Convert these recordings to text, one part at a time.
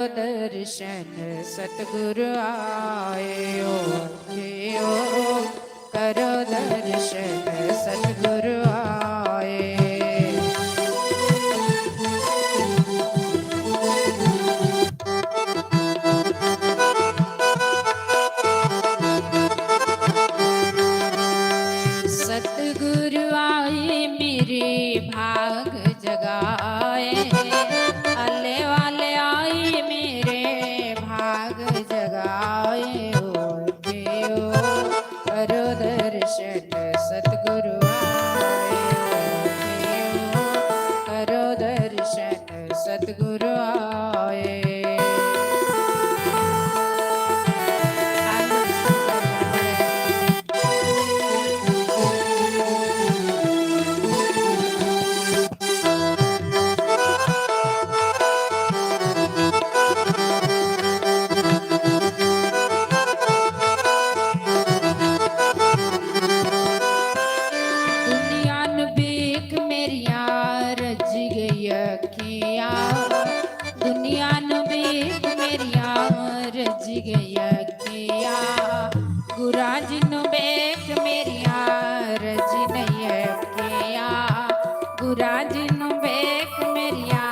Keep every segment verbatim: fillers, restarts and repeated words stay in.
दर्शन सतगुरु आए, ओ, ओ, करो दर्शन सतगुरु आए। सतगुरु आए मेरे भाग जगाए, आले वाले आए मेरे भाग जगाए, ओ, ओ, करो दर्शन सतगुरु आए, ओ, ओ, करो दर्शन सतगुरु आए। दुनिया न बेक मेरिया रज गई अखिया, दुनिया न बेक मेरिया रज गई अखिया, गुराज न बेक मेरिया रज नहीं अखिया, गुराज न बेक मेरिया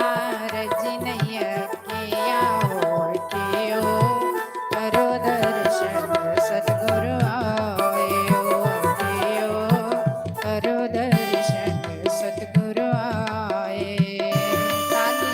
रज नहीं अखिया, ओ, ओ, करो दर्शन सतगुरु आए, ओ, ओ, करो दर्शन सतगुरु आए। ताली।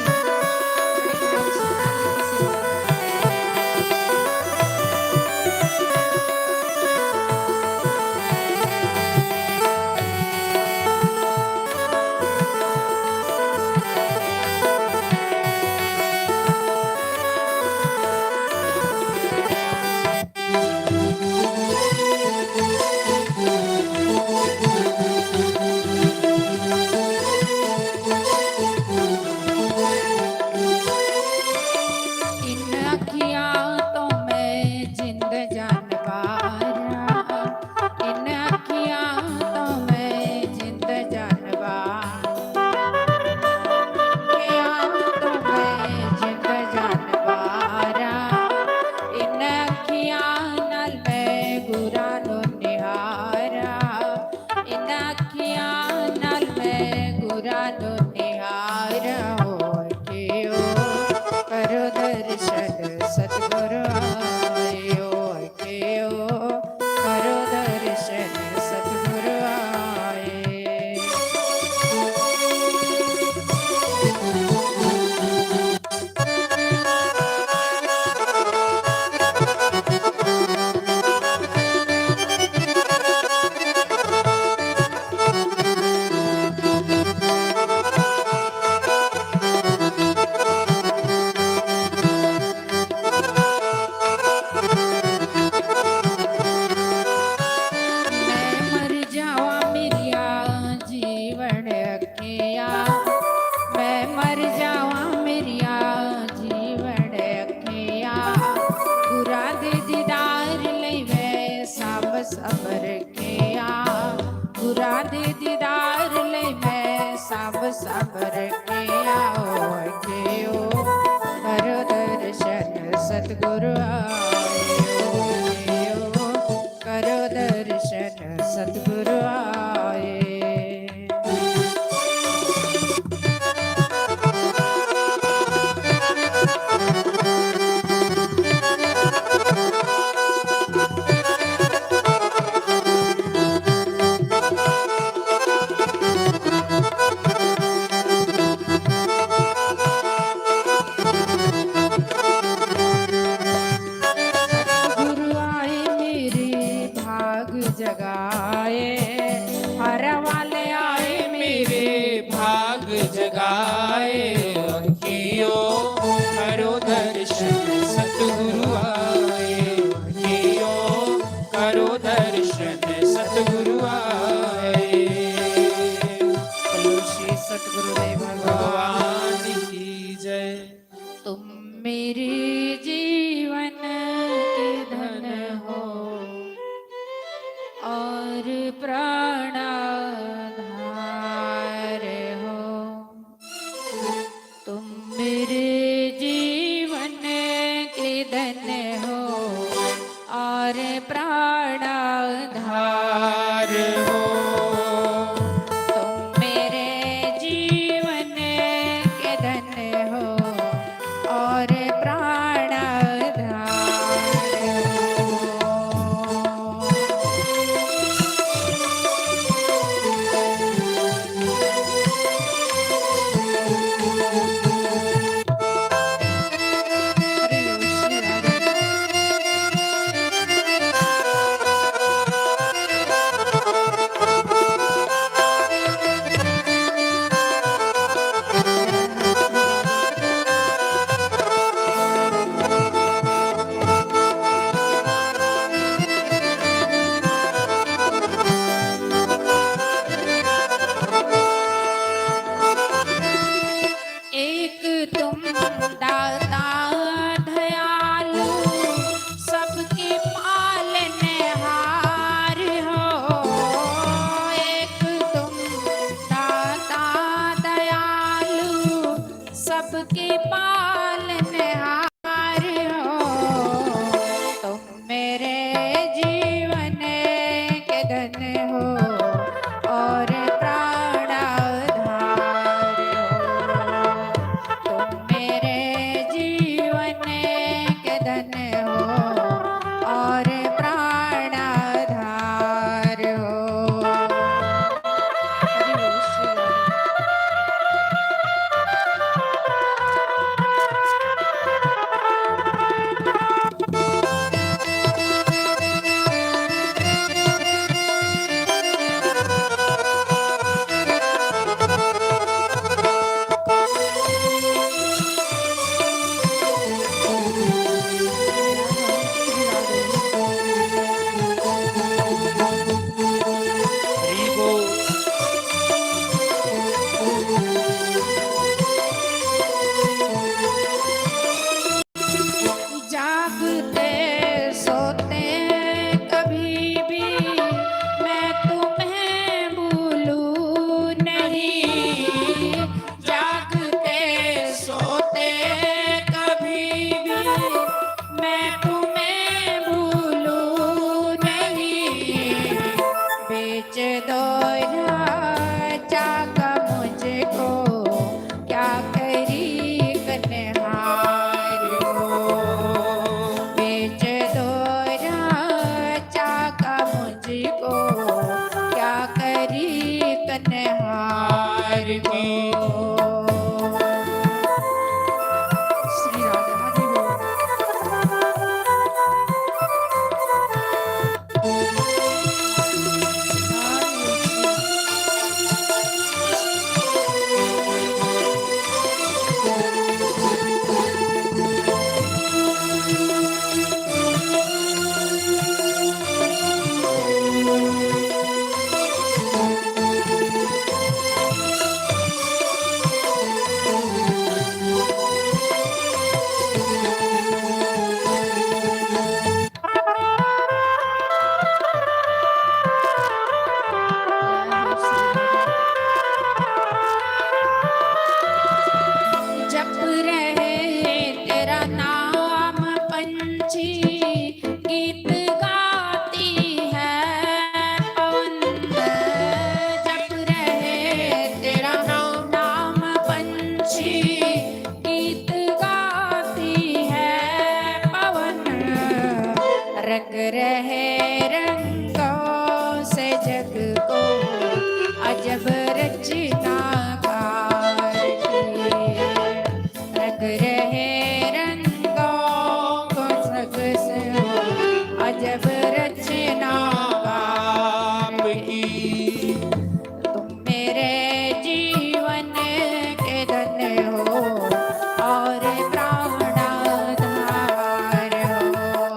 इन अखियां तो मैं जिंद जान पारा, इन अखियां तो मैं जिंद जान पारा, अखियां तो मैं जिंद जान पारा, इन अखियां नाल मैं गुरां नू निहारा, इन अखियां नाल मैं गुरां नू निहारा, ओ, ओ, करो दर्शन सतगुरु आए, ओ, ओ, करो दर्शन सतगुरु आए। मैं मर जावा मेरिया जीवन अखिया, मैं मर जावा मेरिया जीवन अखिया, गुरां दे दीदार लई मैं सब सबर किया, गुरां दे दीदार लई मैं सब सबर किया, ओ, ओ, करो दर्शन सतगुरु आए, ओ, ओ, करो दर्शन सतगुरु आए। गुरु आए मेरे भाग जगाए, हर वाले आए मेरे भाग जगाए। अखियो करो दर्शन सतगुरु आए, अखियो करो दर्शन सतगुरु आए। बोलो श्री सतगुरुदेव भगवान भगवान की जय। तुम मेरे जीवन के धन हो और प्राण आधार हो। तुम मेरे जीवन धन हो और प्राणाधार हो। तुम मेरे जीवन के धन हो और प्राणाधार हो। एक तुम दाता दयालु, सबके पालनहार हो। एक तुम दाता दयालु, सबके पालनहार हो। तुम मेरे जीवन के धन हो और प्राणाधार हो। तुम मेरे जीवन के धन हो और प्राणाधार हो। हरि बोल श्री राधे। जागते सोते कभी भी मैं तुम्हें भूलूं नहीं। जागते सोते कभी भी मैं तुम्हें भूलूं नहीं। बेच दो राजा का मुझको, क्या करी कन्हार को। बेच दो राजा का मुझको, क्या करी कन्हार को। श्री राधा जप रहे तेरा नाम पंछी, गीत गाती है पवन। जप रहे तेरा नाम पंछी, गीत गाती है पवन। रंग रहे रंगों से जग को अजब रचनाकार की। रंग रहे रंगों को जग से अजब रचना आपकी। तुम मेरे जीवन के धन हो और प्राण आधार हो।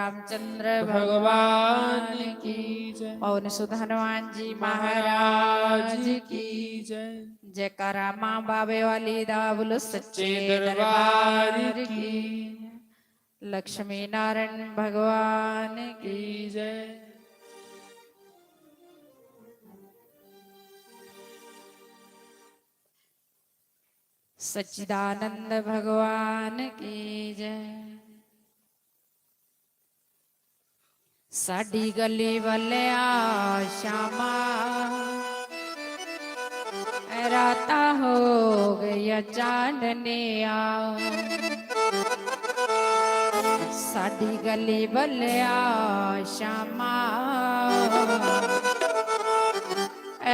रामचंद्र भगवान की जय। पवन सुत हनुमान जी महाराज की जय। जयकारा माँ बाबे वाली दा बोलो सच्चे दरबार की। लक्ष्मी नारायण भगवान की जय। सच्चिदानंद भगवान की जय। साडी गली वाले आ श्यामा, राता हो गई चांदनिया। साडी गली वाले आ श्यामा,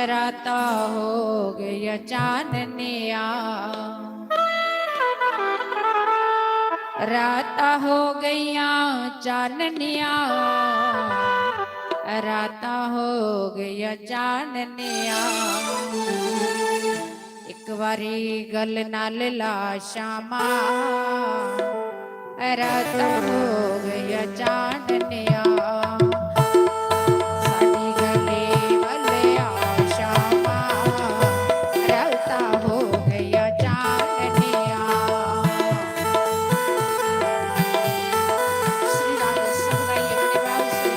राता हो गई चांदनिया। राता हो गईया चाननिया, राता हो गईया चाननिया। एक बारी गल नाल ला श्यामा, राता हो गईया चाननिया। साडी गली वाले आ श्यामा, राता हो गईया चाननिया। श्री राधे सब गाइए बड़े भाव से।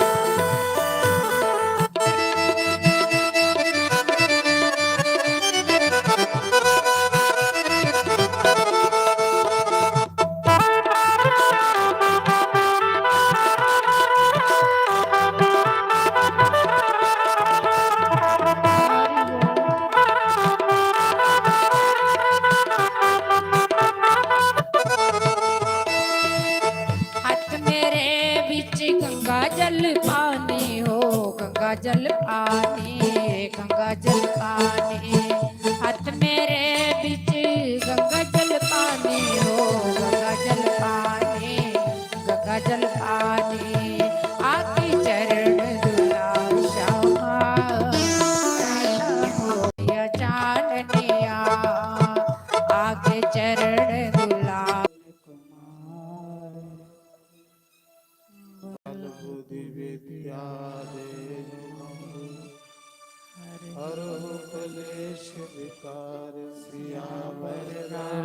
हाथ मेरे बिच गंगा जल पानी हो, गंगा जल पानी, गंगा जल पानी। हाथ मेरे बिच गंगा जल पानी हो, गंगा जल पानी, गंगा जल पानी। आके चरण दुलार श्यामा, राता हो या चाननिया। आके चरण दुलार। बल बुद्धि विद्या दे हरहु कलेश विकार। सियावर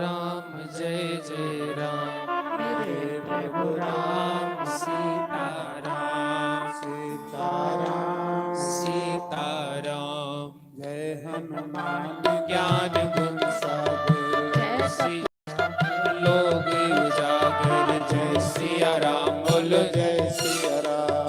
राम जय जय राम। मेरे प्रभु राम सीताराम। सीताराम। सीताराम। जय हनुमान ज्ञान गुण सागर। जय श्री लोग उजागर। जय सिया राम बोलो जय सिया राम।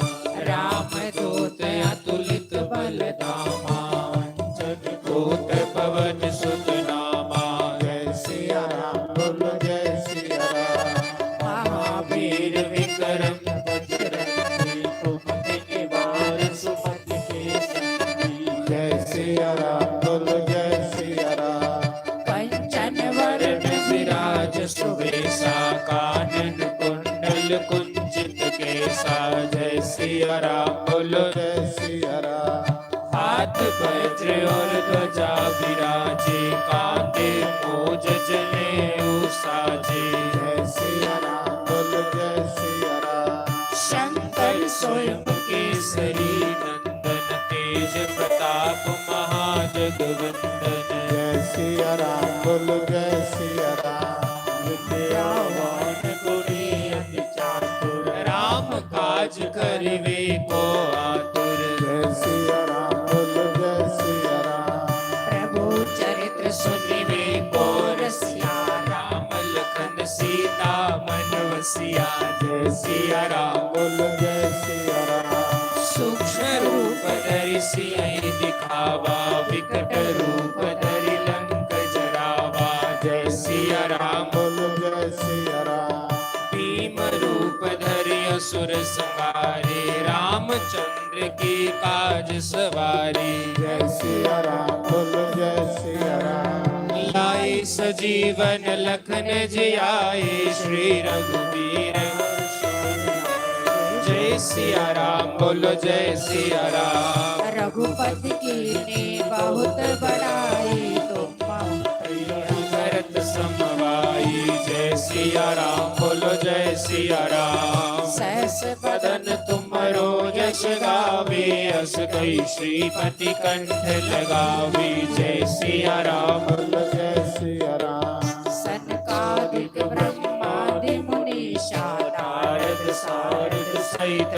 राम दूत अतुलित बल धामा। अंजनी पुत्र पवन सुत नामा। जय सिया राम बोलो जय सिया राम। महावीर विक्रम बजरंगी। कुमति निवार सुमति के संगी। जय सिया राम बोलो जय सिया राम। कंचन वरण विराज सुबेसा। कानन कुंडल कुंचित केसा। जय सिया राम बोलो जय सिया राम। हाथ वज्र और ध्वजा विराजे। कांधे मूंज जनेऊ साजे। जय सिया राम बोलो जय सिया राम। शंकर स्वयं केसरी नंदन। तेज प्रताप महाजगवंदन। जय सिया राम बोलो जय सिया राम। विद्यावान गुणी अति चातुर। राम काज करिवे को आतुर। जय सिया राम बोलो जय सिया राम। प्रभु चरित्र सुनिवे को रसिया। राम लखन सीता मन वसिया। जय सिया राम बोलो जय सिया राम। सूक्ष्म रूप धरि सियहि दिखावा। विकट रूप धरि लंक जरावा। जय सिया राम बोलो जय सिया राम। भीम रूप धरि असुर संहारे। रामचंद्र के काज सवारे। जय सिया राम बोलो जय सिया राम। लाए सजीवन लखन जियाए। श्री रघुवीर हर्ष उर लाए। जय सिया राम बोलो जय सिया राम। रघुपति कीन्ही बहुत बड़ाई। तुम मम प्रिय भरत सम भाई। जय सिया राम, बोलो जय सिया राम। सहस बदन तुमरो जस गावे, अस कई श्रीपति कंठ लगावे। जय सिया राम, बोलो जय सिया राम। सनकादिक ब्रह्मादि मुनीसा, नारद सारद सहित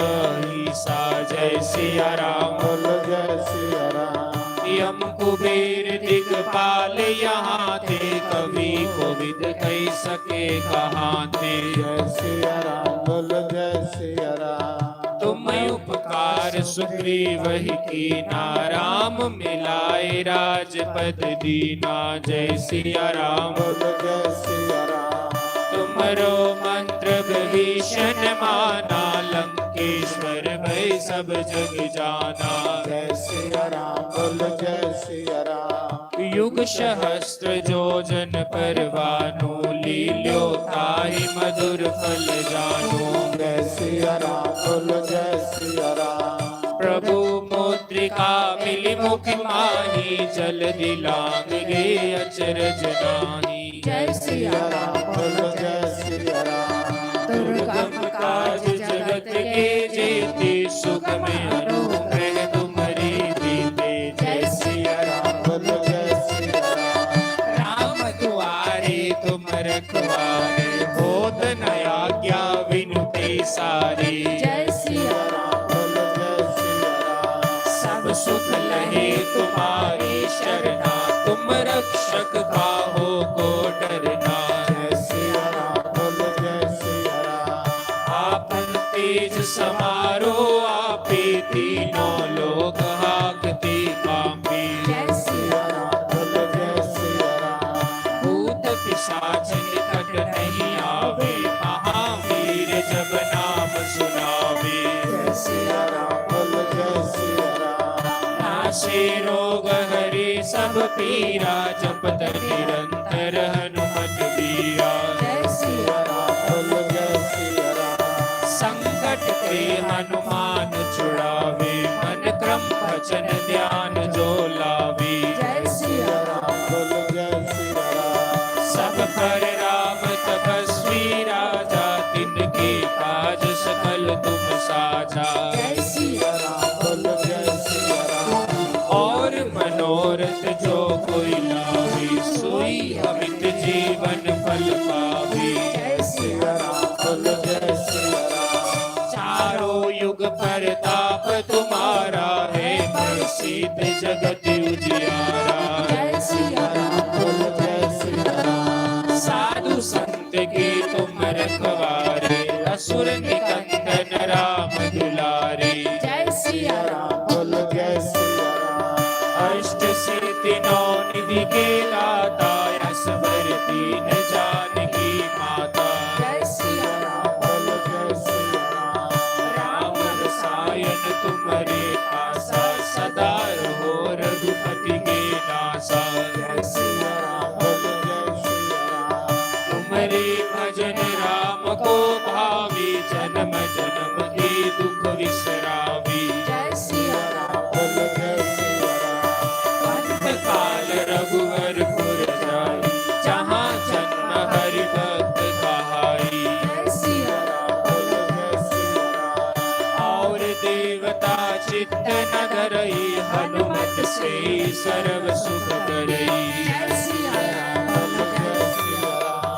ईसा। जय सिया राम, बोलो जय सिया राम। यम कुबेर दिगपाल यहाँ थे, कवि कोविद कहि सके कहाँ थे। जय सिया राम, बोलो जय सिया राम। तुम उपकार सुग्रीव ही कीना, राम मिलाए राजपद दीना। जय सिया राम, बोलो जय सिया राम। तुमरो मंत्र विभीषण माना, लंकेश्वर भय सब जग जाना। जय सिया राम, बोलो जय सिया राम। युग सहस्त्र योजन परवानो, लील्यो ताहि मधुर फल जानो। जय सिया राम, बोलो जय सिया राम। प्रभु मुद्रिका मिली मुख माही, जलधि लांघ गए अचरज नाही। जय सिया राम, बोलो जय सिया राम। दुर्गम काज जगत के जेते, सुगम अनुग्रह तुम्हरी रीते। जय सिया राम, बोलो जय सिया राम। राम दुआरे तुम रखवारे, होत न आज्ञा बिनु पैसारे। जय सिया राम, बोलो जय सिया राम। सब सुख लहे तुम्हारी शरणा, तुम रक्षक काहो को डरना। जय सिया राम, बोलो जय सिया राम। आपन तेज समारो आपे, तीनों लोक हाकते कांपे। जय सिया राम, बोलो जय सिया राम। भूत पिशाच निकट नहीं आवे, महावीर जब नाम सुनावे। जय सिया राम, बोलो जय सिया राम। नासे रोग हरे सब पीरा, जपत निरंतर हनुमत बीरा। जय सिया राम, बोलो जय सिया राम। संकट ते हनुमान छुड़ावे, मन क्रम वचन ध्यान जो लावे। जय सिया राम, बोलो जय सिया राम। सब पर राम तपस्वी राजा, तिनके काज सकल तुम साजा। जय सिया राम, बोलो जय सिया राम। और मनोरथ जो कोई लावे, सोई अमित जीवन फल पावे। जय सिया राम, बोलो जय सिया राम। चारों युग परताप तुम्हारा है, प्रसिद्ध जगत उजियारा। जय सिया राम, बोलो जय सिया राम। साधु संत के तुम रखवारे, असुर निकंदन राम दुलारे। जय सिया राम, बोलो जय सिया राम। अष्ट सिद्धि नौ निधि के दाता, असवर दीन जानकी माता। जय सिया राम, बोलो जय सिया राम। राम रसायन तुम्हरे पासा, सदा रहो रघुपति के दासा। जय सिया राम, बोलो जय सिया राम। तुम्हरे भजन राम को भावे, जन्म जन्म के दुख विसरावे। जय सिया राम, बोलो जय सिया राम। अंत काल रघुवर पुर जाई, जहाँ जन्म हरि भक्त कहाई। जय सिया राम, बोलो जय सिया राम। और देवता चित्त न धरई, हनुमत से सर्व सुख करई। जय सिया राम, बोलो जय सिया राम।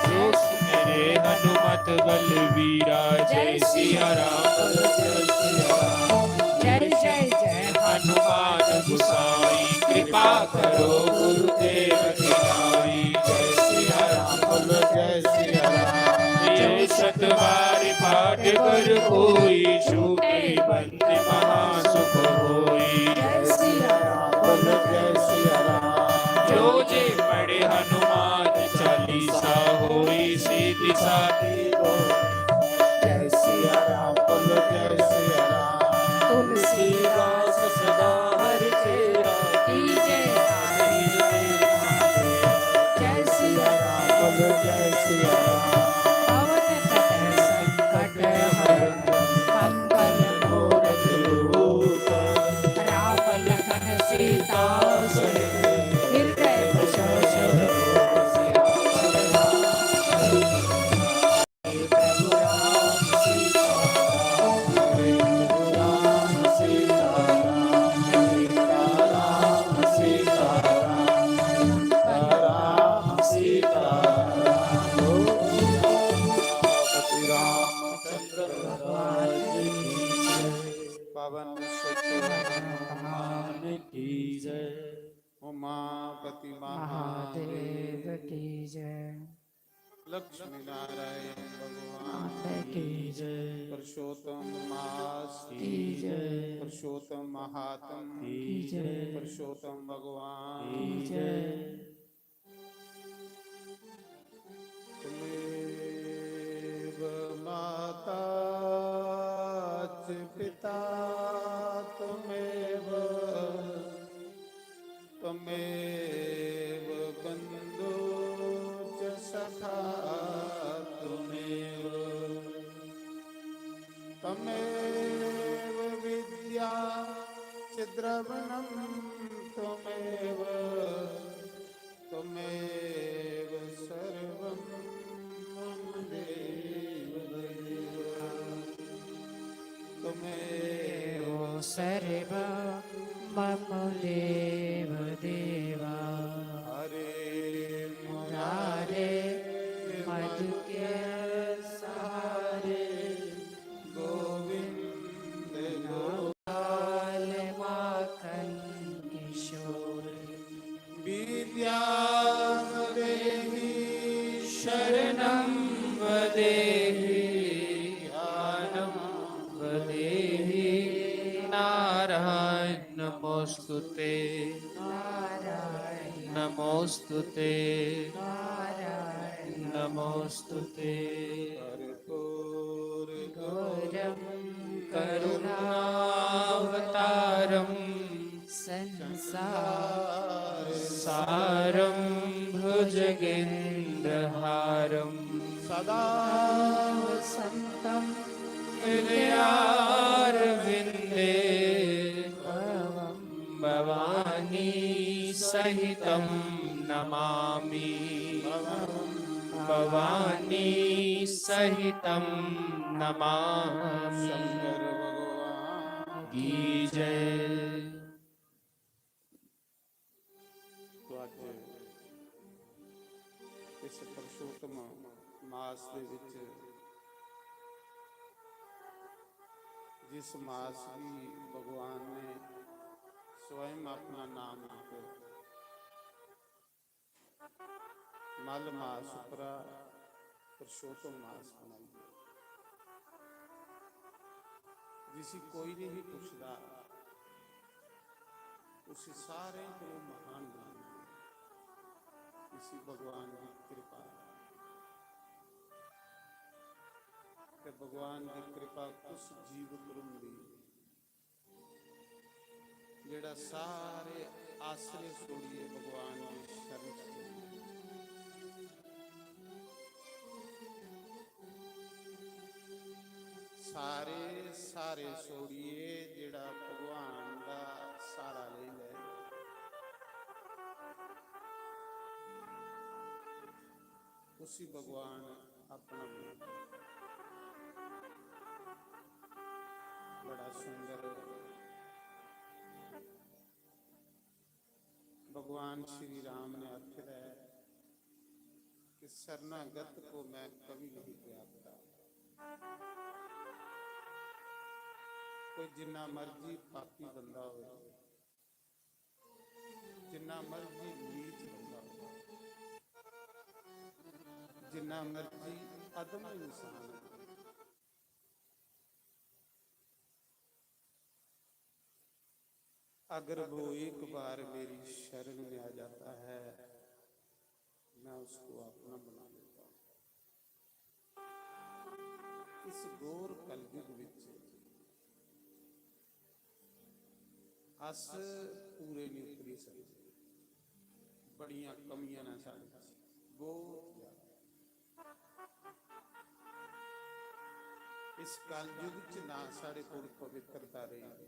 जो सुमिरे हनुमत बलवीरा, जय सिया राम, बोलो जय सिया राम। जय जय जय हनुमान गुसाई, कृपा करो गुरुदेव की नाई। जय सिया राम, बोलो जय सिया राम। जो शतवार पाठ कर कोई, छूटे बंदी महासुख होई। जय सिया राम, बोलो जय सिया राम। जो जे पढ़े हनुमान चालीसा, होई सीधी साखी को। जय सिया राम, बोलो जय सिया राम। तुलसीदास सदा हरि चेरा, कीजे साधु। जय सिया राम, बोलो जय सिया राम। पवन कटे संकट हर, मंगल भगवान की जय। पावन सुत हनुमान की जय। उमापति महादेव की जय। लक्ष्मी नारायण भगवान की जय। पुरुषोत्तम मास की जय। पुरुषोत्तम महात्म की जय। पुरुषोत्तम भगवान की जय। त्वमेव माता च पिता त्वमेव, त्वमेव बन्धु च सखा त्वमेव, त्वमेव विद्या च द्रवणं त्वमेव, त्वमेव सर्वं मम देव देव। त्वमेव सर्वं मम देव देव। हरे मुरारे मधुके सहारे गोविंद गोपाल माखन किशोर। विद्यां देहि शरणं वदेहि ज्ञानं वदेहि नारायण नमोस्तुते। नारायण नमोस्तुते। नारायण नमोस्तुते। कर्पूर घोरं करुणावतारं संसार सारं भुजगेन्द्रहारं सदा वसन्तं हृदयारविन्दे भवं भवानी सहितं नमामि। भवानी सहितं नमामि। शंकर भगवान की जय। तो अज इस पुरुषोत्तम मास दे विच जिस मास गी भगवान ने स्वयं अपना नाम लिख मल मास उपरा पुरुषोत्तम मास बनाई, जिसी कोई नहीं पुछदा, उसी सारें को महान बनाई, इसी भगवान की कृपा। ते भगवान की कृपा उस जीव पर हुंदी जेड़ा सारे आसरे छोड़िए भगवान की शरण च चली जाए। सारे सारे छोड़िए जेड़ा भगवान का सहारा ले ले, उसी भगवान अपना बना। बड़ा सुंदर भगवान श्री राम ने आखे दा है कि शरणागत को मैं कभी नहीं त्यागता। कोई जिन्ना मर्जी पापी बंदा हो, जिन्ना मर्जी नीच बंदा हो, जिन्ना मर्जी अधम इंसान हो, अगर वो एक बार मेरी शरण में आ जाता है, मैं उसको अपना बना लेता हूँ। इस घोर कलयुग विच अस पूरे नहीं उतरी सकते, बड़ियां कमियां ने साढ़े च, बहुत ज्यादा। इस कलयुग च ना साढ़े कोल पवित्रता रही,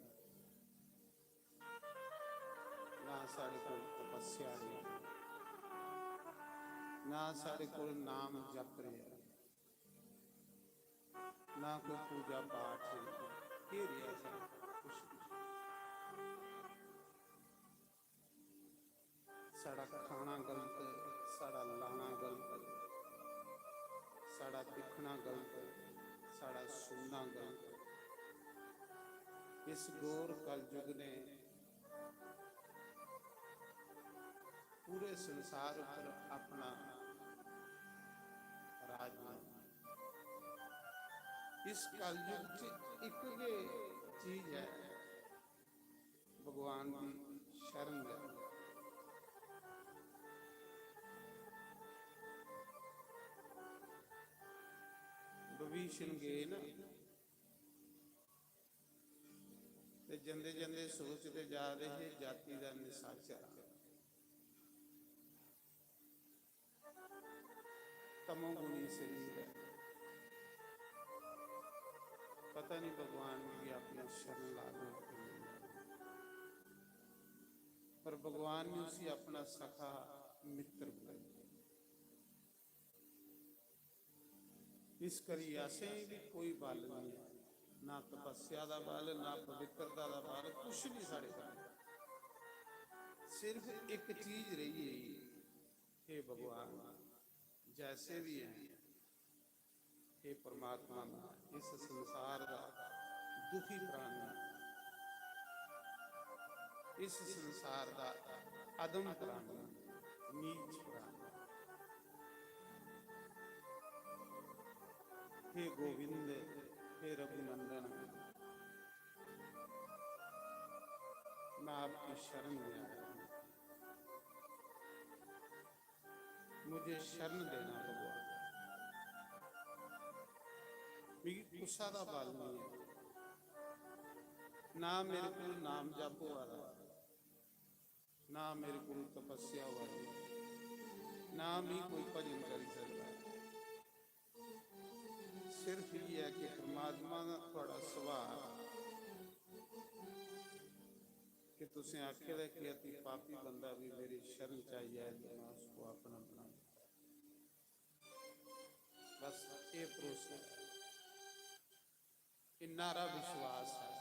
ना साढ़े कोल तपस्या रही, ना साढ़े कोल नाम जप रहा, ना कोई पूजा पाठ रही। केह् रेहा साढ़ा? कुछ नहीं। साढ़ा खाना गलत, साढ़ा लाना गलत, साढ़ा दिक्खना गलत, साढ़ा सुनना इस घोर कलयुग ने पूरे संसार उप्पर अपना राज बनाया। इस कलयुग च इक गै चीज ऐ, भगवान दी शरण लैनी। विभीषण गे ना, ते जंदे जंदे सोचदे जा दे हे, जाति दा निशाचर आ, तमोगुणी शरीर ऐ, पता नहीं भगवान मिगी अपनी शरण ला दे कि नेईं। पर भगवान ने उसी अपना सखा मित्र बनाया। इस करी असें बी कोई बल नहीं है, ना तपस्या दा बल, ना पवित्रता दा बल, कुछ नहीं साढ़े कन्नै। सिर्फ एक चीज रही है, हे भगवान, जैसे भी हैं, हे परमात्मा, इस संसार दा दुखी प्राणी, इस संसार दा अधम प्राणी, नीच प्राणी, हे गोविंद, हे रघुनंदन, मैं आपकी शरण में आया हूँ। मुझे शरण देना भगवान। मिगी कुसा दा बल नहीं है, ना मेरे को नाम जप होआ दा, ना मेरे को तपस्या होआ दी, ना मी कोई भजन करी सकदा। सिर्फ इयै कि परमात्मा दा थुआढ़ा सुभाऽ कि तुसें आखे दा कि अति पापी बंदा भी मेरी शरण च आई जाए तो मैं उसको अपना बनाऊं। बस ये भरोसा है, इन्ना हारा विश्वास है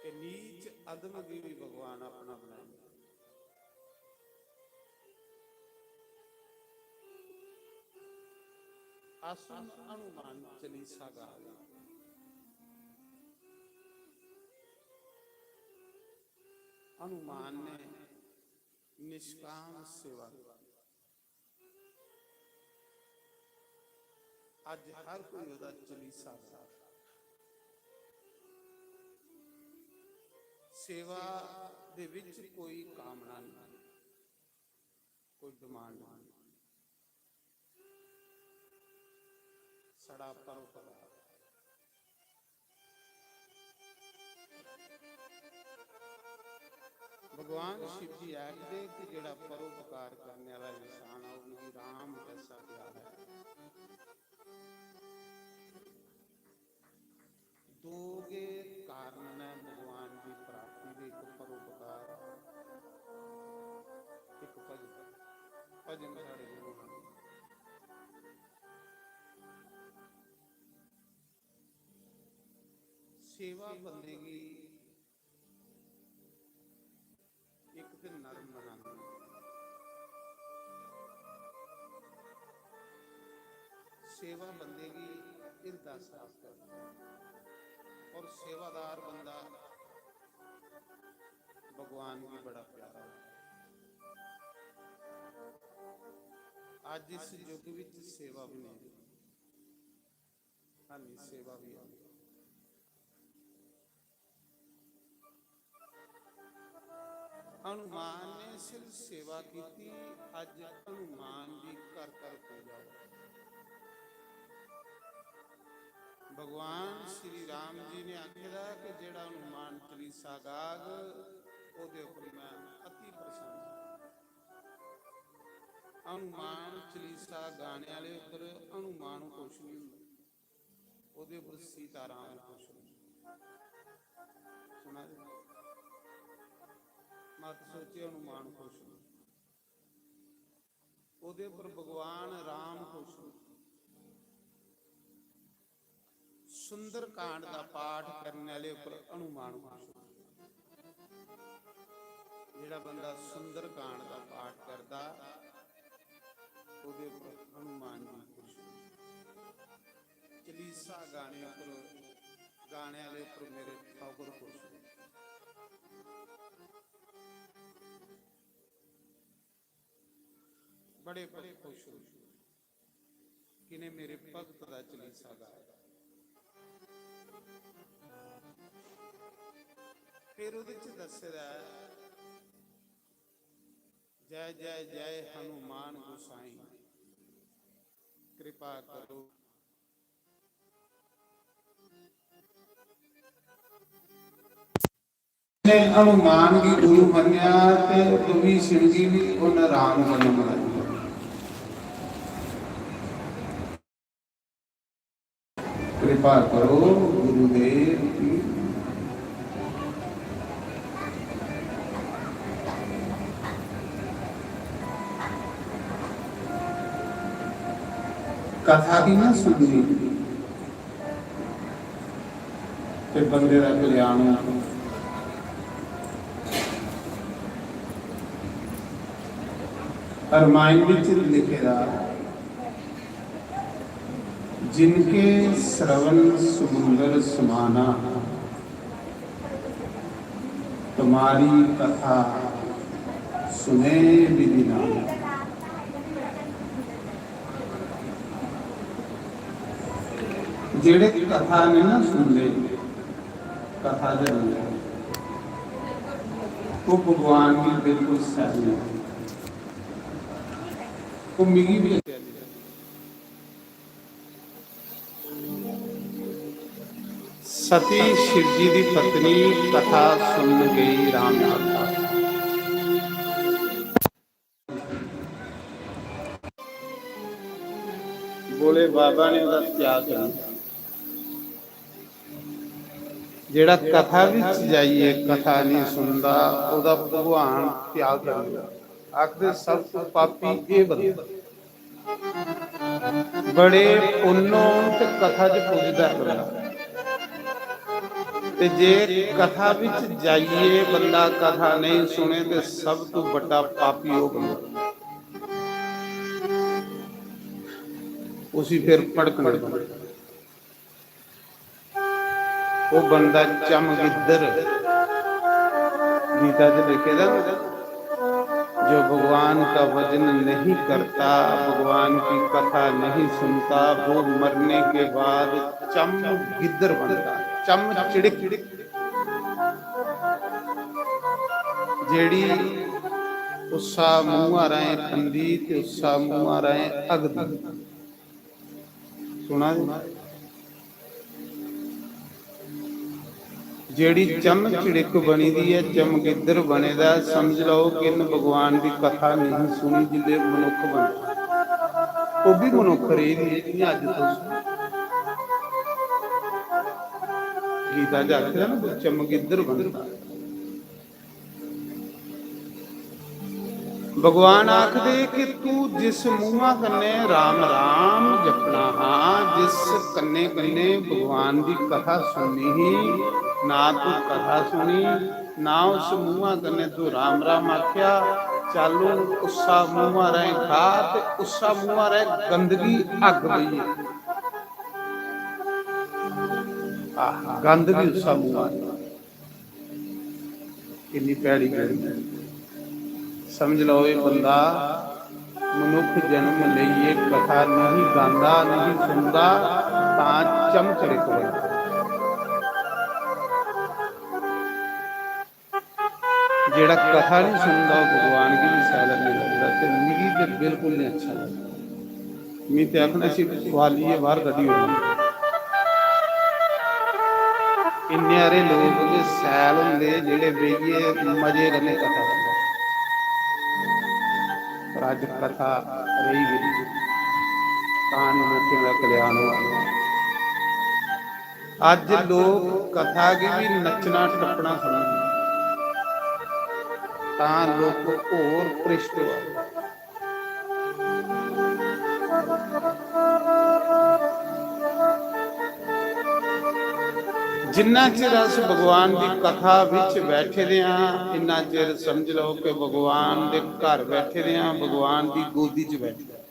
कि नीच अधम गी भी भगवान अपना बनाई। अस हून हनुमान चालीसा गा दे। हनुमान ने निष्काम सेवा की। अज हर कोई ओहदा चालीसा गा। सेवा दे विच कोई कामना नहीं, कोई डिमांड नहीं। साढ़ा परोपकार। भगवान शिव जी आखदे कि जेह्ड़ा परोपकार करने आह्ला इंसान ऐ, उसी राम जैसा प्यारा ऐ। दो गै कारण न भगवान दी प्राप्ति दे, इक परोपकार, इक भजन। भजन साढ़े गुरु महाराज। सेवा बंदे गी इक ते नरम बनांदी, सेवा बंदे गी हिरदा साफ करदी, और सेवादार बंदा भगवान गी बड़ा प्यारा होंदा। अज्ज इस युग विच सेवा भी नहीं, हाली सेवा भी है। हनुमान ने सिर्फ सेवा की थी, अज हनुमान दी घर घर पूजा हो। भगवान श्री राम जी ने आखे दा कि जेड़ा हनुमान चालीसा गाग, ओदे उपर मैं अति प्रसन्न हां। हनुमान चालीसा गाने आले उपर हनुमान खुश नहीं हुंदा। ओहदे उपर सीताराम खुश होंदे। सुना दे? मत सोचे हनुमान खुश होंदे। ओहदे उपर भगवान राम खुश होंदे। सुंदरकांड दा पाठ करने आले उपर हनुमान खुश होंदे। जेड़ा बंदा सुंदरकांड दा पाठ करदा, ओहदे उपर हनुमान जी खुश होंदे। चालीसा गाने उपर गाने आह्ले उप्पर मेरे ठौकर खुश होए, बड़े बड़े खुश होए कि इ'नें मेरे भगत दा चलीसा गाया। फिर ओह्दे च दस्से दा ऐ, "जय जय जय हनुमान गोसाई, कृपा करो।" ने हनुमान गी गुरु मन्नेआ ते विभीषण गी भी उन्हें राम जन्म मनाया। कृपा करो गुरुदेव की। कथा की ना सुननी ते बंदे दा कल्याण होंदा। रामायण विच लिखे दा, "जिनके श्रवण समुंदर समाना, तुम्हारी कथा सुने विधि नाना।" जेड़े कथा नहीं ना सुनते, कथा दे बंदे, वो भगवान की बिल्कुल सैल नहीं। वो मिगी भी सती शिव जी दी पत्नी कथा सुनन गई राम कथा। भोले बाबा ने ओह्दा त्याग करी दित्ता। जेह्ड़ा कथा बिच जाइयै कथा नहीं सुनदा, ओह्दा भगवान त्याग करी दिंदा। आखदे सब तो पापी एह् बंदा। बड़े पुन्न होन ते कथा च पुजदा बंदा। ते जे कथा बिच जाइयै बंदा कथा नहीं सुने ते सब तो बड्डा पापी ओह् बंदा। उसी फिर भड़कना पौंदा। वो बंदा चम गिद्दर, गीता च लिखे दा ना, जो भगवान का भजन नहीं करता, भगवान की कथा नहीं सुनता, वो मरने के बाद चम गिद्दर बनता, चम चिड़िक। जेड़ी उस्सा मुंहा राहें खंदी ते उस्सा मुंहा राहें अगदी। सुना दे? जेड़ी चम चिड़िक बनी दी ऐ, चम गिद्दर बने दा ऐ, समझ लैओ कि इन्न भगवान दी कथा नहीं सुनी जिसलै मनुक्ख बनदा। ओह् बी मनुक्ख रेही दी ऐ, जि'यां अज्ज तुस। गीता च आखे दा ना, चम गिद्दर बनदा। भगवान आखदे कि तू जिस मुंहा कन्नै राम राम जपना हा, जिस कन्नै कन्नै भगवान दी कथा सुननी ही, ना तू कथा सुनी, ना उस मुंहा कन्नै तू राम राम आखेआ। चल हून उस्सा मुंहा राहें खा ते उस्सा मुंहा राहें गंदगी अग्ग बई। आह, गंद भी उस्सा मुंहा राहें। किन्नी भैड़ी गल्ल ऐ। समझ लैओ, एह् बंदा मनुक्ख जन्म लेइयै कथा नहीं गांदा, नहीं सुनदा, तां चमचड़िक बनदा। जेह्ड़ा कथा नहीं सुनदा, ओह् भगवान गी भी सैल नहीं लगदा ते मिगी ते बिल्कुल नहीं अच्छा लगदा। में ते आखना इसी ठुआलियै बाहर कड्ढी ओड़ना। इन्ने हारे लोक गै सैल होंदे जेह्ड़े बेहियै मजे कन्नै कथा करदे। पर अज्ज कथा रेही गेदी, तां निं लोकें दा कल्याण होआ। अज्ज लोक कथा गी बी नच्चना टप्पना समझदे, तां लोक होर भ्रिश्ट होआ दे। जिन्ना चिर अस भगवान दी कथा बिच बैठे दे आं, इन्ना चिर समझ लैओ कि भगवान दे घर बैठे दे आं, भगवान दी गोदी च बैठे दे आं।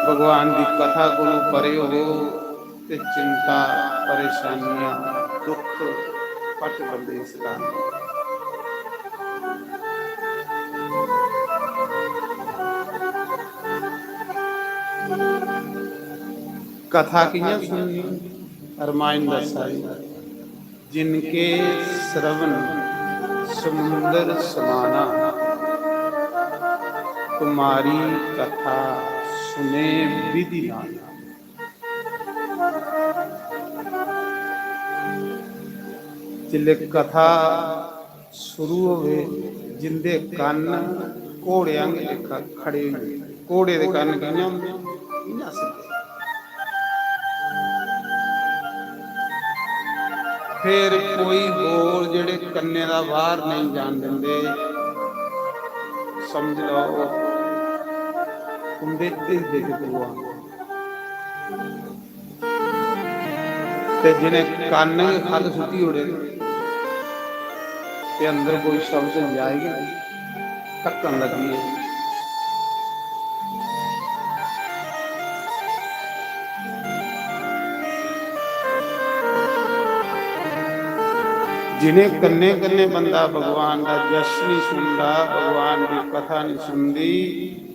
भगवान दी कथा कोलों परे होवो ते चिंता, परेशानियां, दुख पट बंदे इस दान। कथा कि'यां सुननी? रमायण दस्सा दी। जिनके श्रवण समुंदर समाना, तुम्हारी कथा सुने विधि नाना। जिसले कथा शुरू होवे, जिंदे कन्न घोड़े आंगे लेखा खड़े होई जंदे। घोड़े दे कन्न कि'यां होंदे? इ'यां सिद्धे। फिर कोई बोल जेह्ड़े कन्ने दा बाहर नहीं जान दिंदे, समझ लैओ, उंदे हिरदे च पवा। ते जिनें कन्न गै खल्ल सुट्टी ओड़े, ते अंदर कोई शब्द जाए गै नहीं। ढक्कन लग्गी ऐ। जिनें कन्ने कन्ने बंदा भगवान दा जश नहीं सुनदा, भगवान दी कथा नहीं सुनदी,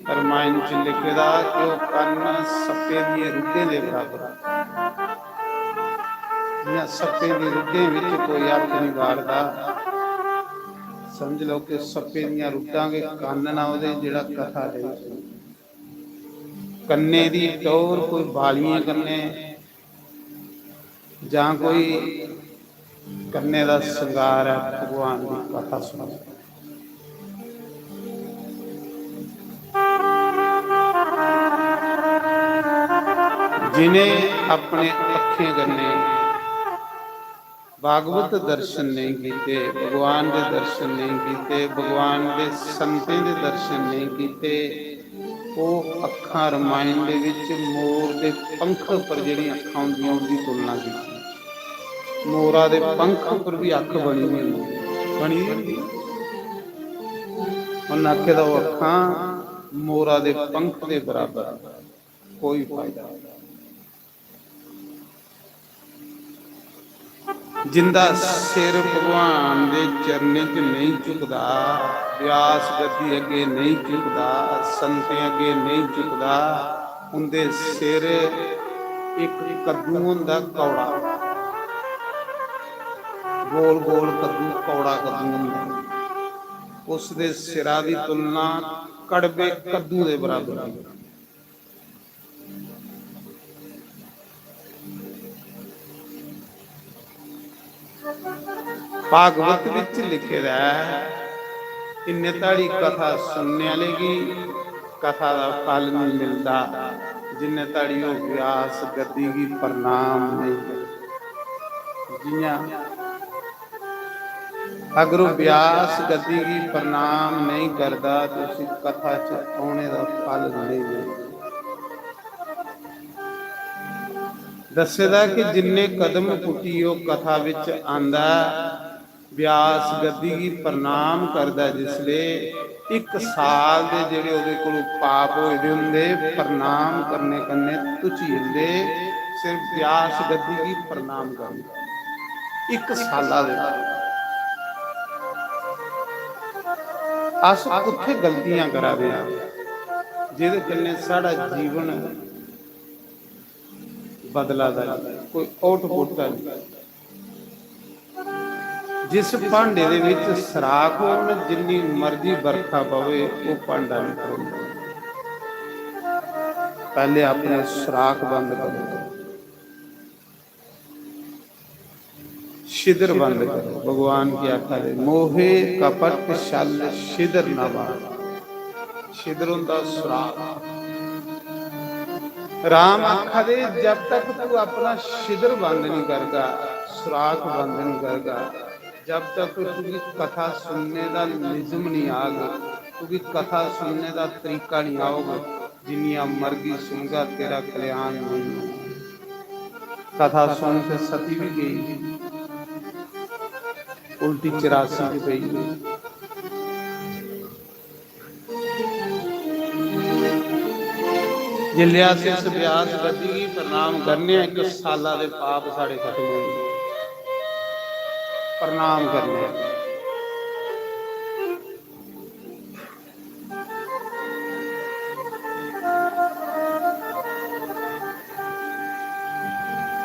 रमायण च लिखे दा कि ओह् कन्न सप्पें दियें रुग्गें दे बराबर। जियां सप्पें दी रुग्गें बिच कोई अक्ख नहीं बाड़दा, समझ लो कि सप्पें दियां रुग्गां गै कन्न ना ओह्दे, जेह्ड़ा कथा लेई सुने। कन्ने दी टौर कोई बालियें कन्ने जां कोई कन्ने दा श्रृंगार ऐ, भगवान दी कथा सुनो। जिनें अपने अक्खें कन्ने भागवत दर्शन नहीं कीते, भगवान दे दर्शन नहीं कीते, भगवान दे संतें दे दर्शन नहीं कीते, ओह् अक्खां रमायण दे विच मोर दे पंख पर जेह्ड़ियां अक्खां होंदियां, उंदी तुलना कीती। मोरा दे पंख पर भी अक्ख बनी दी होंदी, बनी दी होंदी। उन्नै आखे दा, ओह् अक्खां मोरा दे पंख दे बराबर, कोई फायदा नहीं। जिंदा सिर भगवान दे चरणें च नेईं झुकदा, व्यास गद्दी अग्गे नेईं झुकदा, संतें अग्गे नेईं झुकदा, उंदे सिर इक कद्दू होंदा कौड़ा, गोल गोल कद्दू, कौड़ा कद्दू होंदा। उसदे सिरा दी तुलना कड़बे कद्दू दे बराबर ऐ। भागवत विच लिखे दा ऐ, इन्ने धड़ी कथा सुनने आह्ले गी कथा दा फल नहीं मिलदा, जिन्ने धड़ी ओह् व्यास गद्दी गी प्रणाम नहीं करदा। जियां अगर ओह् व्यास गद्दी गी प्रणाम नहीं करदा, तो उसी कथा च औने दा फल नहीं मिलदा। दस्से दा कि जिन्ने कदम पुट्टी ओह् कथा विच आंदा, व्यास गद्दी गी प्रणाम करदा जिसले, इक साल दे जेह्ड़े ओह्दे कोल पाप होए दे होंदे, प्रणाम करने कन्नै तुची जंदे। सिर्फ व्यास गद्दी गी प्रणाम करना, इक साला दे। अस कुत्थै गलतियां करा दे आं, जेह्दे कन्नै साढ़ा जीवन बदला दा नहीं, कोई आउटपुट नहीं। जिस भांडे दे विच सराख होन, जिन्नी मर्जी बरखा पवे, ओह् भांडा नहीं भरोंदा। पैह्ले अपने सराख बंद करो, छिद्र बंद करो। भगवान की आखा दे, "मोहे कपट छल छिद्र न बांध।" छिद्र होंदा सराख। राम आखा दे, जब तक तू अपना छिद्र बंद नहीं करगा, सुराख बंद नहीं करगा, जब तक तुगी कथा सुनने दा निजम नहीं आग, तुगी कथा सुनने दा तरीका नहीं आग, जिन्नियां मर्जी सुनगा, तेरा कल्याण नहीं होगा। कथा सुन के सती भी गई, उल्टी चरासी च पेई गई। जिसलै अस इस व्यास गद्दी गी प्रणाम करने आं, इक साला दे पाप साढ़े खत्म होई जंदे। प्रणाम करने आं।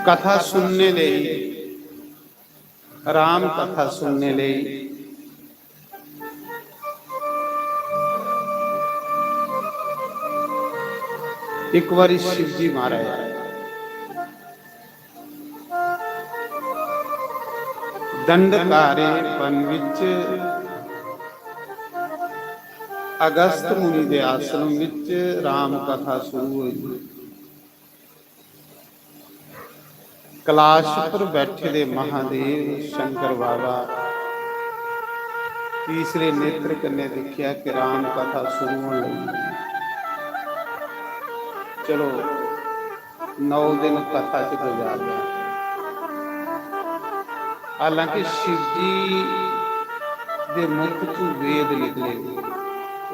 कथा सुनने लेई, राम कथा सुनने लेई इक बारी शिव जी महाराज दंडकारे वन विच अगस्त मुनि दे आश्रम विच राम कथा शुरू हुई। कैलाश पर बैठे दे महादेव शंकर बाबा तीसरे नेत्र कन्नै दिक्खेआ कि राम कथा शुरू होने लगी। चलो, नौ दिन कथा च गुजारने। हालांकि शिव जी दे मुख चों वेद निकले,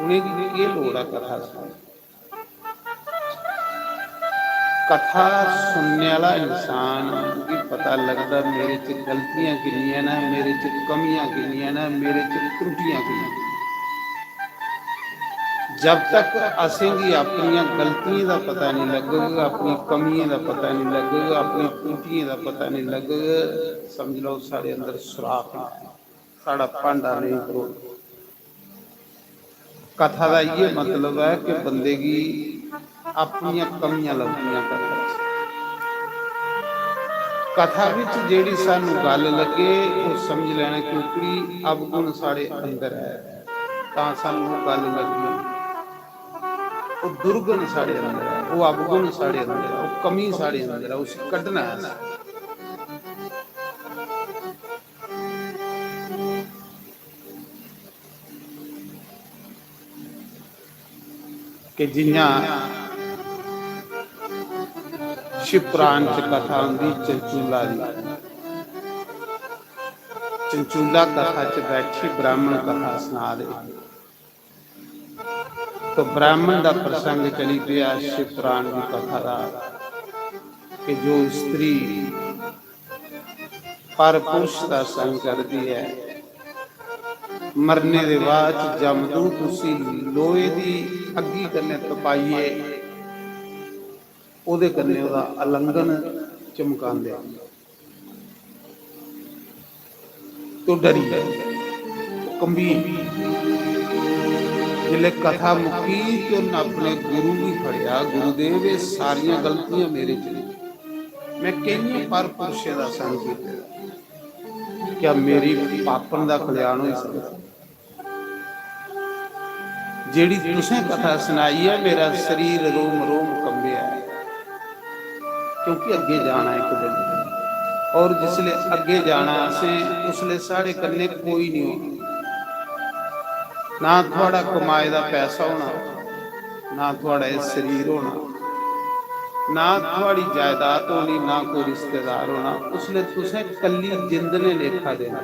उ'नेंगी केह् लोड़ ऐ कथा सुनने? कथा सुनने आह्ला इंसान गी पता लगदा मेरे च गलतियां किन्नियां न, मेरे च कमियां किन्नियां न, मेरे च त्रुटियां किन्नियां न। जब तक असेंगी अपनियां गलतियें दा पता नहीं लग्गग, अपनी कमियें दा पता नहीं लग्गग, अपनी त्रुटियें दा पता नहीं लग्गग, समझ लैओ साढ़े अंदर सुराख नहीं, साढ़ा भांडा नहीं भरोग। कथा दा इ'यै मतलब ऐ कि बंदे गी अपनियां कमियां लभदियां कथा च। कथा बिच जेह्ड़ी सानू गल्ल लग्गे, ओह् समझ लैना कि ओह्कड़ी अवगुण साढ़े अंदर ऐ, तां सानू ओह् गल्ल लग्गनी। ओह् दुर्गुण साढ़े अंदर ऐ, ओह् अवगुण साढ़े अंदर ऐ, ओह् कमी साढ़े अंदर ऐ, उसी कड्ढना ऐ असें। कि जि'यां शिव पुराण च कथा आंदी चंचूला दी, चंचूला कथा च बैठी ब्राह्मण कथा सना दे। तो ब्राह्मण दा प्रसंग चली पेआ शिव पुराण दी कथा दा कि जो स्त्री पर पुरश दा संग करदी ऐ, मरने दे बाद च जमदूत उसी लोहे दी अग्गी कन्नै तपाइयै ओह्दे कन्नै ओह्दा आलंगन चमकांदे। तो डरी गे, कंबी गे। जिसलै कथा मुक्की ते उन्न अपने गुरु गी फड़ेआ, "गुरुदेव, एह् सारियां गलतियां मेरे च न। में केइयें पर पुरशें दा संग कीते दा। क्या मेरी पापन दा कल्याण होई सकदा?" जेह्ड़ी तुसें कथा सनाई ऐ, मेरा शरीर रोम रोम कंबेआ ऐ, क्योंकि अग्गें जाना इक दिन। और जिसले अग्गें जाना असें, उसले साढ़े कन्नै कोई नहीं होना, ना थुआढ़ा कमाए दा पैसा होना, ना थुआढ़ा एह् शरीर होना, ना थुआढ़ी जायदाद होनी, ना कोई रिश्तेदार होना। उसले तुसें कल्ली जिंद ने लेखा देना।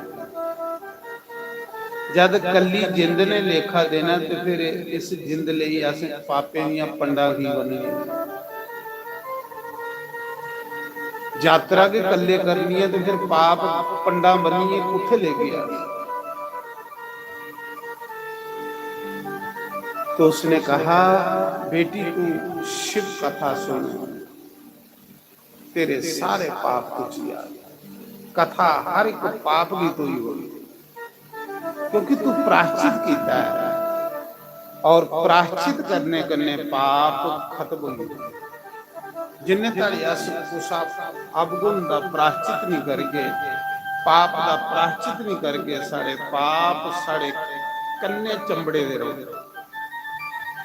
जद कल्ली जिंद ने लेखा देना ते फिर इस जिंद लेई असें पापें दियां पंडां की बन्ननियां? जातरा गै कल्ले करनी ऐ ते फिर पाप पंडां बन्नियै कुत्थै लेगे अस? तो उसने कहा, "बेटी, तू शिव कथा सुन।" तेरे सारे पाप तुझी आ गए। कथा हर एक पाप की धोई होगी, क्योंकि तू प्रायश्चित किया है, और प्रायश्चित करने कन्ने पाप खत्म होई जंदे। जिन्ने धड़ी अस कुसा अवगुण दा प्रायश्चित नहीं करगे, पाप दा प्रायश्चित नहीं करगे, सारे पाप सारे कन्ने चंबड़े दे रहोगे।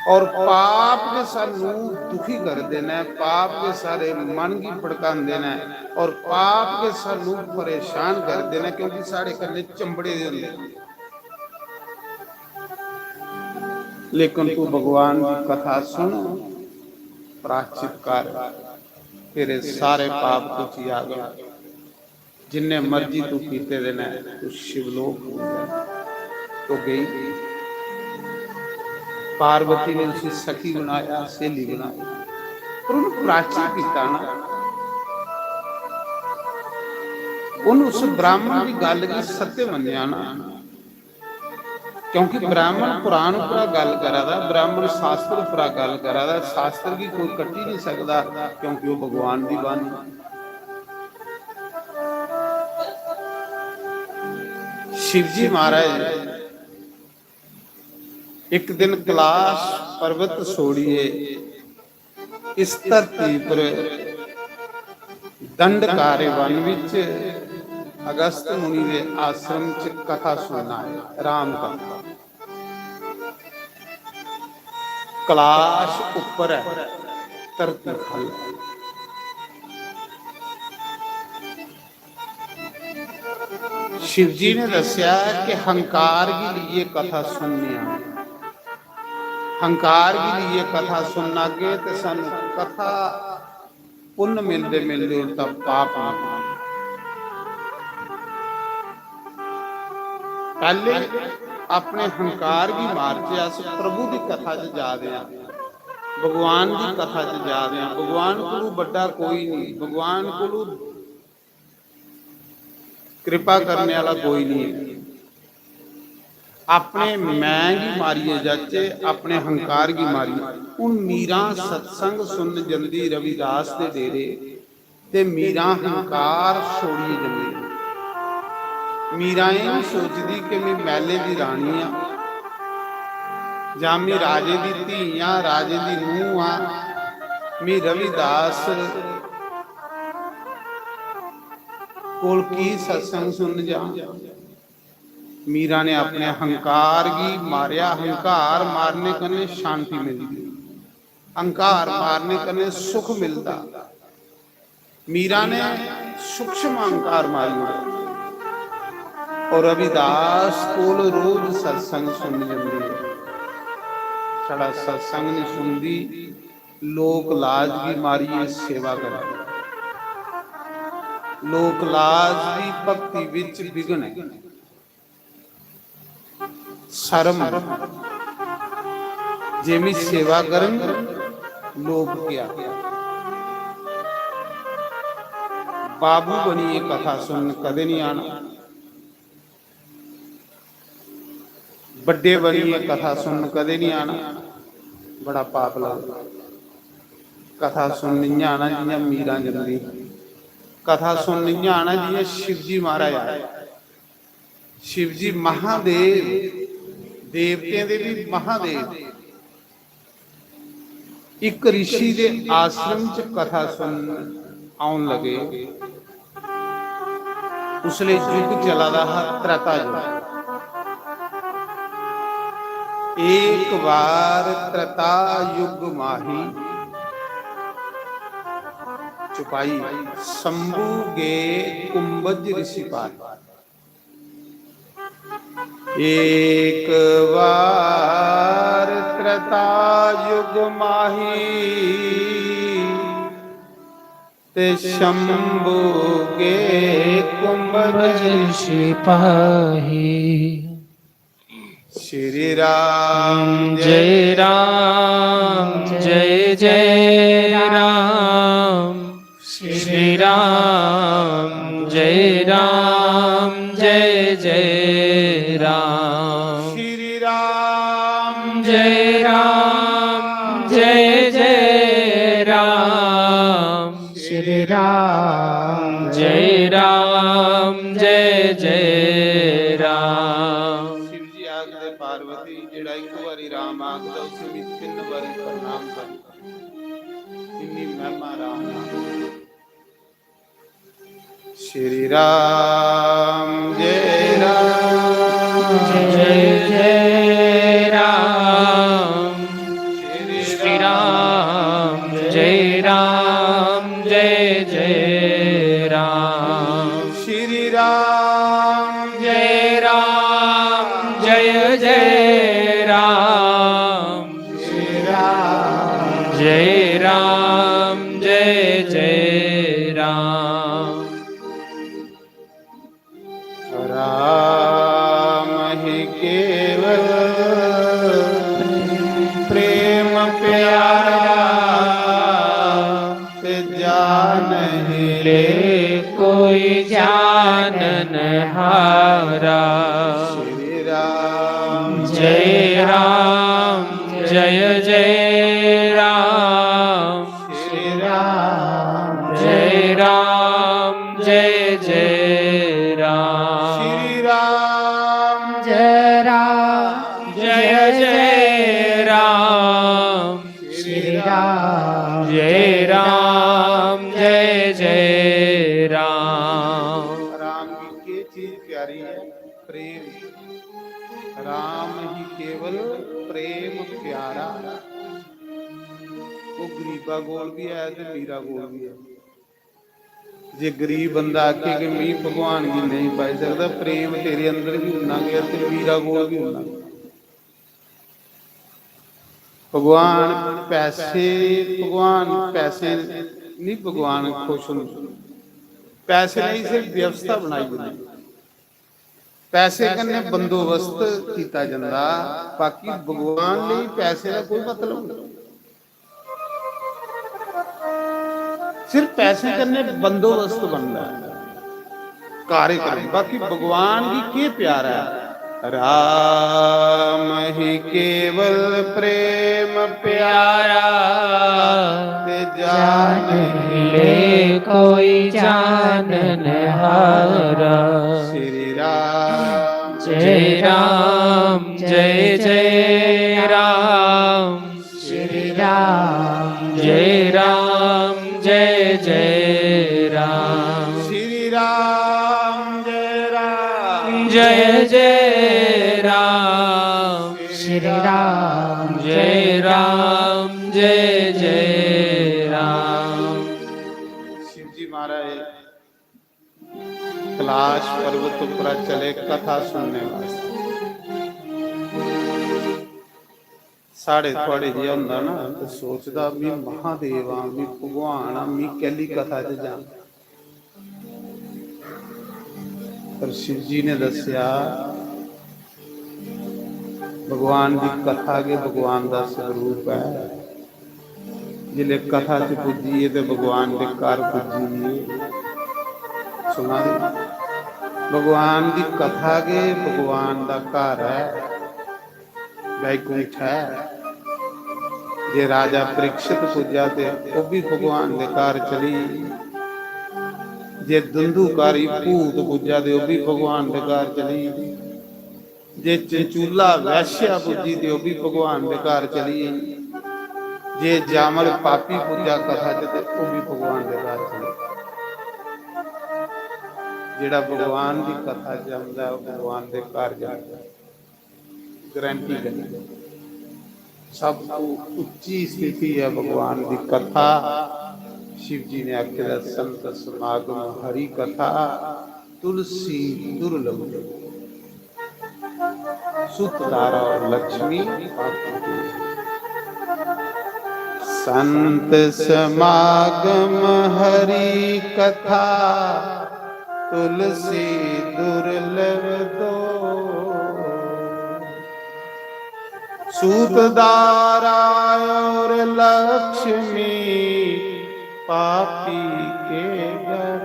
और पाप के सानू दुखी कर देना है, पाप के सारे मन की भड़कांदे ने और पाप के सानू परेशान कर देना, क्योंकि साढ़े कन्ने चंबड़े दे होंदे। लेकिन तू भगवान की कथा सुन, प्रायश्चित कर, तेरे सारे पाप तुझी आ गए। जिन्ने मर्जी तू कीते दे न, तू शिवलोक पुज्ज जा। तो गई। पार्वती ने उसी सखी बनाया, सहेली बनाई। पर उन्हें प्राश्चित किया ना, उन उस ब्राह्मण की गल की सत्य मन्निया ना, क्योंकि ब्राह्मण पुराण उप्परा गल करा दा, ब्राह्मण शास्त्र उप्परा गल करा दा, शास्त्र गी कोई कट्टी नहीं सकदा, क्योंकि वो भगवान दी बाणी। शिवजी महाराज एक दिन कैलाश पर्वत छोड़िए इस धरती पर दंडकारे वन विच अगस्त मुनि दे आश्रम च कथा सुनना है, राम कथा। कैलाश उप्पर है, धरती थल्ले। शिव जी ने दस्या कि हंकार गी लेइयै कथा सुनने आं। हंकार गी लेइयै कथा सुनना गे ते सानू कथा पुन्न मिलदे मिलदे उल्टा पाप मिलदा। पहले अपने हंकार गी मारचे, अस प्रभु दी कथा च जा दे हां, भगवान दी कथा च जा दे हां। भगवान कोलू बड्डा कोई नहीं, भगवान कोलू कृपा करने वाला कोई नहीं है। अपने मैं गी मारियै जाचे, अपने हंकार गी मारियै। हुन मीरां सत्संग सुनन जंदी रविदास दे डेरे, ते मीरां हंकार छोड़ियै जंदी। मीरां एह नहीं सोचदी कि मैं महले दी रानी आं, जां मैं राजे दी धी आं, राजे दी नूंह आं, मैं रविदास कोल की सत्संग सुनन जां। मीरा ने अपने हंकार गी मारेआ। हंकार मारने कन्नै शांति मिलदी, हंकार मारने कन्नै सुख मिलदा। मीरा ने सूक्ष्म हंकार मारी ओड़ेआ। और रविदास कोल रोज सत्संग सुनन जंदी है। छड़ा सत्संग नहीं सुनदी, लोक लाज गी मारियै सेवा करदी। लोक लाज भी भक्ति विच विघ्न है। शर्म, जे मैं सेवा करन, लोक क्या? बाबू बनियै कथा सुनन कदें नहीं आना। बड्डे बनियै कथा सुनन कदें नहीं आना, बड़ा पाप लगदा। कथा सुनन इ'यां आना जि'यां मीरां जंदी, कथा सुनन इ'यां आना जि'यां शिवजी महाराज आए। शिवजी महादेव, देवतें दे भी महादेव। एक ऋषि दे आश्रम च कथा सुनन औन लगे। उसले युग चला दा हा त्रेता युग। एक बार त्रेता युग माही, चौपाई, शंभु गे कुंभज ऋषि पाही। एक बार त्रेता युग माही, ते शंभु गे कुंभज ऋषि पाही। श्री राम जय राम, जय जय राम। श्री राम जय राम, जय जय राम। श्री राम जय राम, जय जय राम। श्री राम जय राम, जय जय राम। शिव जी आखदे पार्वती, जेड़ा एक बारी राम आखदा, उसी मैं तीन बारी प्रणाम करना। इन्नी महिमा राम नाम। श्री राम जय राम, जय जय राम। श्री राम जय राम, जय जय राम। श्री राम जय राम, जय जय राम। श्री राम जय राम, जय जय राम। राम ही केवल प्रेम प्यारा। ले कोई जानन हारा। श्री राम जय राम जय जय राम। श्री राम जय राम जय जय राम। श्री राम जय राम जय जय राम। श्री राम जय राम जय जय राम। राम की के चीज प्यारी है? प्रेम। राम ही केवल प्रेम प्यारा। वो गरीबा कोल भी है ते मीरा कोल भी है। जे गरीब बंदा आखे कि "मी भगवान गी नेईं पाई सकदा", प्रेम तेरे अंदर भी उन्ना गै ते मीरा कोल भी उन्ना गै। भगवान पैसे, भगवान पैसे नहीं, भगवान खुश होंदे। पैसे नहीं, सिर्फ व्यवस्था बनाई होंदी। पैसे कन्नै बंदोबस्त कीता जंदा, बाकी भगवान लेई पैसे दा कोई मतलब नहीं। सिर्फ पैसे कन्नै बंदोबस्त बनदा है, कार्यक्रम। बाकी भगवान गी केह् प्यारा ऐ? राम ही केवल प्रेम प्यारा, ते जान ले कोई जानन हारा। श्री राम जय राम जय जय राम। श्री राम जय राम जय जय राम। श्री राम जय राम जय जय राम। श्री राम जय राम जय जय राम। शिव जी महाराज कैलाश पर्वत उपरा चले कथा सुनने वास्ते। साढ़े थुआड़े जिहा होंदा ना, ते सोचदा, "मी महादेव आं, मी भगवान आं, मी कैली कथा च जां?" पर शिव जी ने दस्सेआ, भगवान दी कथा गै भगवान दा स्वरूप ऐ। जिसलै कथा च पुज्जियै ते भगवान दे घर पुज्जियै, सुना दे, भगवान दी कथा गै भगवान दा घर ऐ, बैकुंठ ऐ। जे राजा परीक्षित पुज्जा ते ओह् बी भगवान दे घर चली, जे धुंधुकारी भूत पुज्जा ते ओह् बी भगवान दे घर चली, जे चंचूला वैश्या पुज्जी ते ओह् बी भगवान दे घर चली गेई। जे जामल पापी पुज्जा कथा च ते ओह् बी भगवान दे घर चली गेई। जेह्ड़ा भगवान दी कथा च औंदा ऐ, ओह् भगवान दे घर जंदा ऐ। गारंटी कन्नै। सब तो उच्ची स्थिति है भगवान दी कथा। शिव जी ने आखे दा, "संत समागम हरि कथा, तुलसी दुर्लभ।" सुत दारा और लक्ष्मी पाती। संत समागम हरि कथा, तुलसी दुर्लभ दो। सूत दारा और लक्ष्मी पापी के घर।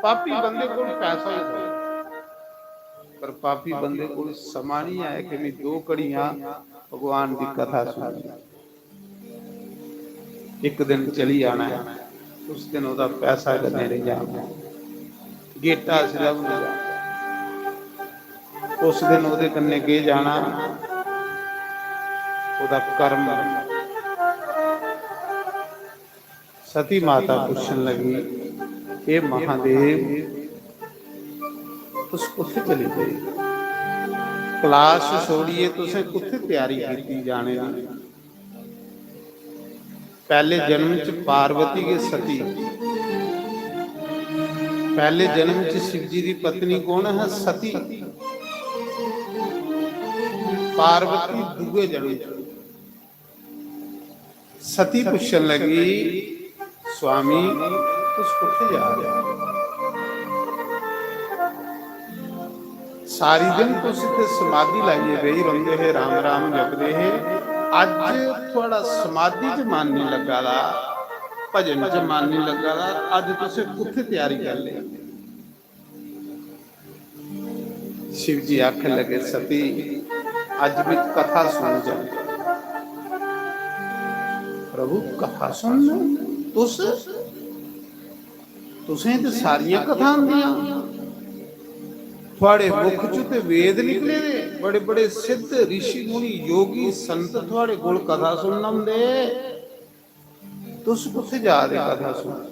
पापी बंदे कोल पैसा होंदा है, पर पापी बंदे कोल समां नहीं आया कि मैं दो घड़ियां भगवान दी कथा सुनी। एक दिन चली जाना है, उस दिन ओह्दा पैसा कदें नहीं जाना, गेटा सिद्धा बंदा जाना। उस दिन ओह्दे कन्नै केह् जाना, ओह्दा कर्म। सती माता पुच्छन लगी, "हे महादेव, तुस कुत्थै चली गे? कैलाश छोड़ियै तुसें कुत्थै त्यारी कीती जाने दी?" पैह्ले जन्म च पार्वती गै सती, पैह्ले जन्म च शिव जी दी पत्नी कौन है? सती। पार्वती दूए जन्म च। सती पुच्छन लगी, "स्वामी, तुस कुत्थै जा रहे हो?" सारी दिन तुस इत्थै समाधि लाइयै बेही रौंह्दे हे, राम राम जपदे हे। अज्ज थुआढ़ा समाधि च मन निं लग्गा दा, भजन च मन नहीं लग्गा दा, अज्ज तुसें कुत्थै त्यारी कर लेई? शिव जी आखन लगे, "सती, अज्ज भी कथा सुन जा।" "प्रभु, कथा सुन? तुस? तुसें ते सारियां कथा आंदियां। थुआड़े मुख चों ते वेद निकले दे, बड़े-बड़े सिद्ध ऋषि मुनि योगी संत थुआड़े कोल कथा सुनन औंदे। तुस कुत्थै जा दे कथा सुन?"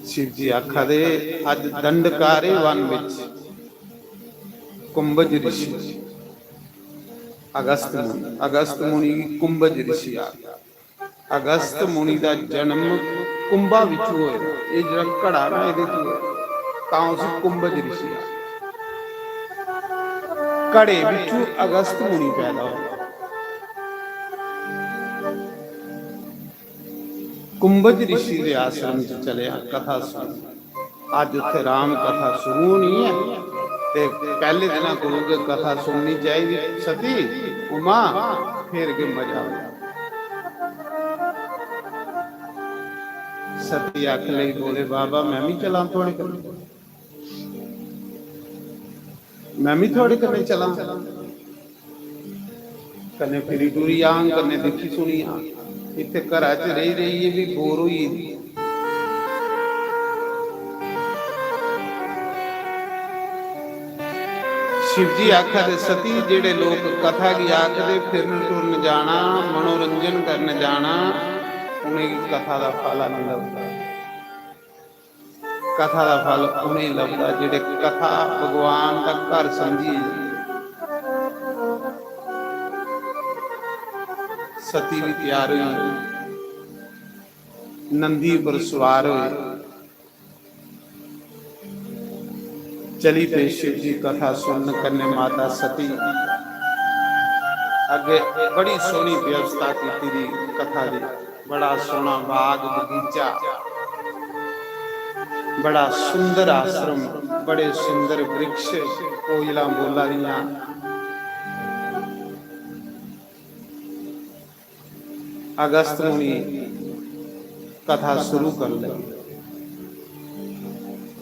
शिव जी आखा दे, "अज्ज दंडकारे वन बिच कुंभज ऋषि, अगस्त मुनि, अगस्त मुनि गी कुंभज ऋषि आखदा।" अगस्त मुनि दा जन्म कुंभा बिचू होए दा। एह् जेह्ड़ा घड़ा ना, एह्दे च होए, तां उसी कुंभज ऋषि आखदे। घड़े बिचू अगस्त मुनि पैदा होए। कुंभज ऋषि दे आश्रम च चलेआ, कथा सुन। अज्ज उत्थे राम कथा शुरू होनी ऐ ते पैह्ले दिना कोलू गै कथा सुननी चाहिदी। सती, उमा, फिर गै मजा आवे। सती आखन लगी, "भोले बाबा, मैं भी चलां थुआड़े कन्नै, मैं भी थुआड़े कन्नै चलां।" कन्नै फिरी टुरी आंग, कन्नै दिक्खी सुनी आंग। इत्थै घरा च रेही रेहियै बी बोर होई गेदी। शिव जी आखा दे, "सती, जेह्ड़े लोक कथा गी आखदे, फिरन टुरन जाना, मनोरंजन करन जाना, उ'नेंगी कथा दा फल नेईं लभदा।" कथा दा फल उ'नेंगी लभदा जेह्ड़े कथा भगवान दा घर समझियै। सती भी त्यार होई, नंदी पर सवार होए, चली पे शिव जी कथा सुनन कन्नै माता सती। अग्गे बड़ी सोहनी व्यवस्था कीती दी कथा दी। बड़ा सोहना बाग बगीचा, बड़ा सुंदर आश्रम, बड़े सुंदर वृक्ष, कोयलां बोला दियां। अगस्त मुनि कथा शुरू कर लगे।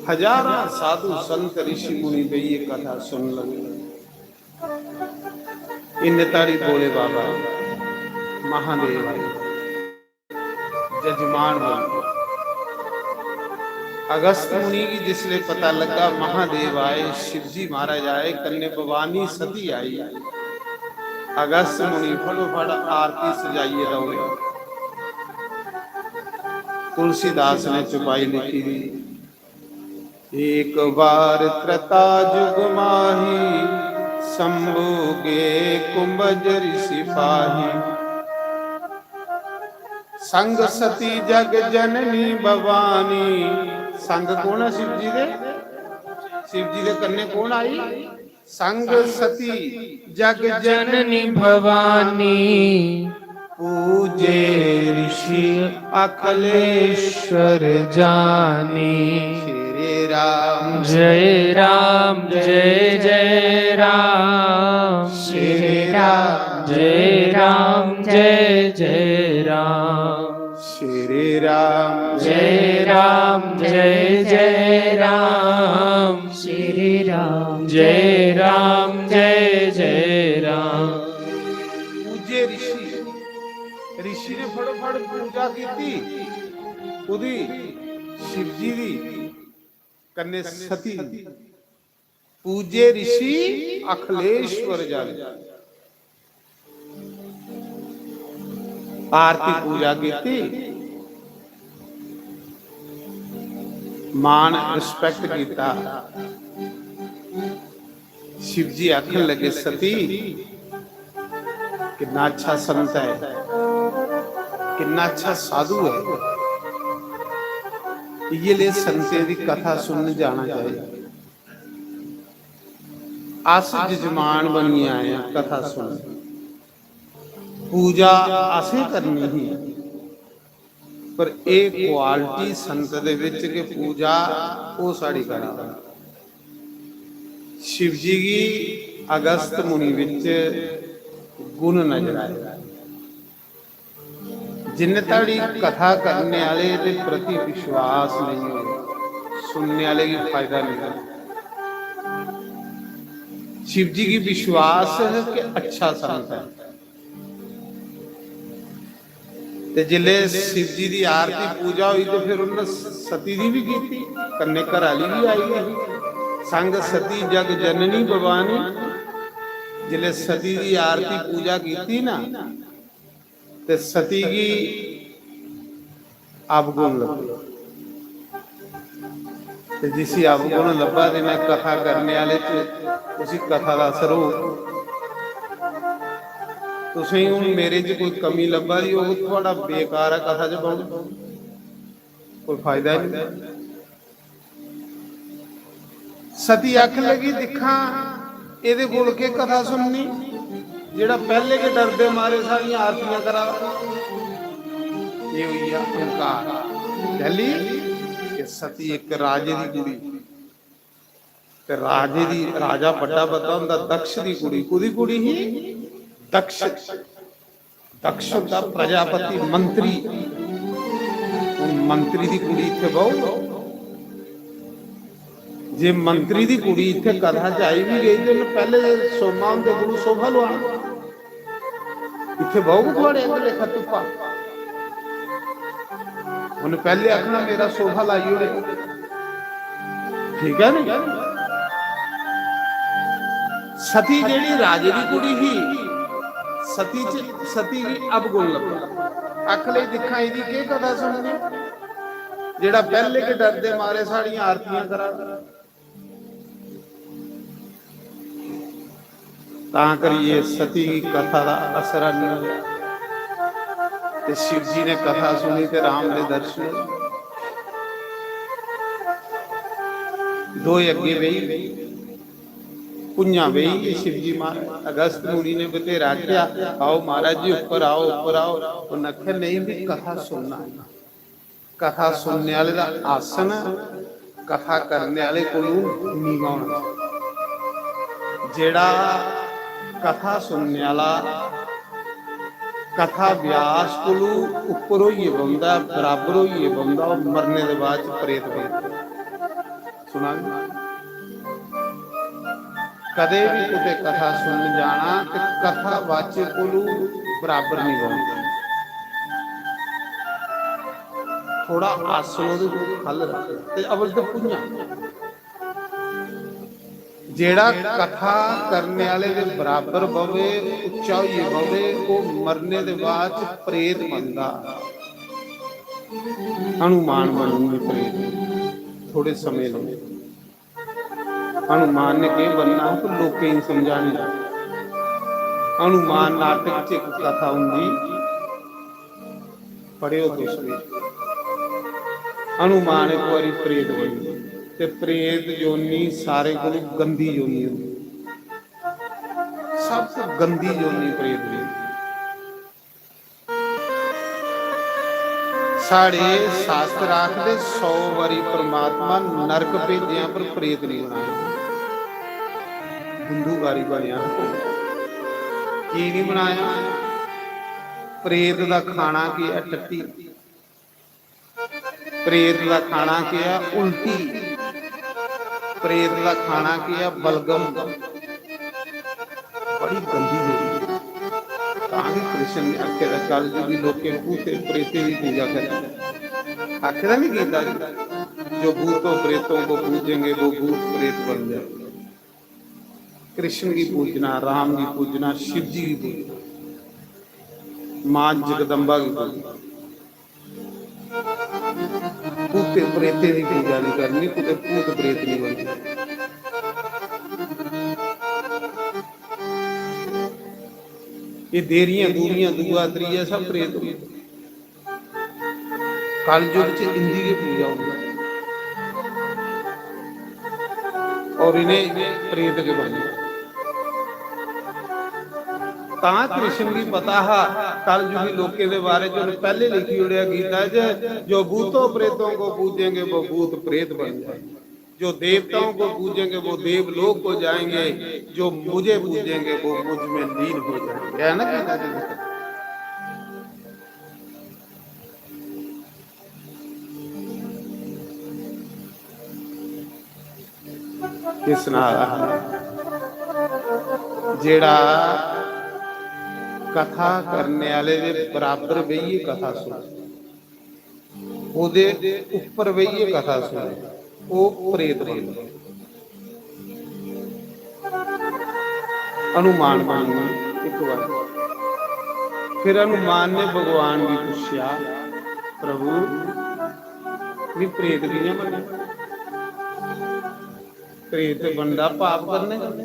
हजारां साधु संत ऋषि मुनि बेहियै कथा सुन लगे। इन्ने ताड़ी भोले बाबा महादेव आए, जजमान बने। अगस्त मुनि गी जिसले पता लग्गा महादेव आए, शिवजी महाराज आए, कन्नै भवानी सती आई, अगस्त मुनि फटोफट आरती सजाइयै दौड़े। तुलसीदास ने चौपाई लिखी दी, "एक बार त्रेता जुग माही, शंभु गे कुंभज ऋषि पाही। संग सती जग जननी भवानी।" संग कौन है शिव जी दे? शिव जी दे कन्ने कौन आई? संग सती जग जननी भवानी, पूजे ऋषि अखिलेश्वर जानी। श्री राम जय राम जय जय राम, श्री राम जय राम जय जय राम, श्री राम जय राम जय जय राम, श्री राम जय राम जय जय राम। पूजे ऋषि, ऋषि ने फटोफट पूजा कीती, ओदी शिवजी दी कन्नै सती दी। पूजे ऋषि अखिलेश्वर जन। आरती पूजा कीती, मान रिस्पेक्ट कीता। शिव जी आखन लगे, "सती, किन्ना अच्छा संत है, किन्ना अच्छा साधु है, इ'यै ले संतें दी कथा सुनन जाना चाहिए।" अस जजमान बनियै आए आं कथा सुनन, पूजा असें करनी ही, पर एह् क्वालिटी संत दे बिच गै पूजा, ओह् साढ़ी करा दा। शिव जी गी अगस्त मुनि बिच गुण नजर आए। जिन्ने धड़ी कथा करने आह्ले दे प्रति विश्वास नेईं होए, सुनने आह्ले गी फायदा नेईं होए। शिव जी गी विश्वास है कि अच्छा संत है। ते जिसले शिव जी दी आरती पूजा होई ते फिर उन्हें सती दी भी कीती, कन्ने घर आह्ली भी आई गई। संग सती जग जननी भवानी। जिसले सती दी आरती पूजा कीती ना, ते सती गी अवगुण लब्भे। ते जिसी अवगुण लब्भा दे न कथा करने आह्ले च, उसी कथा दा असर होग। तुसें हून मेरे च कोई कमी लब्भा दी होग, थुआढ़ा बेकार ऐ कथा च बौह्ना, कोई फायदा नहीं। सती आखन लगी, "दिक्खां, एह्दे कोल केह् कथा सुननी, जेह्ड़ा पैह्ले गै डरदे मारे सारियां आरतियां करा दा।" एह् होई गेआ अहंकार। कैली? कि सती इक राजे दी कुड़ी, ते राजे दी, राजा बड्डा बड्डा होंदा, दक्ष दी कुड़ी। कुदी कुड़ी ही? दक्ष। दक्ष होंदा प्रजापति, मंत्री। हून मंत्री दी कुड़ी इत्थै बहू, जे मंत्री दी कुड़ी इत्थै कथा च आई भी गई ते उन्नै पैह्ले सोमा हुंदे कोलू शोभा लुआना। इत्थै बहू थुआड़े अग्गें लेखा तुप्पा। उन्नै पैह्ले आखना, "मेरा शोभा लाई ओड़े।" ठीक है नी? सती जेह्ड़ी राजे दी कुड़ी ही, सती च, सती गी अवगुण लब्भा। आखन लगी, "दिक्खां, एह्दी केह् कथा सुननी, जेह्ड़ा पैह्ले गै डरदे मारे साढ़ियां आरतियां करा दा।" तां करियै सती गी कथा दा असर नेईं होआ। ते शिव जी ने कथा सुनी ते राम दे दर्शन होए। दोए अग्गें बेही, भुञां बेही गे शिव जी महाराज। अगस्त मुनि ने बथेरा आखेआ, "आओ महाराज जी, उप्पर आओ, उप्पर आओ।" उन्नै आखेआ, "नेईं, में कथा सुनना।" कथा सुनने आह्ले दा आसन कथा करने आह्ले कोलू नीवा होना चाहिदा। जेह्ड़ा कथा सुनने आह्ला कथा व्यास कोलू उप्पर होइयै बौंह्दा, बराबर होइयै बौंह्दा, ओह् मरने दे बाद च प्रेत बनदा। सुना दी? कदें बी कुतै कथा सुनन जाना ते कथा वाचक कोलू बराबर निं बौह्ना। थोड़ा आसन ओह्दे कोल ख'ल्ल रक्खो ते अवल ते भुञां। जेह्ड़ा कथा करने आह्ले दे बराबर बवे, उच्चा होइयै बवे, ओह् मरने दे बाद च प्रेत बनदा। हनुमान बनूंगी प्रेत, थोड़े समें लेई। हनुमान ने केह् बनना हा, तो लोकें गी समझाने। हनुमान नाटक च इक कथा होंदी, पढ़ेओ तुस भी। हनुमान इक बारी प्रेत बनी, ते प्रेत योनि सारें कोलू गंदी योनि होंदी, सब तो गंदी योनि प्रेत दी। साढ़े शास्त्र आखदे, सौ बारी परमात्मा नरक भेजेआ पर प्रेत नहीं बनाया। हिंदू गारी बनेआ। की नहीं बनाया? प्रेत दा खाना केह् ऐ? टट्टी। प्रेत दा खाना केह् ऐ? उल्टी। प्रेत दा खाना केह् ऐ? बलगम। बड़ी गंदी होई। तां गै कृष्ण ने आखे दा, कल युगी लोकें भूते प्रेते दी पूजा करी। आखे दा नहीं गीता च, "जो भूतों प्रेतों को पूजेंगे वो भूत प्रेत बन जाए।" कृष्ण गी पूजना, राम गी पूजना, शिव जी गी पूजना, मां जगदम्बा गी पूजना। भूते प्रेते दी पूजा नहीं करनी, कुते भूत प्रेत नहीं बनना। ये देरियां दूरियां दूआ त्रीया सब प्रेत होंदे। कलयुग च इंदी गै पूजा होंदी और इन्हें प्रेत गै बनना। तां कृष्ण गी पता हा, कलयुगी लोकें दे बारे च उन्हें पैहले लिखी ओड़ेआ गीता च, "जो भूतों प्रेतों को पूजेंगे वो भूत प्रेत बन जाएंगे, जो देवताओं को पूजेंगे वो देवलोक को जाएंगे, जो मुझे पूजेंगे वो मुझ में लीन हो जाएंगे।" है ना गीता च लिखा? केह् सना दा हा? जेह्ड़ा कथा करने आह्ले दे बराबर बेहियै कथा सुने, ओह्दे उप्पर बेहियै कथा सुने, ओह् प्रेत बनदा। हनुमान बनी गे इक बार। फिर हनुमान ने भगवान गी पुच्छेआ, "प्रभु, मी प्रेत कि'यां बने? प्रेत ते बनदा पाप करने कन्नै।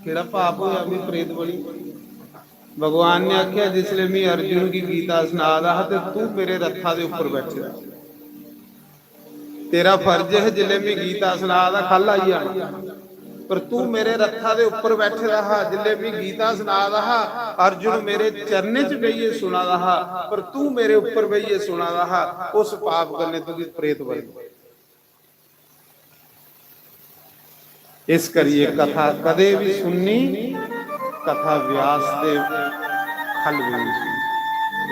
केह्ड़ा पाप होआ, मी प्रेत बनी?" भगवान ने आखेआ, "जिसलै मी अर्जुन गी गीता सना दा हा ते तू मेरे रथा दे उप्पर बैठे दा। तेरा फर्ज है, जिसलै मी गीता सना दा, ख'ल्ल आई जाना, पर तू मेरे रथा दे उप्पर बैठे दा हा। जिसलै मी गीता सना दा हा, अर्जुन मेरे चरणें च बेहियै सुना दा हा, पर तू मेरे उप्पर बेहियै सुना दा हा। उस पाप कन्नै तुगी प्रेत बनी।" इस करियै कथा कदें बी सुननी, कथा व्यास दे ख'ल्ल बी निं सुननी,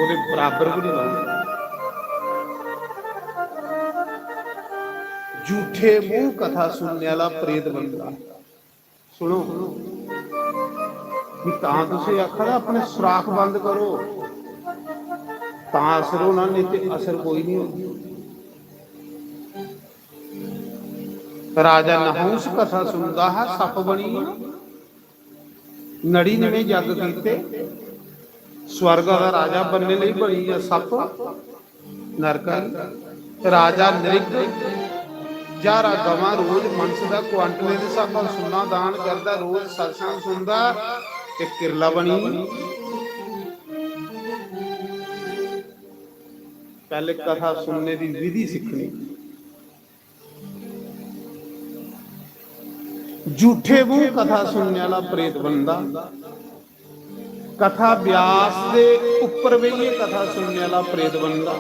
ओह्दे बराबर बी निं बननी। झूठे मूंह कथा सुनने आह्ला प्रेत बनदा। सुनो, मी तां तुसें आखा दा, अपने सुराख बंद करो, तां असर होना, नेईं ते असर कोई निं होना। राजा नहुंस कथा सुनदा हा, सप्प बनी गेआ। नड़िनमें जग कीते, स्वर्ग दा राजा बनने लेई बनी गेआ सप्प, नरक आह्ली। राजा नृग ज्हारां गवां रोज मनसदा, क्वांटलें दे स्हाबा सुन्ना दान करदा, रोज सत्संग सुनदा, ते किरला बनी गेआ। पैह्ले कथा सुनने दी विधि सिक्खनी। झूठे मूंह कथा सुनने आह्ला प्रेत बनदा, कथा व्यास दे उप्पर बेहियै कथा सुनने आह्ला प्रेत बनदा,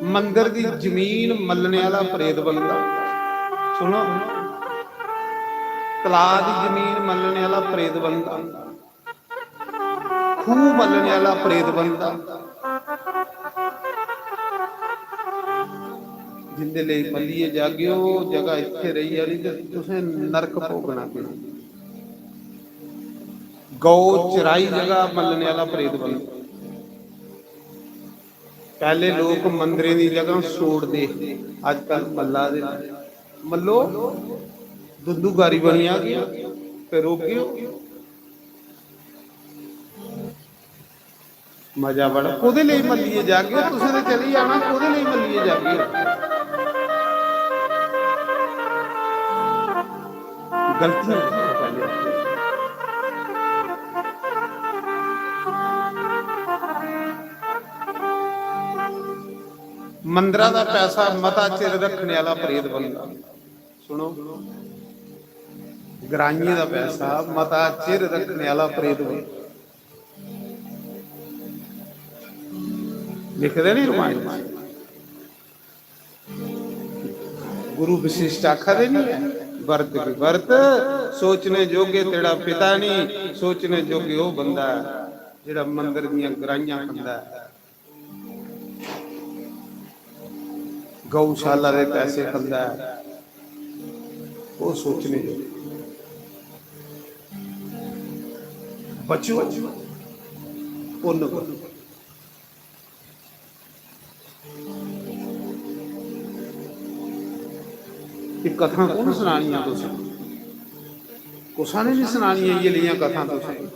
मंदर दी जमीन मल्लने आह्ला प्रेत बनदा। सुनो, तलाऽ दी जमीन मल्लने आह्ला प्रेत बनदा, खूह मल्लने आह्ला प्रेत बनदा। जिंदे लेई मल्लियै जागेओ, जगह इत्थै रेही जानी ते तुसें नरक भोगना पेना। गौ चराई जगह मल्लने आह्ला प्रेत बनदा। पैह्ले लोक मंदरें दी जगह सोड़दे, अजकल मल्ला दे। मल्लो, दुंदू गारी बनी जागे ते रोगेओ। मजा बड़ा। कोह्दे लेई मल्लियै जागे? तुसें ते चली जाना, कोह्दे लेई मल्लियै जागे? गलतियां करनियां पैह्लें। मंदरा दा पैसा मता चिर रक्खने आह्ला प्रेत बनदा। सुनो, ग्राइयें दा पैसा मता चिर रक्खने आह्ला प्रेत बनदा। लिखदे नी रमायण च। गुरु वशिष्ठ आखा दे नी ऐ, "वर्त की वर्त, सोचने जोगे तेरा पिता नी, सोचने जोगे ओह् बंदा ऐ जेह्ड़ा मंदर दियां ग्राहियां खंदा ऐ, गौशाला दे पैसे खंदा ऐ।" ओह् सोचने जोगे। बचो, पुन्न करो। एह् कथां कु'न सनानियां तुसें? कुसै ने निं सनानियां इ'यै लेइयां कथां तुसें।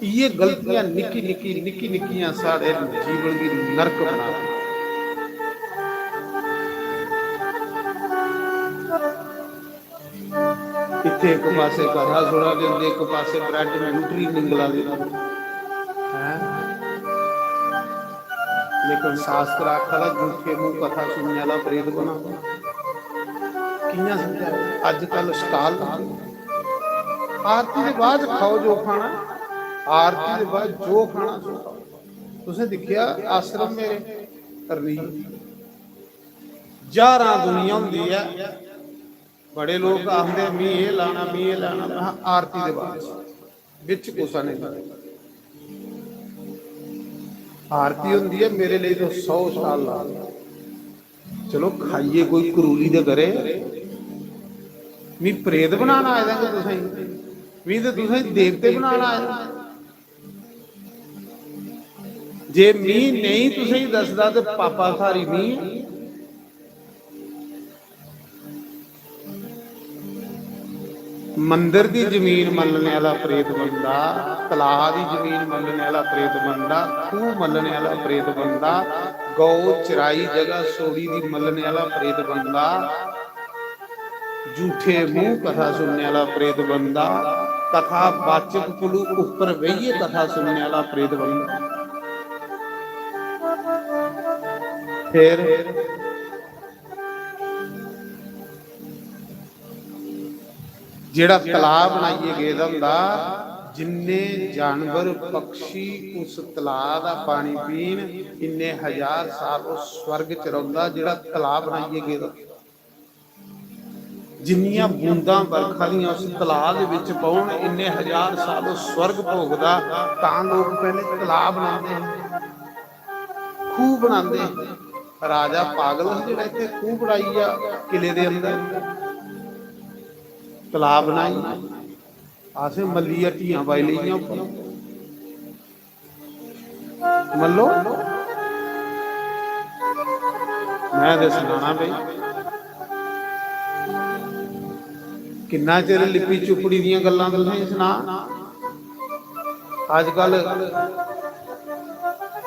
इ'यै गलतियां निक्की निक्की, निक्की निक्कियां साढ़े जीवन गी नरक बना दियां। इत्थै इक पासै कथा सुना दे होंदे, इक पासै ब्रैड न्यूट्री निंगला दे होंदे। हैं? लेकिन शास्त्र आखा दा, "झूठे मूंह कथा सुनने आह्ला प्रेत बना।" कि'यां समझाया? अजकल स्टाल लाए दे। आरती दे बाद खाओ जो खाना, आरती दे बाद जो खाना सो खाओ। तुसें दिक्खेआ आश्रम मेरे करनी ज्हारां दुनिया होंदी ऐ। बड़े लोक आखदे, "मी एह् लाना, मी एह् लाना।" में आखा, "आरती दे बाद, बिच कुसै ने निं।" आरती होंदी ऐ, मेरे लेई तुस सौ स्टाल ला दे। चलो, खाइयै कोई करूली ते करे। मी प्रेत बनाना आए दा कि तुसें, मी ते तुसें देवते बनाना आए दा। जे मी नेईं तुसें दसदा ते पापाधारी मी। मंदर दी जमीन मल्लने आह्ला प्रेत बनदा, तलाऽ दी जमीन मल्लने आह्ला प्रेत बनदा, खूह् मल्लने आह्ला प्रेत बनदा, गौ चराई जगह सोड़ी दी मल्लने आह्ला प्रेत बनदा, झूठे मूंह कथा सुनने आह्ला प्रेत बनदा, कथा वाचक कोलू उप्पर बेहियै कथा सुनने आह्ला प्रेत बनदा। फिर जेह्ड़ा तलाऽ बनाइयै गेदा होंदा, जिन्ने जानवर पक्षी उस तलाऽ दा पानी पीन, इन्ने हजार साल ओह् स्वर्ग च रौंह्दा। जेह्ड़ा तलाऽ बनाइयै गेदा, जिन्नियां बूंदां बरखा दियां उस तलाऽ दे बिच पौन, इन्ने हजार साल ओह् स्वर्ग भोगदा। तां लोक पैह्ले तलाऽ बनांदे हे, खूह् बनांदे हे। राजा पागल हा जेह्ड़ा इत्थै खूह् बनाई गेआ किले दे अंदर, तलाऽ बनाई। असें मल्ली हट्टियां पाई लेइयां उप्पर। मल्लो, में ते सनाना भई, किन्ना चिर लिपि चुपड़ी दियां गल्लां तुसें सना। अजकल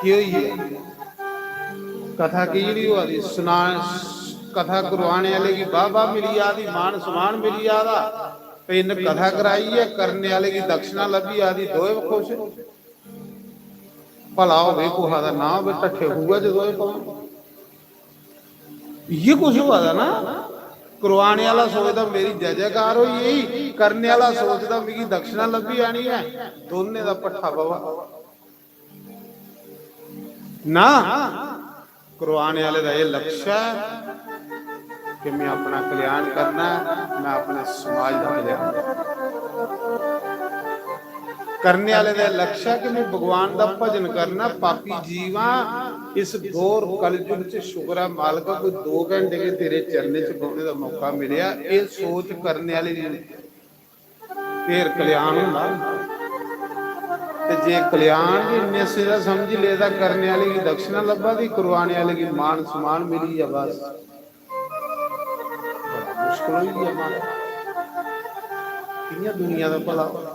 केह् होई गेआ? कथा की जेह्ड़ी होआ दी, सना, कथा करवाने आह्ले गी बाह् बाह् मिली जा दी, मान सम्मान मिली जा दा, ते इन्न कथा कराई ऐ, करने आह्ले गी दक्षिणा लब्भी जा दी, दोए खुश। भला होवे कुहा दा नां होवे, ढट्ठे खूहै च दोए पौन। इ'यै कुछ होआ दा ना। करवाने आह्ला सोचदा मेरी जय जयकार होई गेई, करने आह्ला सोचदा मिगी दक्षिणा लब्भी जानी ऐ, दोनें दा भट्ठा पवा। ना, करवाने आह्ले दा एह् लक्ष्य ऐ कि में अपना कल्याण करना ऐ, में अपने समाज दा कल्याण करना। करने आह्ले दा एह् लक्ष्य ऐ कि में भगवान दा भजन करना, पापी जीव आं, इस घोर कलयुग च शुक्र ऐ मालका कोई दो घैंटे गै तेरे चरणें च बौह्ने दा मौका मिलेआ। एह् सोच करने आह्ले दी होनी चाहिदी। फिर कल्याण होंदा। ते जे कल्याण दी इन्ने सिरा समझी लेदा, करने आह्ले गी दक्षिणा लब्भा दी, करवाने आह्ले गी मान सम्मान मिली गेआ, बस बड़ा मुश्कल होई गेआ माता। कि'यां दुनिया दा भला होना?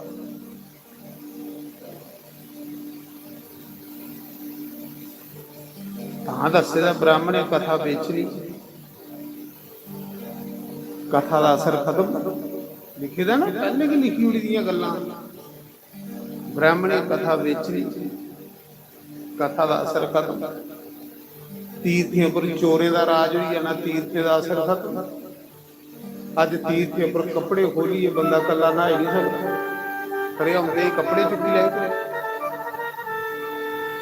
तां दस्से दा ब्राह्मणे कथा बेचनी, कथा दा असर खत्म। लिखे दा ना, पैह्लें गै लिखी ओड़ी दियां गल्लां। ब्राह्मणे कथा बेचनी, कथा दा असर खत्म। तीर्थें उप्पर चोरें दा राज होई जाना, तीर्थें दा असर खत्म। अज्ज तीर्थें उप्पर कपड़े खोलियै बंदा कल्ला न्हाई निं सकदा। खड़े होंदे ही कपड़े चुक्की लैते।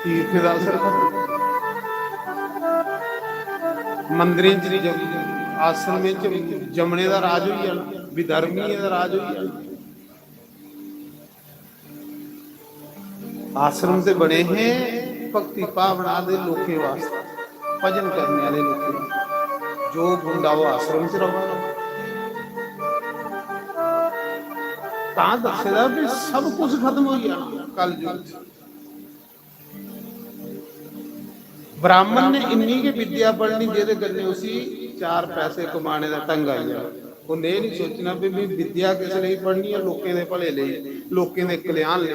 तीर्थें दा असर खत्म। मंदरें च जम-, आश्रमें च जमने दा राज होई जाना, विधर्मियें दा राज होई जाना। आश्रम ते बने हे भक्ति भावना दे लोकें वास्तै, भजन करने आह्ले लोकें वास्तै। जो गुंडा ओह् आश्रम च र'वै। तां दस्से दा भी सब कुछ खत्म होई जाना कलयुग च। ब्राह्मण ने इन्नी गै विद्या पढ़नी जेह्दे कन्नै उसी चार पैसे कमाने दा ढंग आई जाए। उन्नै एह् निं सोचना भी में विद्या किस लेई पढ़नी ऐ, लोकें दे भले लेई, लोकें दे कल्याण लेई।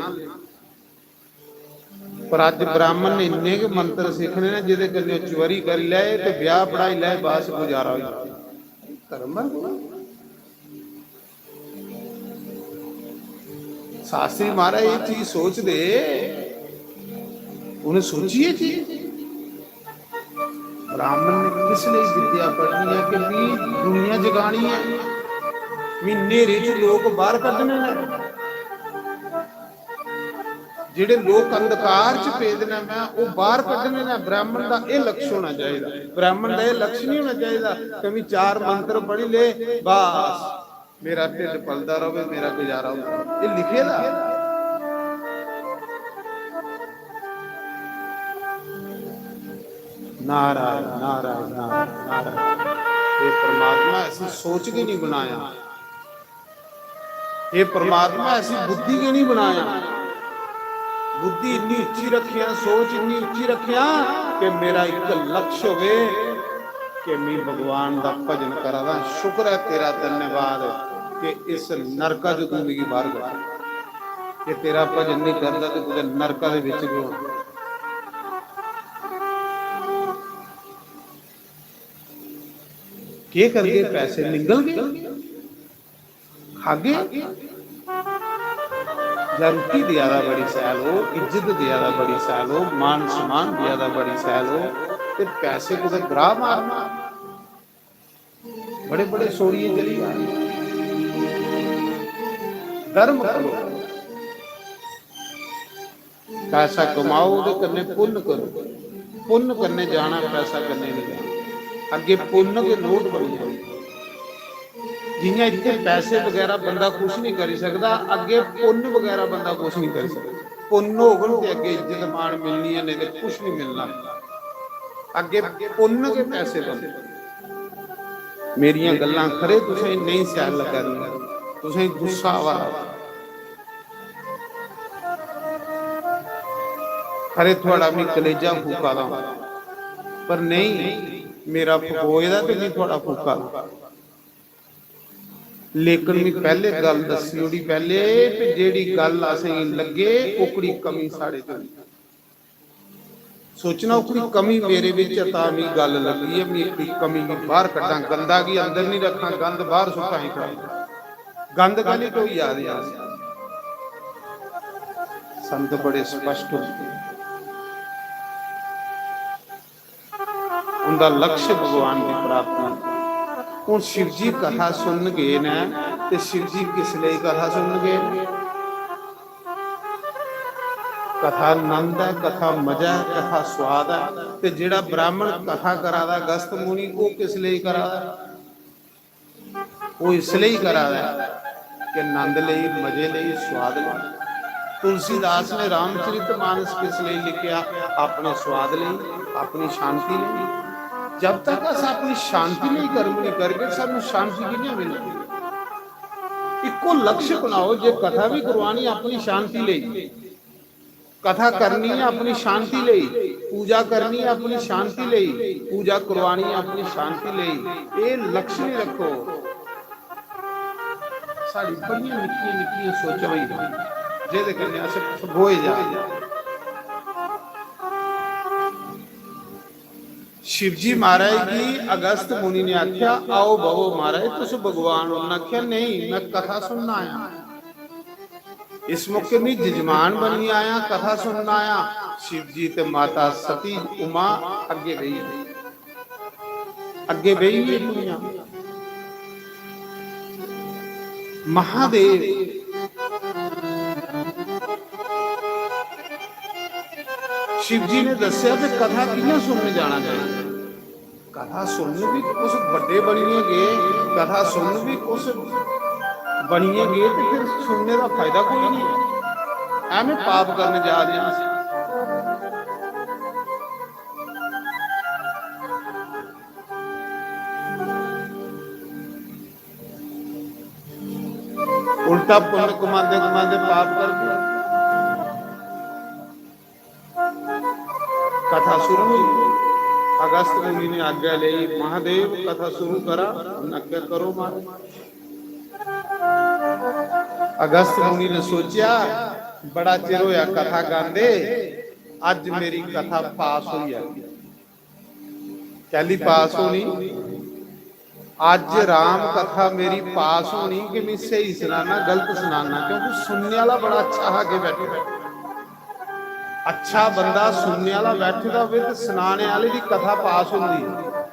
पर अज्ज ब्राह्मण ने इन्ने गै मंत्र सिक्खने न जेह्दे कन्नै ओह् चोरी करी लै ते ब्याह् पढ़ाई लै, बस गुजारा होई जाए। धर्म ऐ कोई? शास्त्री महाराज एह् चीज सोचदे, उ'नें सोची एह् चीज? ब्राह्मण ने किस लेई विद्या पढ़नी ऐ? कि मी दुनिया जगानी ऐ, मी न्हेरे च लोक बाहर कड्ढने न। जेह्ड़े लोक अंधकार च पेदे न, में ओह् बाहर कड्ढने न। ब्राह्मण दा एह् लक्ष्य होना चाहिदा। ब्राह्मण दा एह् लक्ष्य नहीं होना चाहिदा कि मी चार मंत्र पढ़ी ले, बस मेरा ढिड्ड पलदा र'वै, मेरा गुजारा होंदा र'वै। एह् लिखे दा। नारायण, नारायण, नारायण, नारायण। हे परमात्मा, ऐसी सोच गै नहीं बनाया। हे परमात्मा, ऐसी बुद्धि गै नहीं बनाया। बुद्धि इतनी उच्ची रखिया, सोच इतनी उच्ची रखिया कि मेरा एक लक्ष्य होवे कि मैं भगवान दा भजन करा दा। शुक्र है तेरा, धन्यवाद कि इस नरका च तू मिगी बाहर कड्ढ। जे तेरा भजन नहीं करदा ते कुतै नरका दे विच गै होना। केह् करगे? पैसे निंगलगे, खागे? या रुट्टी देआ दा बड़ी शैल हो, इज्जत देआ दा बड़ी शैल हो, मान सम्मान देआ दा बड़ी शैल हो, ते पैसे कुतै ग्राह मारना? बड़े बड़े सोड़िये चली जा। धर्म करो, पैसा कमाओ, ओह्दे कन्नै पुन्न करो। पुन्न कन्नै जाना, पैसा कन्नै नहीं जाना। अग्गे पुन्न दे नोट बनी जाओ। जियां इत्थे पैसे बगैरा बंदा कुछ नहीं करी सकदा, अग्गे पुन्न बगैरा बंदा कुछ नहीं करी सकदा। पुन्न होगन ते अग्गे इज्जत मान मिलनी है, नहीं ते कुछ नहीं मिलना। अग्गे पुन्न के पैसे बनदे। मेरियां गल्लां खरे तुसें नहीं शैल लग्गा दियां, तुसें गुस्सा आवा दा, खरे थुआड़ा मी कलेजा फूका दा, पर नहीं, मेरा फकोए दा ते मी थुआड़ा फूका दा। लेकिन मी पैहले गल्ल दस्सी ओड़ी, पैहले ते जेड़ी गल्ल असेंगी लग्गे, ओकड़ी कमी साढ़े च होंदी। सोचना, ओकड़ी कमी मेरे विच ऐ, तां मी गल्ल लग्गी ऐ, मी ओकड़ी कमी गी बाहर कड्ढां, गंदा गी अंदर नहीं रखां, गंद बाहर सुट्टां ही कड्ढां। गंद कैली ढोई जा दे अस? संत बड़े स्पष्ट होंदे। उंदा लक्ष्य भगवान दी प्राप्ति। हुन शिव जी कथा सुनन गे न, ते शिव जी किस लेई कथा सुनन गे न? कथा नंद ऐ, कथा मजा ऐ, कथा स्वाद ऐ। ते जेड़ा ब्राह्मण कथा करा दा अगस्त मुनि, ओह किस लेई करा दा? ओह इसलिए करा दा ऐ कि नंद लेई, मजे लेई, स्वाद लेई। तुलसीदास ने रामचरित मानस किस लेई लिखिया? अपने स्वाद लेई, अपनी शांति लेई। जब तक अस अपनी शांति लेई कर्म नहीं करगे, सानू शांति कि'यां मिलगी? इक्को लक्ष्य बनाओ, जे कथा भी करवानी अपनी शांति लेई, कथा करनी है अपनी शांति लेई, पूजा करनी है अपनी शांति लेई, पूजा करवानी है अपनी शांति लेई। एह लक्ष्य नहीं रखो। साढ़ी बड़ियां निक्कियां निक्कियां सोचां होई जान, जेहदे कन्नै अस फगोए जा। शिवजी महाराज गी अगस्त मुनि ने आख्या, "आओ बवो महाराज, तुस भगवान हो।" उन्हें आख्या, "नहीं, मैं कथा सुनना आया।" इस मौके मी जजमान बनियै आया, कथा सुनन आया। शिव जी ते माता सती उमा अग्गे बेही, अग्गे बेही गे कुड़ियां। महादेव शिव जी ने दस्सेआ कि कथा कि'यां सुनने जाना चाहिए। कथा सुनन भी कुछ बड्डे बनियै गे, कथा सुनन भी कुछ बनियै गे, ते फिर सुनने दा फायदा कोई नहीं। ऐवें पाप करने जा रहे हैं अस। उल्टा पुण्य कमाते कमाते पाप कर दिया। कथा शुरू हुई। अगस्त मुनि ने आज्ञा ली, "महादेव, कथा शुरू करा।" उन्हें आज्ञा, "करो महाराज।" अगस्त मुनि ने सोचा, "बड़ा चिर होया कथा गांदे, अज मेरी कथा पास हुई जागी।" कैली पास होनी? अज राम कथा मेरी पास होनी कि मैं सही सनाना, गलत सनाना, क्योंकि सुनने वाला बड़ा अच्छा हा अगे बैठे दा। अच्छा बंदा सुनने वाला बैठे दा होवे ते सनाने वाले दी कथा पास होंदी है।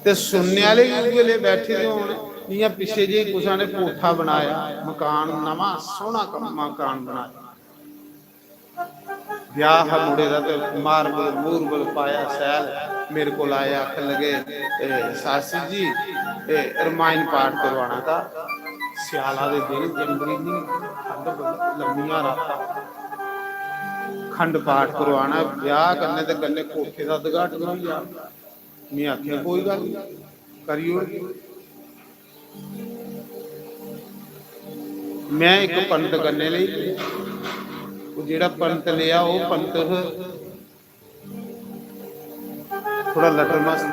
ते सुनने वाले भी उ'ऐ ले बैठे दे होन, जि'यां पिच्छे जेही कुसै ने कोठा बनाया, मकान, नमां सोहना कम-, मकान बनाया। ब्याह हा मुड़े दा ते marble, मूरबल पाया शैल। मेरे कोल आए, आखन लगे, "ए, शास्त्री जी, ए, रमायण पाठ करवाना था।" स्याला दे दिन, जनवरी दी ठंड बड़ी, लम्मियां रातां। खंड पाठ करवाना, ब्याह करने दे कन्नै कोठे दा उद्घाटन होई जा। में आखेआ, "कोई गल्ल निं, करी ओड़।" में इक पंत कन्नै लेई, ओह् जेह्ड़ा पंत लेआ, ओह् पंत थोड़ा लटर मस्त।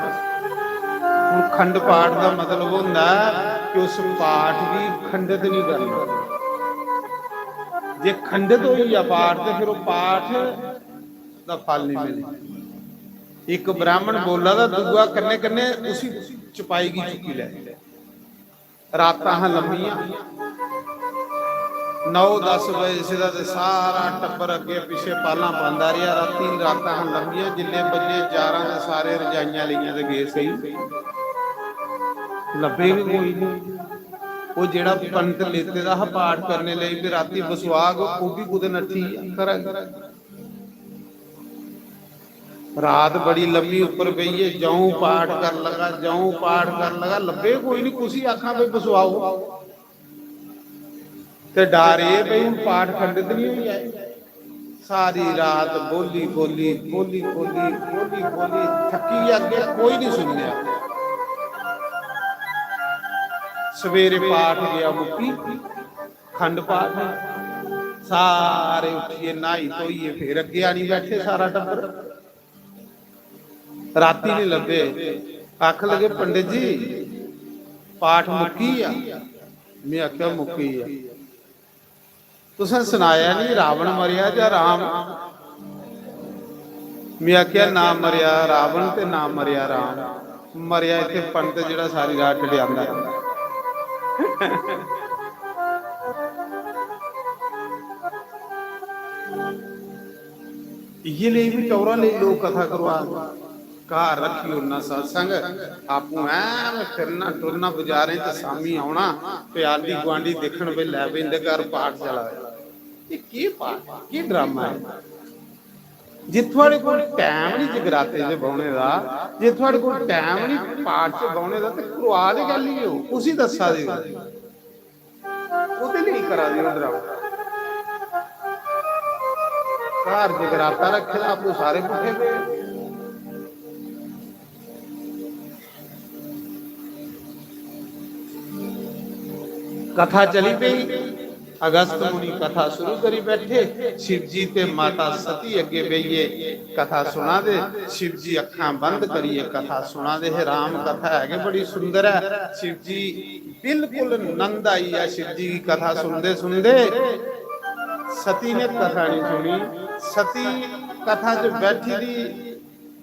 हून खंड पाठ दा मतलब होंदा ऐ कि उस पाठ गी खंडित निं करना। जे खंडित होई गेआ पाठ, ते फिर ओह् पाठ दा फल निं मिलना। इक ब्राह्मण बोला दा, दूआ कन्नै कन्नै उसी चपाई गी चुक्की लै। रातां हां लम्मियां, नौ दस बजे दा ते सारा टब्बर अग्गें पिच्छें पालां पांदा रेहा। रातीं रातां हां लम्मियां, जिन्ने बजे जारां ते सारे रजाइयां लेइयां ते गे सेई, लब्भे गै कोई निं। ओह् जेह्ड़ा पंत लेते दा हा पाठ करने लेई, ते रातीं बसोआग, ओह् बी कुतै नट्ठी गेआ घरा गी। रात बड़ी लम्मी उप्पर बेहियै जऊं पाठ कर लगा, जऊं पाठ कर लगा, लब्भे कोई निं, कुसी आखां भई बसोआओ। ते डर एह् भई हून पाठ खंडित निं होई जाए। सारी रात बोली, बोली, बोली, बोली, बोली, बोली, थक्की गे, अग्गें कोई निं सुनी रेहा। सवेरे पाठ गेआ मुक्की, खंड पाठ। सारे उट्ठियै, न्हाई धोइयै, फिर अग्गें आनी बैठे सारा टब्बर। रातीं निं लब्भे। आखन लगे, "पंडित जी, पाठ मुक्की गेआ?" में आखेआ, "मुक्की गेआ।" "तुसें सनाया निं, रावण मरेआ जां राम?" में आखेआ, "ना मरेआ रावण ते ना मरेआ राम, मरेआ इत्थै पंत जेह्ड़ा सारी रात डडेआंदा ऐ।" इ'यै लेई बी टौरा लेई लोक कथा करोआ दे। घर रक्खी ओड़ना सत्संग, आपूं ऐ फिरना टुरना बजारें च, शामीं औना ते आंढी गुआंढी दिक्खन, भई लै भई इं'दे घर पाठ चला दा। एह् केह् पाठ, केह् ड्रामा ऐ? जे थुआढ़े कोल टैम निं जगराते च बौह्ने दा, जे थुआढ़े कोल टैम निं पाठ च बौह्ने दा, ते करोआ दे कैह्ली ओ? उसी दस्सा दे ओ। ओह्दे लेई करा दे ओ ड्रामा। घर जगराता रक्खे दा, आपूं सारे पुट्ठे पे। कथा चली पेई। अगस्त मुनि कथा शुरू करी बैठे। शिव जी ते माता सती अग्गे बेहियै कथा सुना दे। शिव जी अक्खां बंद करियै कथा सुना दे हे। राम कथा है गै बड़ी सुंदर ऐ। शिव जी बिल्कुल नंद आई गेआ शिव जी गी कथा सुनदे सुनदे। सती ने कथा नहीं सुनी। सती कथा च बैठी दी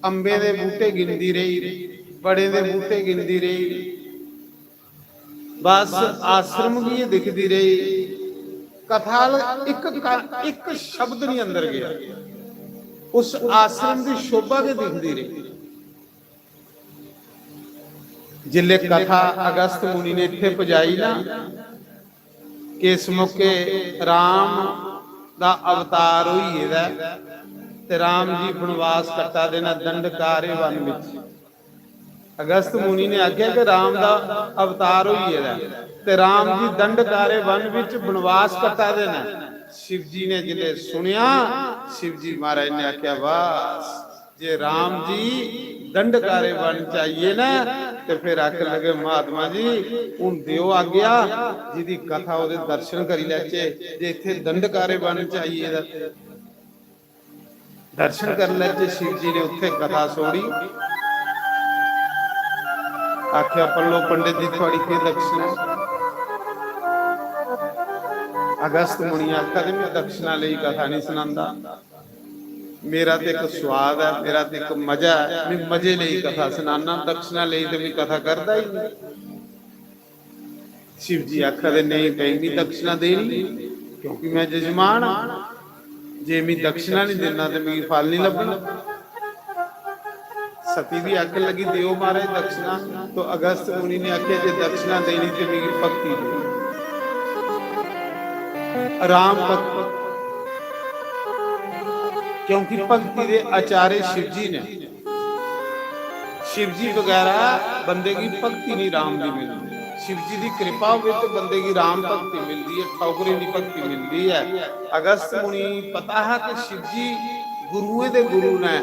अम्बे दे बूटे गिनदी रेही, बड़े दे बूटे गिनदी रेही। बस आश्रम गी दिखदी रेही। कथा आह्ला इक का-, इक शब्द नहीं अंदर गया। उस आश्रम दी शोभा गै दिखदी रेही। जिसले कथा अगस्त मुनि ने इत्थे पजाई ना, कि इस मौके राम दा अवतार होई गेदा ऐ ते राम जी बनवास कट्टा दे न दंडकारे वन विच। अगस्त मुनि ने आखेआ कि राम दा अवतार होई गेदा ऐ ते राम जी दंडकारे वन विच बनवास कट्टा दे न। शिव जी ने जिसले सुनिया, शिव जी महाराज ने आखेआ, "बस, जे राम जी दंडकारे वन च आई गे न," ते फिर आखन लगे, "महात्मा जी, हून देओ आज्ञा, जिदी कथा ओदे दर्शन करी लैचे, जे इत्थे दंडकारे वन च आई गेदा।" दर्शन करी लैचे। शिव जी ने उत्थे कथा छोड़ी। आखेआ, "पल्लो पंडित जी, थुआड़ी केह् दक्षिणा?" अगस्त मुनि आखा दे, "मैं दक्षिणा लेई कथा नहीं सुनांदा, मेरा ते इक स्वाद ऐ, मेरा ते इक मजा ऐ, मैं मजे लेई कथा सुनाना, दक्षिणा लेई ते मैं कथा करदा ही नहीं।" शिव जी आखा दे, "नहीं भाई, मी दक्षिणा देनी, क्योंकि मैं जजमान आं। जे मी दक्षिणा नहीं देना ते मिगी फल नहीं लब्भना।" सती भी आखन लगी, "देओ महाराज दक्षिणा।" तो अगस्त मुनि ने आखेआ, "जे दक्षिणा देनी ते मिगी भक्ति देओ, राम भक्ति, क्योंकि भक्ति दे आचार्य शिव जी ने।" शिव जी बगैरा बंदे गी भक्ति नहीं राम दी मिलदी। शिव जी दी कृपा होवे ते बंदे गी राम भक्ति मिलदी ऐ, ठौकरें दी भक्ति मिलदी ऐ। अगस्त मुनि पता हा कि शिव जी गुरुएं दे गुरु ने,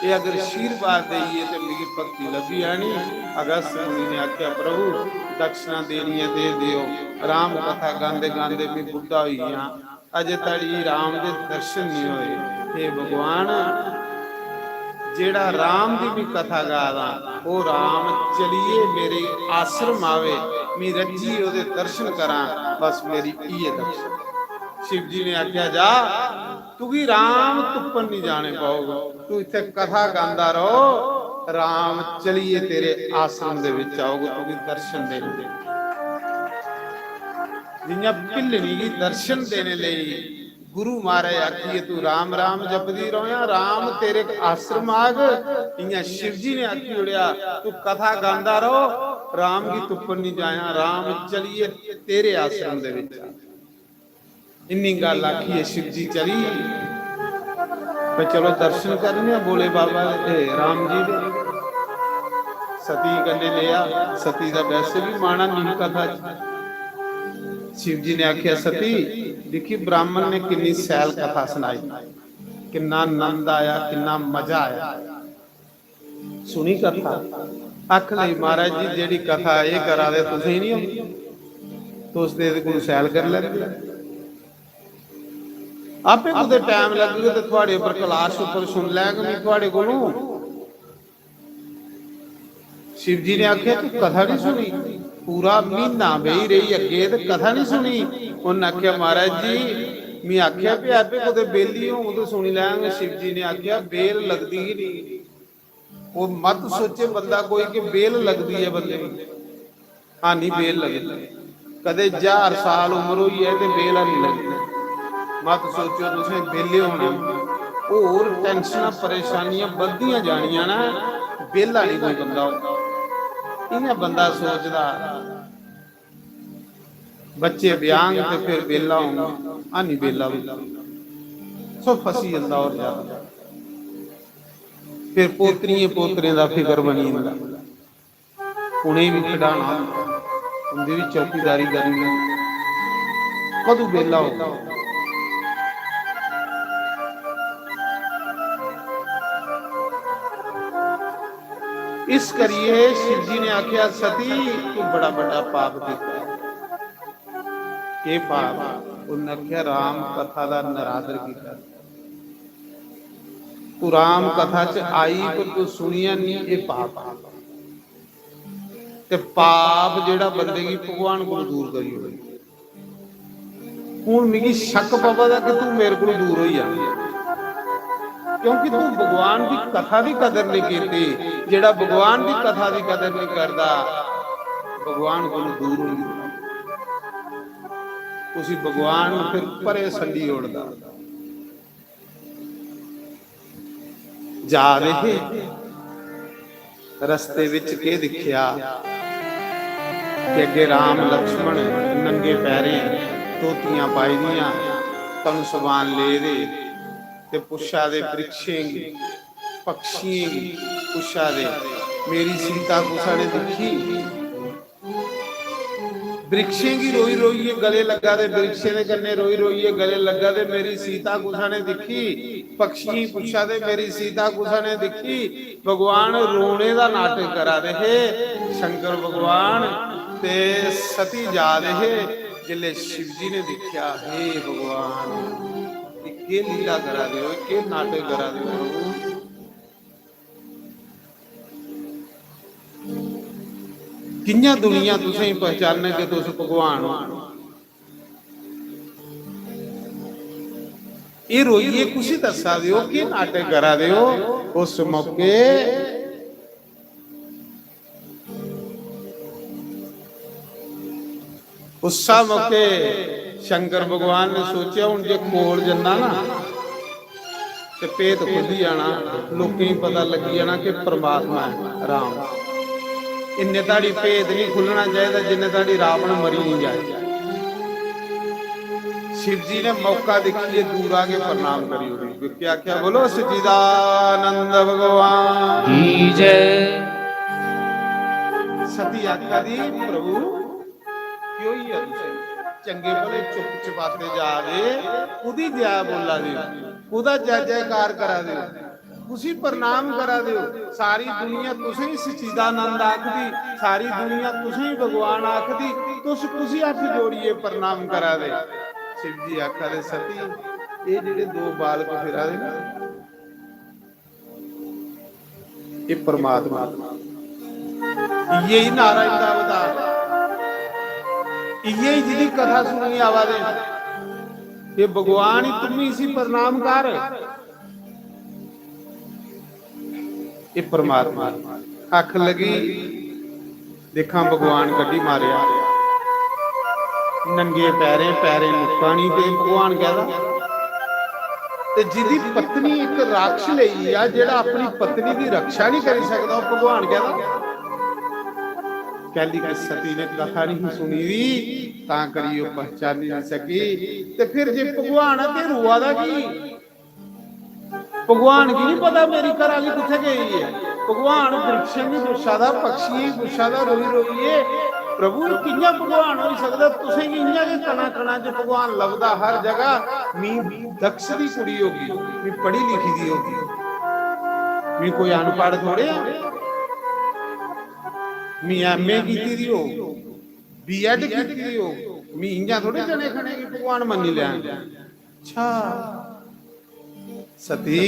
ये अगर आशीर्वाद देइए ते मिगी भक्ति लब्भी जानी। अगस्त मुनि ने आख्या, "प्रभु, दक्षिणा देनी है, दे दियो। राम कथा गांदे गांदे मैं बुढ़ा होई गया, अजे धड़ी राम दे दर्शन नहीं होए। हे भगवान, जेड़ा राम दी भी कथा गा दा, ओ राम चलिए मेरे आश्रम आवे, मैं रज्जी ओदे दर्शन करा, बस मेरी इये दक्षिणा।" शिव जी ने आख्या, "जा, तुगी राम तुप्पन नहीं जाने पाओगे, तू इत्थे कथा गांदा रहो, राम चलिए तेरे आश्रम दे विच आओगे, तुगी दर्शन देंगे।" जियां भिल्लनी गी दर्शन देने लेई गुरु महाराज आखिए, "तू राम राम जपदी रौह्या, राम तेरे आश्रम आग।" इयां शिव जी ने आखी ओड़ेआ, "तू कथा गांदा रहो, राम गी तुप्पन नहीं जाया, राम चलिए तेरे आश्रम दे विच आ।" इन्नी गल्ल आखिए शिव जी चली, "भाई चलो दर्शन करने आं भोले बाबा दे, राम जी दे।" सती कन्नै लेआ, सती दा वैसे भी माना नहीं कथा च। शिव जी ने आख्या, "सती, दिक्खी ब्राह्मण ने किन्नी सैल कथा सनाई, किन्ना आनंद आया, किन्ना मजा आया। सुनी कथा?" आखन लगी, "महाराज जी, जेह्ड़ी कथा एह् करा दे, तुसें नहीं औंदी, तुस ते एह्दे कोल सैल करी लैंदे। आपे कुतै टैम लग्गग ते थुआड़े उप्पर क्लास उप्पर सुन लैग मैं थुआड़े कोलों।" शिव जी ने आख्या, "तू कथा नहीं सुनी? पूरा महीना बेही रेही अग्गे ते कथा नहीं सुनी?" उन्नै आख्या, "महाराज जी, मैं आख्या भी आपे कुतै बेली होंग ते सुनी लैंग।" शिव जी ने आख्या, "बेल लगदी ही नहीं।" ओह् मत सोचे बंदा कोई कि बेल लगदी ऐ बंदे गी। हां, नहीं बेल लगदी। कदे ज्हार साल उम्र होई ऐ ते बेल नहीं लगदी। मत सोचो तुसें बेले होना। होर टैंशनां, परेशानियां बधदियां जानियां ना, बेला नहीं कोई बंदा होंदा। इ'यां बंदा सोचदा, बच्चे ब्याहंग ते फिर बेला होंग, हां, नहीं बेला होंदा। सो फसी जंदा होर ज्यादा। फिर पोतरियें पोतरें दा फिकर बनी जंदा, उ'नेंगी बी खिडाना होंदा, उं'दी बी चौकीदारी करनी होंदी। कदूं बेला होग? इस करियै शिव जी ने आखेआ, "सती, तू बड़ा बड्डा पाप कीता।" केह् पाप? उन्नै आखेआ, "राम कथा दा नरादर कीता।" तू राम कथा च आई पर तू सुनिया नहीं, एह् पाप आ। ते पाप जेह्ड़ा बंदे गी भगवान कोल दूर करी ओड़े। हुन मिगी शक पवा दा कि तू मेरे कोल दूर होई जाना, क्योंकि तू भगवान दी कथा दी कदर नहीं कीती। जेह्ड़ा भगवान दी कथा दी कदर नहीं करदा, भगवान कोल दूर होई जंदा। उसी भगवान फिर परे संडी ओड़दा। जा दे हे, रस्ते विच केह् दिक्खेआ कि अग्गे राम लक्ष्मण नंगे पैरें, धोतियां पाई दियां, तन समान ले दे ते पुच्छा दे वृक्षें गी, पक्षियें गी पुच्छा दे, "मेरी सीता कुसा ने दिक्खी?" वृक्षें गी रोई रोइयै गले लग्गा दे, वृक्षें दे कन्नै रोई रोइयै गले लग्गा दे, "मेरी सीता कुसा ने दिक्खी?" पक्षी पुच्छा दे, "मेरी सीता कुसा ने दिक्खी?" भगवान रोने दा नाटक करा दे हे शंकर भगवान। ते सती जा दे हे, जिसले शिव जी ने दिक्खेआ, "हे भगवान, एह् केह् लीला करा दे ओ, एह् केह् नाटक करा दे ओ प्रभु?" कि'यां दुनिया तुसेंगी पहचानग कि तुस भगवान ओ? एह् रोइयै कुसी दस्सा दे ओ, केह् नाटक करा दे ओ? उस मौके, उस्सा मौके शंकर भगवान ने सोचेआ, "हुन जे कोल जन्ना ना, ते भेत खुल्ली जाना, लोकें गी पता लग्गी जाना कि परमात्मा ऐ राम।" इन्ने धड़ी भेत नहीं खुल्लना चाहिदा जिन्ने धड़ी रावण मरी नहीं जाए। शिव जी ने मौका दिक्खियै दूरा गै प्रणाम करी ओड़ी। क्या क्या बोलो, सच्चिदानंद भगवान की जय। सती आखा दी, "प्रभु, केह् होई गेआ तुसें? चंगे भले चुप चपाते जा दे, कुदी जय बोला दे, कुदा जय जयकार करा दे, कुसी प्रणाम करा दे हो? सारी दुनिया तुसें ही सच्चिदानंद आखदी, सारी दुनिया तुसें ही भगवान आखदी, तुस कुसी हत्थ जोड़ियै प्रणाम करा दे? शिव जी आखा दे, सती, एह् जेह्ड़े दो बालक फिरा दे ना, एह् परमात्मा, इ'यै ही नारायण दा अवतार, इ'यै ही जिंदी कथा सुनने आवा दे। हे भगवान, तुम ही इसी प्रणाम कर। एह् परमात्मा आखन लगी, दिक्खां भगवान कड्ढी मारेआ, नंगे पैरें, पैरें मुक्कां निं ते भगवान कैह्दा? ते जिंदी पत्नी इक राक्षस लेई आ, जेह्ड़ा अपनी पत्नी दी रक्षा निं करी सकदा, ओह् भगवान कैह्दा? कैह्ली कि सती ने कथा निं सुनी दी, तां करियै ओह् पहचानी निं सकी। ते फिर जे भगवान ऐ ते रोआ दा की? भगवान गी निं पता मेरी घरा आह्ली कुत्थै गेई ऐ। भगवान वृक्षें गी पुच्छा दा, पक्षियें गी पुच्छा दा, रोई रोइयै, "प्रभु, एह् कि'यां भगवान होई सकदा? तुसें गी इ'यां गै कणा कणा च भगवान लभदा हर जगह। मी दक्ष दी कुड़ी होगी, मी पढ़ी लिखी दी होगी, मी कोई अनपढ़ थोड़े आ, मी एम ए कीती दी होग, बी एड कीती दी होग, मी इ'यां थोड़े जने खने गी भगवान मन्नी लैन।" अच्छा सती,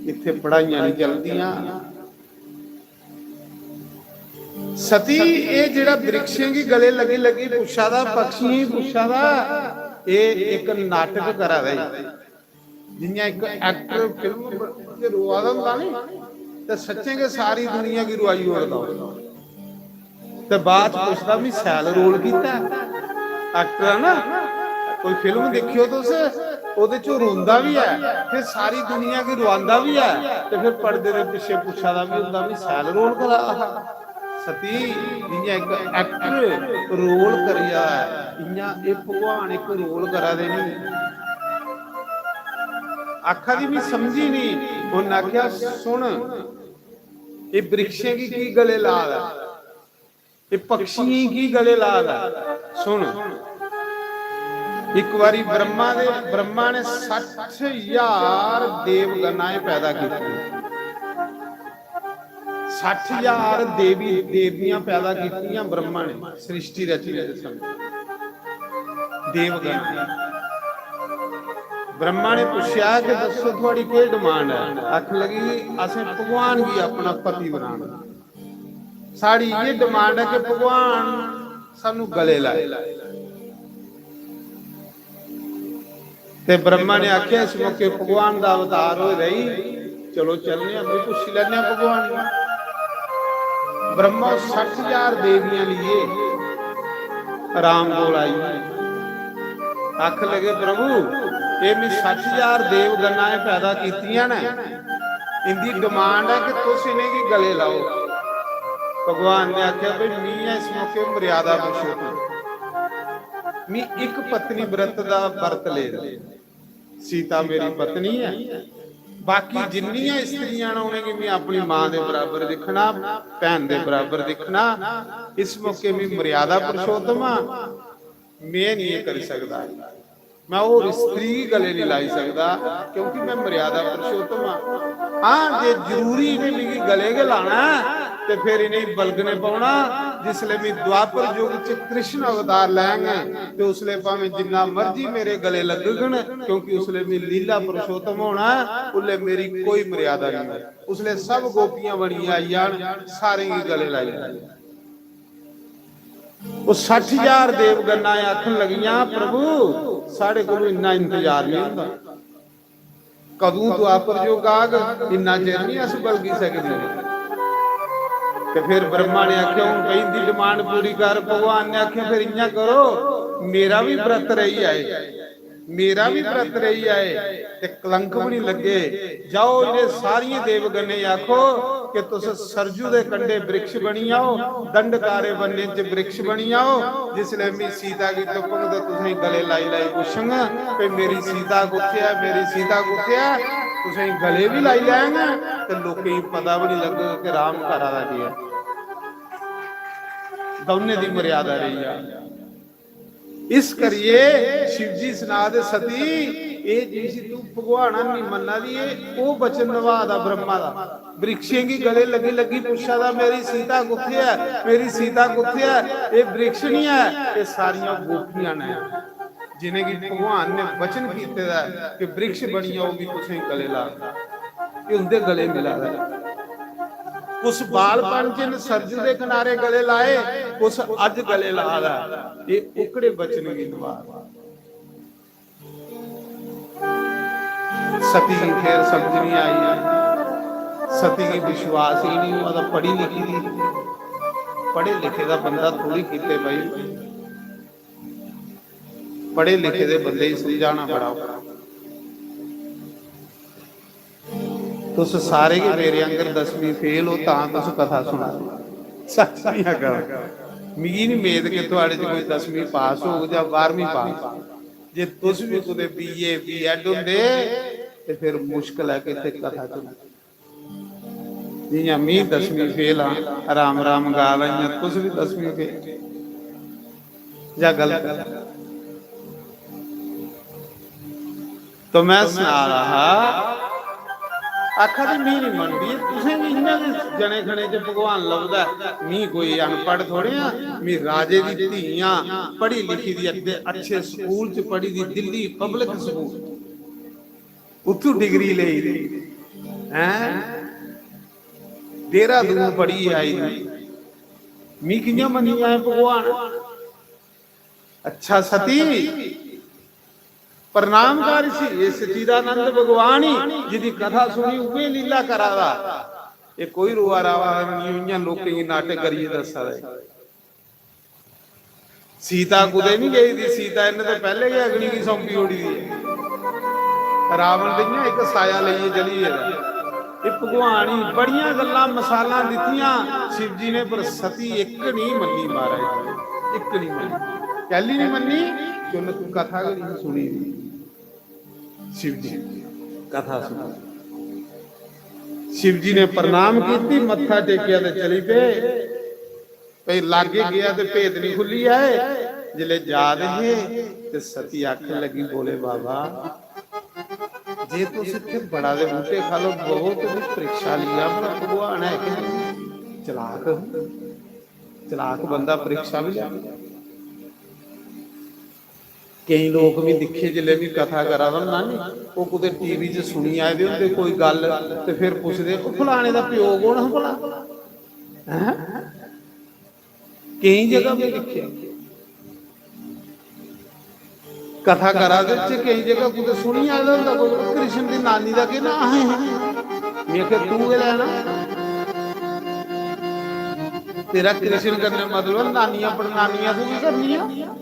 इत्थै पढ़ाइयां निं चलदियां। सती, एह् जेह्ड़ा वृक्षें गी गले लग्गी लग्गी पुच्छा दा, पक्षियें गी पुच्छा दा, एह् इक नाटक करा दा ई। जि'यां इक एक्टर फिल्म च रोआ दा होंदा नी, ते सच्चें गै सारी दुनिया गी रोआई ओड़दा। ते बाद च पुछदा, "मी सैल रोल कीता ऐ?" एक्टर ऐ ना, कोई फिल्म दिक्खेओ तुस, ओह्दे च ओह् रोंदा बी ऐ, फिर सारी दुनिया गी रोआंदा बी ऐ, ते फिर पर्दे दे पिच्छे पुच्छा दा बी होंदा, "मी सैल रोल करा दा हा?" सती, जि'यां इक एक्टर रोल करी जा, इ'यां एह् भगवान इक रोल करा दे न। आखा दी, "मी समझी निं।" उन्न आखेआ, "सुन, एह् वृक्षें गी की गले ला दा ऐ?" एह् पक्षियें गी गले ला दा। सुन, इक बारी ब्रह्मा दे, ब्रह्मा ने सट्ठ ज्हार देवगणाएं पैदा कीतियां। सट्ठ ज्हार देवी देवियां पैदा कीतियां ब्रह्मा ने सृष्टि रचने दे समय। देवगण। ब्रह्मा ने पुच्छेआ कि दस्सो, थुआड़ी केह् डिमांड ऐ? आखन लगी, "असें भगवान गी अपना पति बनाना।" साढ़ी इ'यै डिमांड ऐ कि भगवान सानू गले लाए। ते ब्रह्मा ने आखेआ, "इस मौके भगवान दा अवतार होए दा ई, चलो चलने आं, भी पुच्छी लैने आं भगवान गी।" ब्रह्मा सट्ठ ज्हार देवियां लिए राम कोल आई। आखन लगे, "प्रभु, एह् में सट्ठ ज्हार देवगणाएं पैदा कीतियां न, इंदी डिमांड ऐ कि तुस इ'नेंगी गले लाओ।" भगवान ने आखेआ, "भाई, मी ऐ इस मौके मर्यादा पुरुषोत्तम, मी इक पत्नी व्रत दा व्रत ले दा। सीता मेरी पत्नी ऐ, बाकी जिन्नियां स्त्रियां न, उ'नेंगी मी अपनी मां दे बराबर दिक्खना, भैन दे बराबर दिक्खना। इस मौके मी मर्यादा पुरुषोत्तम आं, में निं एह् करी सकदा।" मैं होर स्त्री गी गले निं लाई सकदा, क्योंकि मैं मर्यादा पुरुषोत्तम आं। हां, जे जरूरी इ'नें मिगी गले गै लाना ऐ, ते फिर इ'नेंगी बलगने पौना। जिसलै मैं द्वापर युग च कृष्ण अवतार लैंग, ते उसलै भामें जिन्ना मर्जी मेरे गले लग्गगन, क्योंकि उसलै मैं लीला पुरुषोत्तम होना ऐ, उसलै मेरी कोई मर्यादा निं होनी। उसलै सब गोपियां बनियै आई जान, सारें गी गले लाई लैन। ओह् सट्ठ ज्हार देवगणाएं आखन लगियां, "प्रभु, साढ़े कोल इन्ना इंतजार नहीं होंदा। कदूं द्वापर युग आग, इन्ना चिर नहीं अस बलगी सकदे।" ते फिर ब्रह्मा ने आखेआ, "हून भाई इंदी डिमांड पूरी कर।" भगवान ने आखेआ, "फिर इ'यां करो, मेरा भी व्रत रेही जाए।" मेरा भी व्रत रेही जाए ते कलंक भी नहीं लगे। जाओ, इन्हें सारियें देवगणें गी आखो कि तुस सरजू दे कंढे वृक्ष बनी जाओ, दंडकारे वन्य च वृक्ष बनी जाओ। जिसले मैं सीता गी तुप्पंग ते तुसें गले लाई लाई पुच्छंग कि मेरी सीता कुत्थे ऐ, मेरी सीता कुत्थे ऐ। तुसें गले भी लाई लैंग ते लोकें गी पता भी नहीं लगग कि राम घरा दा केह् ऐ। दौनें दी मर्यादा रेही जा। इस करियै शिव जी सना दे, "सती, एह् जिसी तू भगवान नेईं मन्ना दी, एह् ओह् वचन नभा दा ब्रह्मा दा। वृक्षें गी गले लग्गी लग्गी पुच्छा दा, 'मेरी सीता कुत्थै ऐ? मेरी सीता कुत्थै ऐ?' एह् वृक्ष निं ऐ, एह् सारियां गोपियां न, जिनेंगी भगवान ने वचन कीते दा ऐ कि वृक्ष बनियै ओह् बी तुसें गले ला, एह् उं'दे गले मिला दा ऐ।" कुछ बालपन च इ'न्न सरजू दे किनारे गले लाए, कुछ अज्ज गले ला दा ऐ। एह् ओकड़े वचन गी नभा दा। सती गी फिर समझ नहीं आई। सती गी विश्वास ही नहीं होआ दा, पढ़ी लिखी दी, पढ़े लिखे दा बंदा थोड़ी कीते भाई। पढ़े लिखे दे बंदे गी समझाना बड़ा औखा। तुस सारे गै मेरे आंगर दसमीं फेल हो, तां तुस कथा सुना दे। सच नहीं आखा, मिगी नहीं मेद कि थुआड़े च कोई दसमीं पास होग जां बारहवीं पास। जे तुस भी कुतै बीए, बीएड होंदे ते फिर मुश्कल ऐ कि इत्थै कथा चलदी। जियां मी दसमीं फेल आं, राम राम गा दा, इयां तुस भी दसमीं फेल जां गलत? तो मैं सना रहा हा, आखा दे, "मी नहीं मनदी, तुसें भी इयां गै जने खने च भगवान लभदा ऐ। मी कोई अनपढ़ थोड़े आं, मी राजे दी धी आं, पढ़ी लिखी दी, अग्गे अच्छे स्कूल च पढ़ी दी, Delhi public school, Uthup degree लेई दी, हैं, देहरादून पढ़ी आई दी, मी कियां मन्नी जाए भगवान?" अच्छा सती, प्रणाम कर इसी, एह् सच्चिदानंद भगवान ही, जिदी कथा सुनी उ'ऐ लीला करा दा। एह् कोई रोआ रावा नहीं, इ'यां लोकें गी नाटक करियै दस्सा दा ऐ। सीता कुतै नहीं गेई दी, सीता इन्ने ते पैह्ले गै अग्नि गी सौंपी ओड़ी दी ऐ। रावण ते इ'यां इक साया लेइयै चली गेदा। एह् भगवान ही बड़ियां गल्लां मसालां दित्तियां शिव जी ने, पर सती इक नहीं मन्नी महाराज जी, इक नहीं मन्नी। कैली नहीं मन्नी? कि उन्नै कथा गै नहीं सुनी दी। शिव जी कथा सुनी। शिव जी ने प्रणाम कीती, मत्था टेकेआ ते चली पे। भाई लागे गेआ ते भेत नहीं खुल्ली आए। जिसलै जा दे हे ते सती आखन लगी, "भोले बाबा, जे तुस इत्थै बड़ा दे बूटे खल्ल बवो ते भी परीक्षा लिया, भला भगवान है कि नहीं?" चलाक, चलाक बंदा परीक्षा भी लै। केईं लोक भी दिक्खे, जिसलै भी कथा करा दा होंदा नी, ओह् कुतै टीवी च सुनी आए दे होंदे कोई गल्ल, ते फिर पुछदे, "ओह् फलाने दा प्यो कौन हा भला?" हैं? केईं जगह में दिक्खेआ, कथा करा दे च केईं जगह कुतै सुनी आए दा होंदा कोई, "कृष्ण दी नानी दा केह् नांऽ हा?" में आखेआ, "तूं गै लैना, तेरा कृष्ण कन्नै मतलब नानियां पड़नानियां तूं की करनियां?"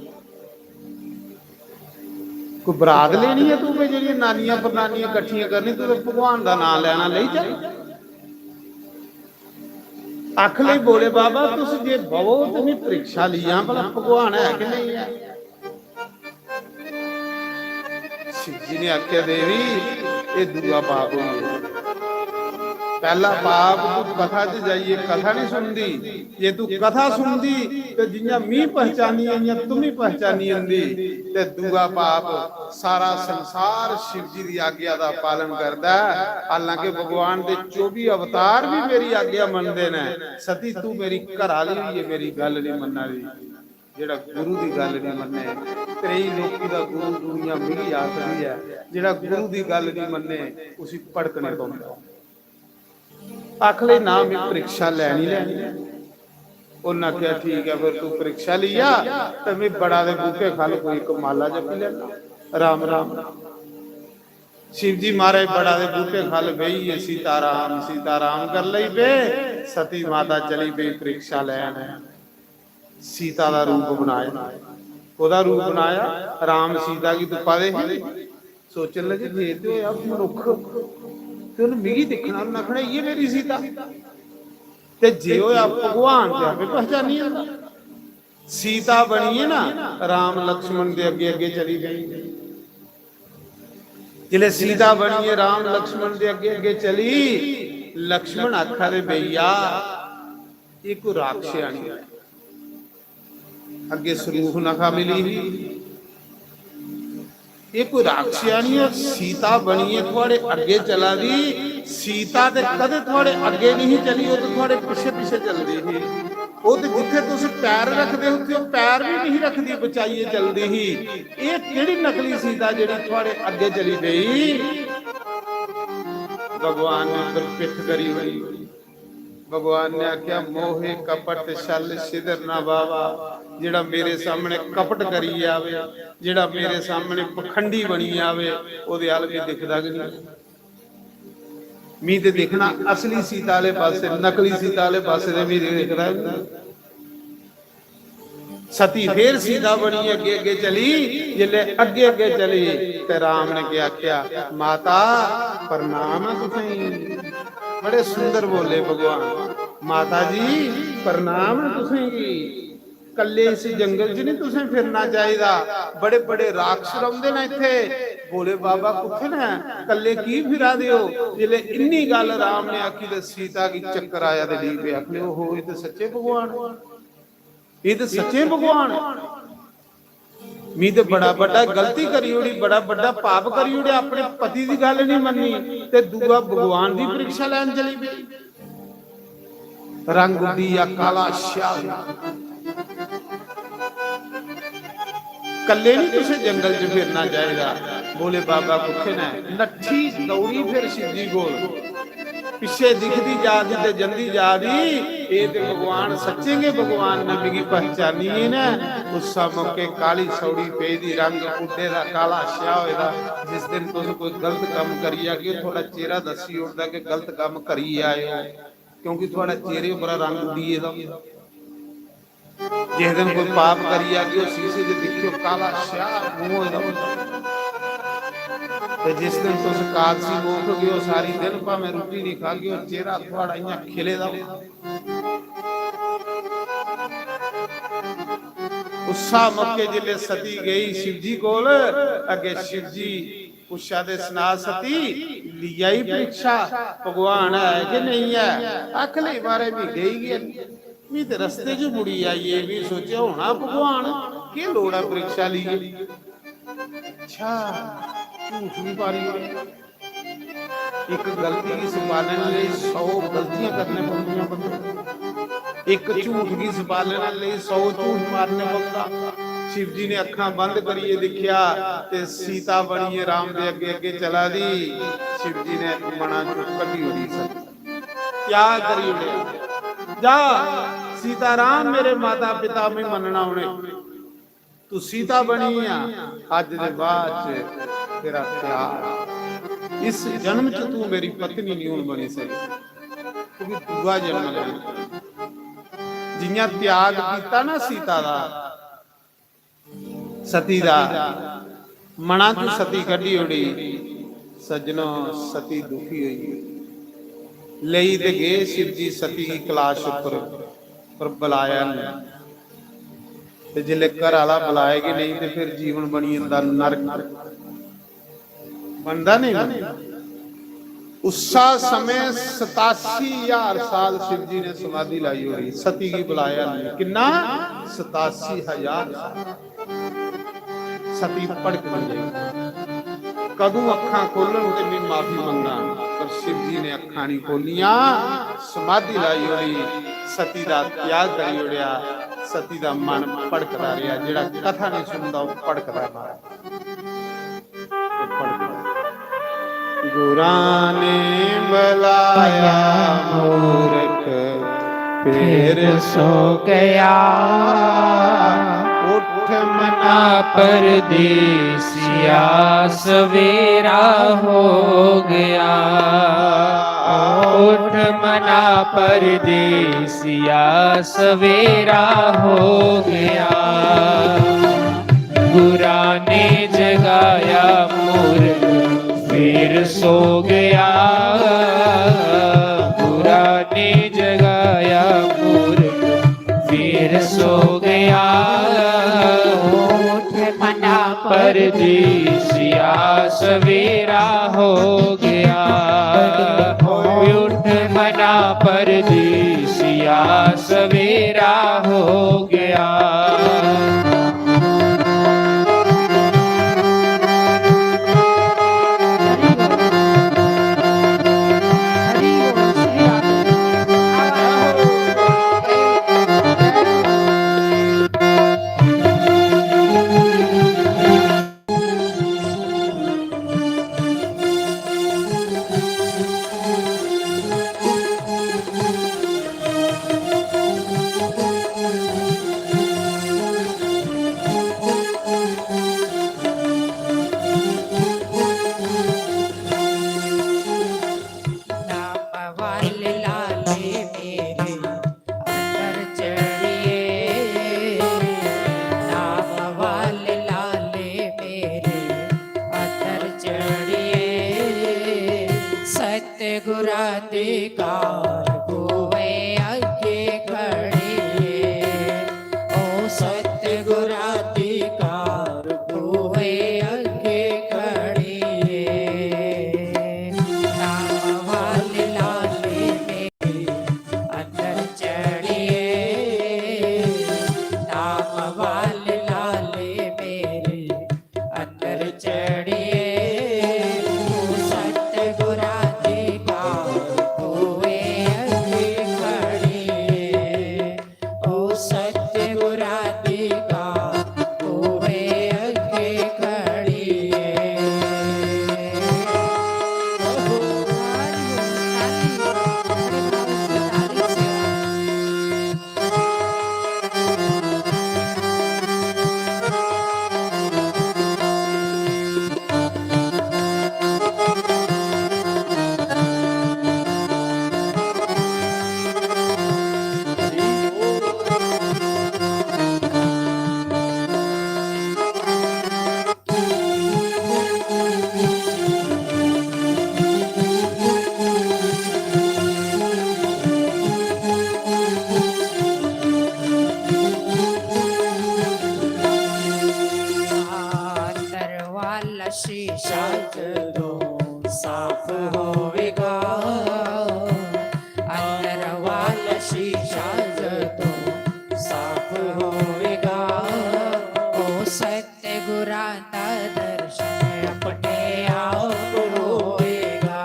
कोई बरात लेनी ऐ तूं, भाई जेह्ड़ियां नानियां परनानियां कट्ठियां करनी, तूं ते भगवान दा नांऽ लैना, लेई जा। आख ले, "भोले बाबा, तुस जे बवो ते मी परीक्षा लिया, भला भगवान है कि नेईं ऐ?" शिव जी ने आखेआ, "देवी, एह् दूआ पाप होई गेआ।" पैह्ला पाप, तूं कथा च जाइयै कथा नहीं सुनदी। जे तूं कथा सुनदी ते जि'यां मी पहचानी, इ'यां तुम्मी पहचानी जंदी। ते दूआ पाप, सारा संसार शिव जी दी आज्ञा दा पालन करदा ऐ। हालांकि भगवान दे चौबी अवतार भी मेरी आज्ञा मनदे न। सती, तू मेरी घर आह्ली होइयै मेरी गल्ल नहीं मन्ना दी। जेह्ड़ा गुरु दी गल्ल नहीं मन्ने, त्रेई लोकी दा गुरु दुनिया मिगी आखदी ऐ, जेह्ड़ा गुरु दी गल्ल नहीं मन्ने, उसी भड़कने पौंदा। आख ले, "ना, मैं परीक्षा लैनी, लैनी।" उन्नै आखेआ, "ठीक ऐ, फिर तू परीक्षा लिया ते मैं बड़ा दे बूटे खल कोई इक माला जपी लैना। राम, राम।" शिव जी महाराज बड़ा दे बूटे खल बेहियै सीताराम, सीताराम कर लई पे। सती माता चली पेई परीक्षा लैन। सीता दा रूप बनाया। ओह्दा रूप बनाया, राम सीता गी तुप्पा दे हे। सोचन लगे, "जे ते होया मनुक्ख, ते उन्न मिगी दिक्खना, उन्न आखना, 'इ'यै मेरी सीता।' ते जे होया भगवान ते आपे पहचानी जंदा।" सीता बनियै ना राम लक्ष्मण दे अग्गे अग्गे चली पेई। जिसलै सीता बनियै राम लक्ष्मण दे अग्गे अग्गे चली, लक्ष्मण आखा दे, "भैया, एह् कोई राक्षस आनी है।" अग्गे सरूख नखा मिली ही। ये कोई राक्षसी नहीं है, सीता बनियै थुआड़े अग्गे चला दी। सीता ते कदे थुआड़े अग्गे नहीं चली, ओह ते थुआड़े पिछे पिछे चलदी ही। ओह ते जिथे तुस पैर रखदे, उत्थे ओह पैर भी नहीं रखदी, बचाइयै चलदी ही। ये केड़ी नकली सीता जेड़ी थुआड़े अग्गे चली गई? भगवान ने उधर पिठ करी हुई। भगवान ने आख्या, "मोहे कपट छल छिदर ना भावा।" जेड़ा मेरे सामने कपट करी आवे, जेड़ा मेरे सामने पखंडी बनी आवे, ओदे आल मी दिखदा गै नहीं। मी ते दिखना असली सीता आले पासे, नकली सीता आले पासे ते मी दिखदा गै नहीं। सती फिर सीता बनी अग्गे अग्गे चली। जिसले अग्गे अग्गे चली ते राम ने क्या आख्या, "माता, प्रणाम है तुसेंगी।" बड़े सुंदर बोले भगवान, "माता जी, प्रणाम है तुसेंगी।" कल्ले इस जंगल च नहीं तुसें फिरना चाहिदा, बड़े बड़े राक्षस रौंदे न इत्थे। भोले बाबा कुत्थे न, कल्ले की फिरा दे हो? जिसले इन्नी गल राम ने आखी ते सीता गी चक्कर आया ते डी पे आखने, "ओहो, ये तो सच्चे भगवान, ये तो सच्चे भगवान।" मी ते बड़ा बड्डा गलती करी ओड़ी, बड़ा बड्डा पाप करी ओड़ेआ, अपने पति दी गल्ल नहीं मन्नी ते दूआ भगवान दी परीक्षा लैन चली पई। रंग उड्डी गेआ, काला स्याह होई गेआ। कल्ले नहीं तुसें जंगल च फिरना चाहिदा। भोले बाबा कुत्थे ने? नट्ठी दौड़ी फिर शिव जी कोल। पिच्छे दिखदी जा दी ते जंदी जा दी, "ए ते भगवान, सच्चे गै भगवान ने मिगी पहचानियै न।" उस्सा मौके काली सौड़ी पेई दी, रंग उड्डे दा, काला स्याह होए दा। जिस दिन तुस कोई गलत कम्म करी जागे, थुआड़ा चेहरा दस्सी ओड़दा कि गलत कम्म करी आए हो, क्योंकि थुआड़ा चेहरे उप्परा रंग उड्डी गेदा होंदा। जिस दिन कोई पाप करी जागे, ओह् शीशे च दिक्खेओ, काला स्याह मूंह होए दा होंदा। ते जिस दिन तुस कादसी मुख गयो, सारी दिन भामें रुट्टी नहीं खागे, ओह् चेहरा थुआड़ा इयां खिले दा होंदा। उस्सा मौके जिसले सती गई शिवजी कोल, अग्गे शिवजी पुच्छा दे, "सना सती, ली आई परीक्षा, भगवान है कि नहीं है?" आख ले, "मारे भी गई गै, मी ते रस्ते च मुड़ी आई, ये भी सोचेआ होना भगवान, केह् लोड़ ऐ परीक्षा लेइयै?" अच्छा, झूठ भी मारी ओड़ेआ। इक गलती गी छपाने लेई सौ गलतियां करने पौंदियां बंदे। इक झूठ गी छपाने लेई सौ झूठ मारने पौंदा। शिव जी ने अक्खां बंद करियै दिक्खेआ ते सीता बनियै राम दे अग्गे अग्गे चला दी। शिव जी ने मना चों कड्ढी ओड़ी सती। क्या करी ओड़ेआ? जा, सीता राम मेरे माता पिता, मैं मनना उ'नें। तू सीता बनी आ, अज दे बाद च तेरा त्याग। इस जन्म च तू मेरी पत्नी नहीं हुन बनी सकी, क्योंकि दूआ जन्म लेना। जियां त्याग कीता ना सीता दा, सती दा, मना तू सती कड्ढी ओड़ी। सज्जनो, सती दुखी होई, लेई ते गए शिव जी सती गी कैलाश उप्पर, पर बुलाया नहीं। ते जिसले घर आह्ला बुलाए गै नेईं ते फिर जीवन बनी जंदा नरक। बनदा नहीं ना? उस्सा समें सतासी हजार साल शिव जी ने समाधि लाई होई, सती गी बुलाया नहीं। किन्ना? सतासी हजार साल। सती भड़कन लगी। कदूं अक्खां खोलन ते मैं माफी मंगा, पर शिव जी ने अक्खां नहीं खोलियां, समाधि लाई ओड़ी, सती दा त्याग करी ओड़ेआ। सती दा मन भड़कदा रेहा, जेड़ा कथा नहीं सुनदा, ओह भड़कदा रेहा। गुरां ने बुलाया मूरख, फिर सो गया। उठ मना परदेसिया, सवेरा हो गया। उठ मना परदेसिया, सवेरा हो गया। गुरां ने जगाया मूरख, फिर सो गया। गुरां ने जगाया मूरख, फिर सो गया। उठ मना परदेसिया, सवेरा हो गया। उठ मना परदेसिया, सवेरा हो गया। सतगुराधिकार भुए अग्गे खड़िए, ओ सतगुराधिकार भुए अग्गे खड़िए। नाम वाले लाले मेरे अंदर चढ़िए, नाम वाले लाले मेरे अंदर चढ़िए, ओ सतगुरा दी बात होए अग्गे खड़िए, ओ सतगुरा दी बात होए अग्गे खड़िए। अंदर वाला शीशा जदों साफ होवेगा, अंदर वाला शीशा जदों साफ होवेगा, ओ सतगुरां दा दर्शन अपने आप होएगा।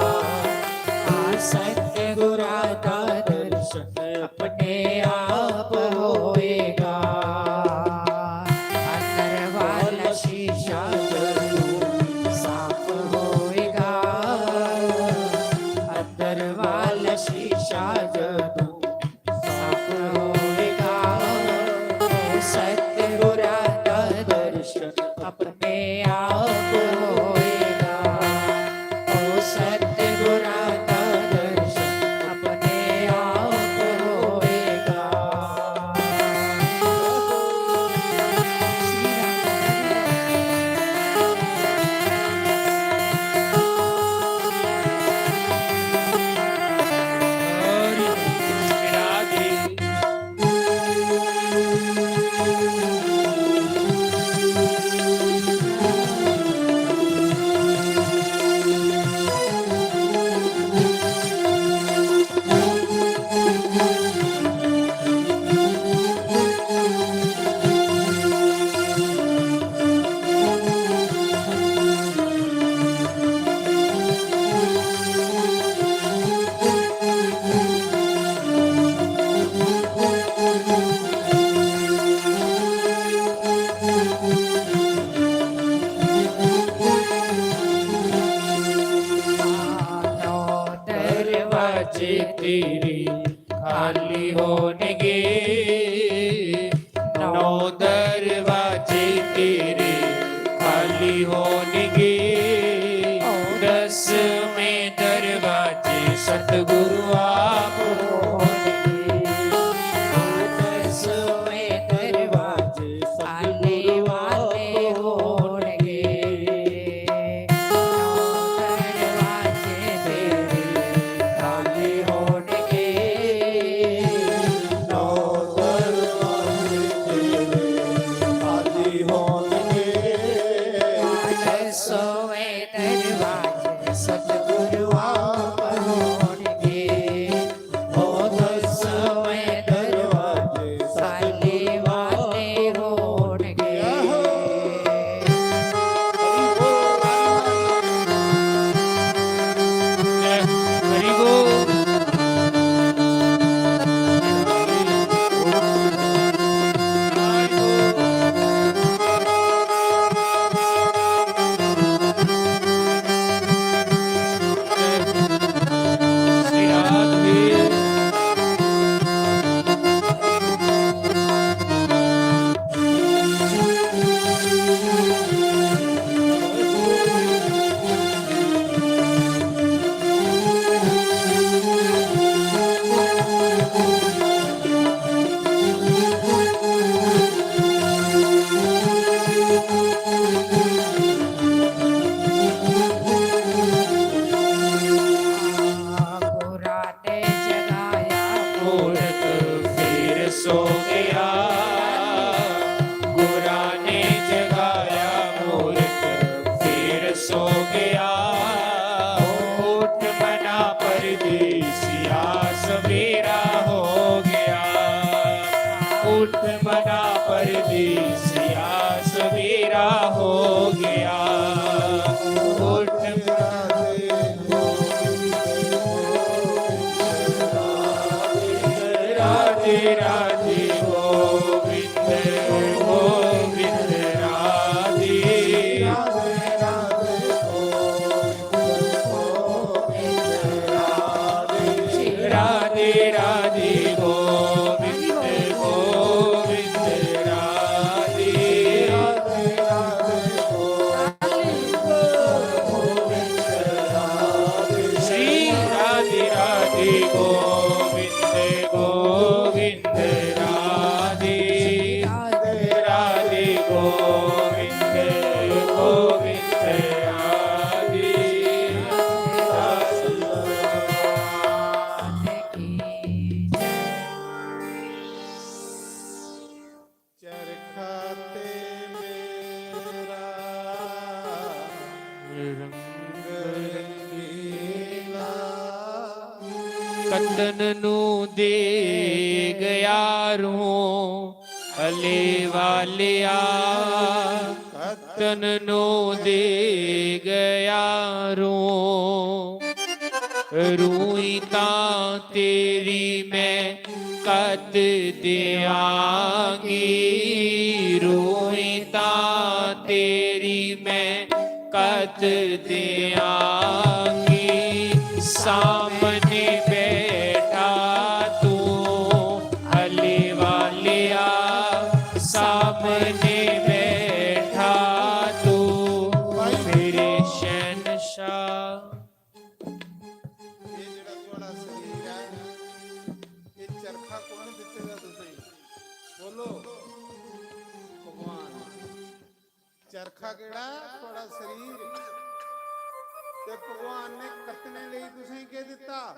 आ सतगुरां दा दर्शन अपने आप होएगा। अंदर वाला शीशा जदों साफ होएगा, अंदर वाला शीशा जदों साफ होवेगा, ओ सतगुरां दा दर्शन अपने आप होवेगा, ओ सतगुरां दा दर्शन अपने आप होवेगा। दरवाजे तेरे खाली होणगे, नौ दरवाजे तेरे खाली होणगे, दसवें दरवाजे सतगुरु आप होणगे। दसवें दरवाजे सतगुरु आप होणगे। नौ दरवाजे तेरे खाली होणगे, नौ दरवाजे तेरे खाली होणगे। दसवें दरवाजे सतगुरु आप होणगे। ओ दसवें दरवाजे खाली वाले होणगे। हरि बोल। सो गया। उठ मना परदेसिया, सवेरा हो गया। उठ मना परदेसिया, सवेरा हो गया। उठ राधे राधे गोविंद, गोविंद राधे। राधे राधे गोविंद, गोविंद राधे। श्री राधे राधे गोविंद, गोविंद राधे। राधे गोविंद, गोविंद राधे। चरखा ते मेरा रंग रंगीला। कतन नू दे गया रूं हले वालिया, कतन नू दे गया रूं। रूई तां तेरी मैं कत देआंगी, रूई तां तेरी मैं कत देआंगी। सामने बैठा तू हले वालिया, सामने बैठा तू मेरे शहनशाह। ਇਹ ਜਿਹੜਾ ਤੁਹਾਡਾ ਸਰੀਰ ਹੈ, ਇਹ ਚਰਖਾ ਕੌਣ ਦਿੱਤੇ ਦਾ ਤੁਸੀਂ? ਬੋਲੋ, ਭਗਵਾਨ। ਚਰਖਾ ਕਿਹੜਾ? ਤੁਹਾਡਾ ਸਰੀਰ। ਤੇ ਭਗਵਾਨ ਨੇ ਕੱਤਣੇ ਲਈ ਤੁਸੀਂ ਕੀ ਦਿੱਤਾ?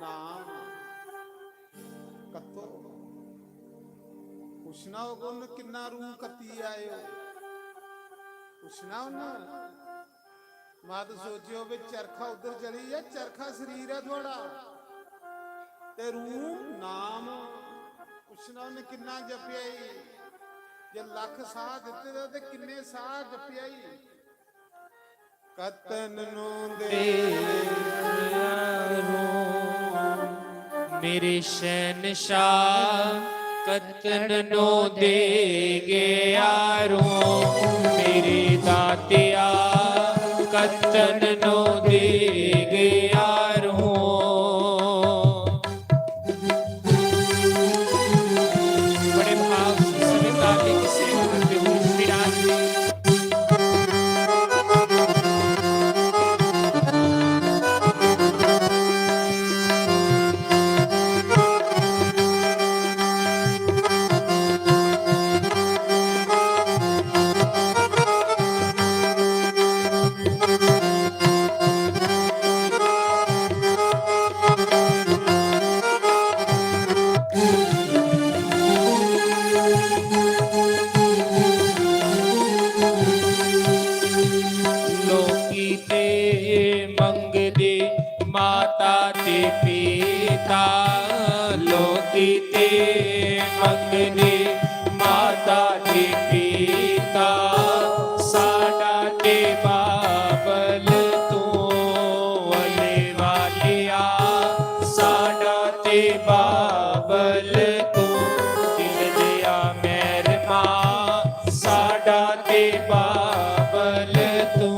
ਨਾਮ। ਕੱਤੋ। ਪੁੱਛਣਾ ਉਹ ਉਹਨੂੰ ਕਿੰਨਾ ਰੂਹ ਕੱਤੀ ਆਏ ਹੋ? ਪੁੱਛਣਾ ਉਹਨਾਂ। ਮਤ ਸੋਚਿਓ ਵੀ ਚਰਖਾ ਉਧਰ ਚਲੀ ਆ, ਚਰਖਾ ਸਰੀਰ ਆ ਤੁਹਾਡਾ ਤੇ ਰੂਹ ਨਾਮ। ਪੁੱਛਣਾ ਉਹਨੇ ਕਿੰਨਾ ਜਪਿਆ ਈ? ਜੇ ਲੱਖ ਸਾਹ ਦਿੱਤੇ ਦਾ ਤੇ ਕਿੰਨੇ ਸਾਹ ਜਪਿਆ ਈ? ਕਤਨ ਨੂੰ ਦੇ मेरे शहनशाह, कतन नो दे गया रूं, मेरे दातिया, कतन नो दे गया रूं। बड़े भाव से सभी ताली की सेवा करते हुए विराजमान। लोकी ते मंगदे माता ते पिता, लोकी ते मंगदे माता ते पिता, साडा ते बाबल तू, अले वालिया, साडा ते बाबल तू, दिल दया मेहरमा, साडा ते बाबल तू।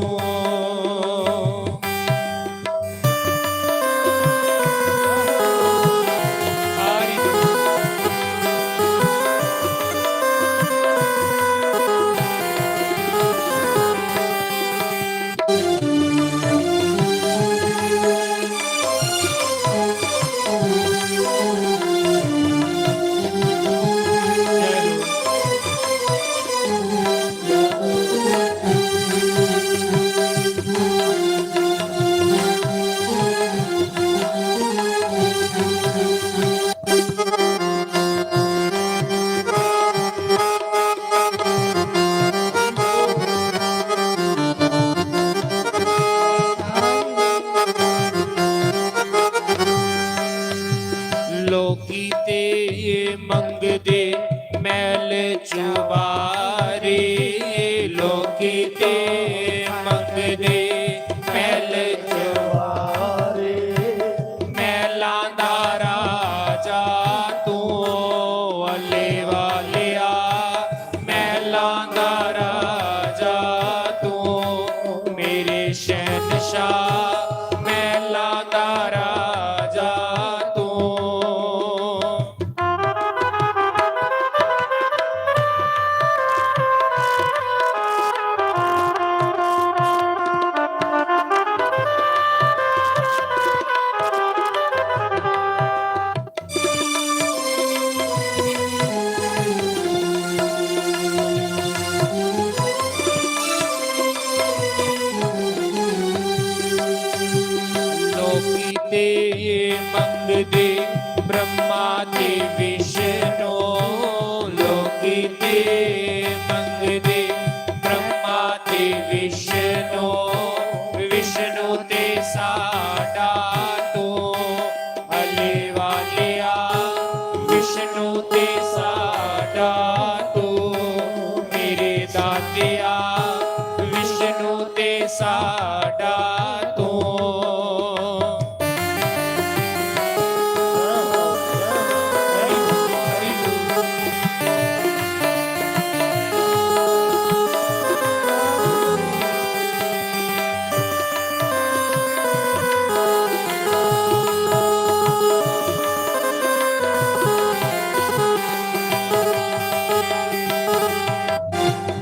मंगदे महल चवारे, महलां दा राजा तू, अल्ले वालेआ, महलां दा राजा तू, मेरे शहंशाह, महलां दा राजा तू। लोकी ते मंगदे ब्रह्मा ते विष्णु, लोकी ते मंगदे ब्रह्मा ते विष्णु, विष्णु ते साडा तू, अल्ले वालेआ, विष्णु ते साडा तू, मेरे दातेआ, विष्णु ते साडा तू।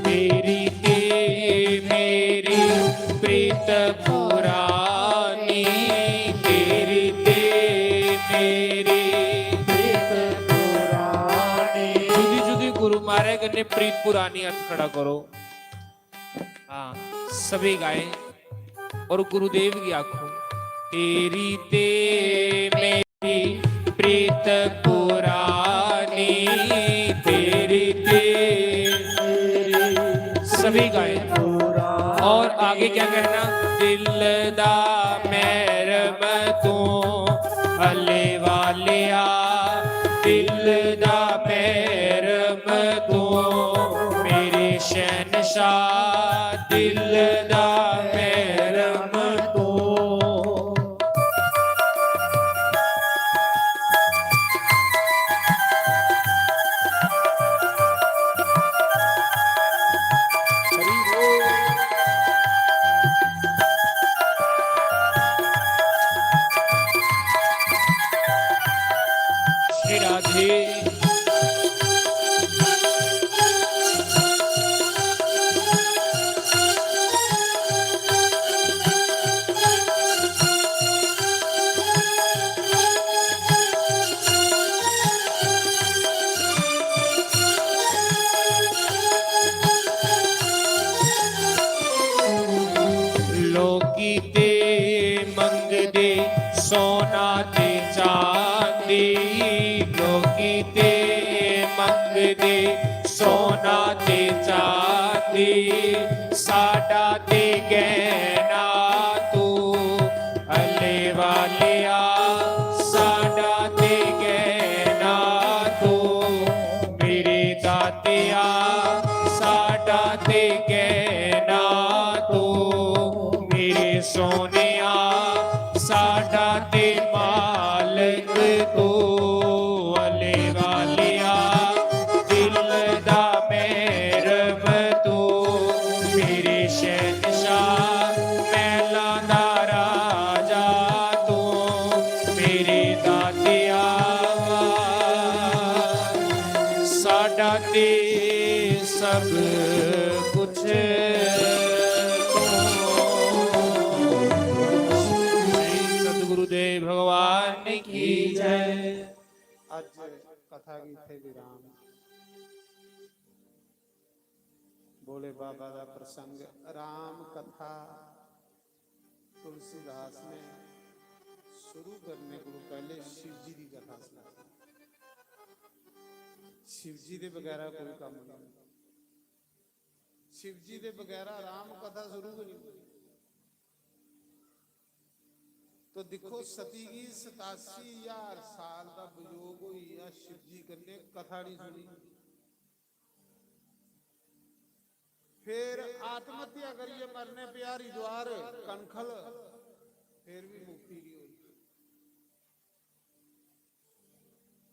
तेरी ते मेरी प्रीत पुरानी, तेरी ते मेरी प्रीत पुरानी। जुदी जुदी गुरु महाराज कन्नै प्रीत पुरानी हत्थ खड़ा करो। हाँ, सभी गाएं और गुरुदेव की आंखों। तेरी ते मेरी प्रीत पुरानी, तेरी ते मेरी, सभी गाएं। और आगे क्या कहना? दिल दा महरम तू, अल्ले वालेआ, दिल दा महरम तू, मेरे शहंशाह, दिल दा महरम तू। श्री राधे। लोकी ते मंगदे सोना ते चांदी, लोकी ते मंगदे सोना ते चांदी, साडा ते गहना तू, अल्ले वालेआ, साडा ते गहना तू, मेरे दातेआ, साडा ते गहना तू, मेरे सोनेआ, साडा ते मालक तू, अल्ले वालेआ, दिल दा महरम तू, मेरे शहंशाह, महलां दा राजा तू, मेरे दातेआ, साडा ते सब कुछ तू। श्री सतगुरुदेव भगवान की जय। अज कथा गी इत्थे विराम। भोले बाबा दा प्रसंग, राम कथा तुलसीदास ने शुरू करने को पहले शिव जी की कथा सुनाई। शिव जी दे बगैरा कोई काम नहीं, शिव जी दे बगैरा राम कथा शुरू गै नहीं होंदी। तो दिक्खो, सती गी सतासी हजार साल दा वियोग होई गेआ, शिव जी कन्नै कथा नहीं सुनी। फिर आत्महत्या करियै मरने पे हरिद्वार, कनखल, फिर भी मुक्ति नहीं हुई,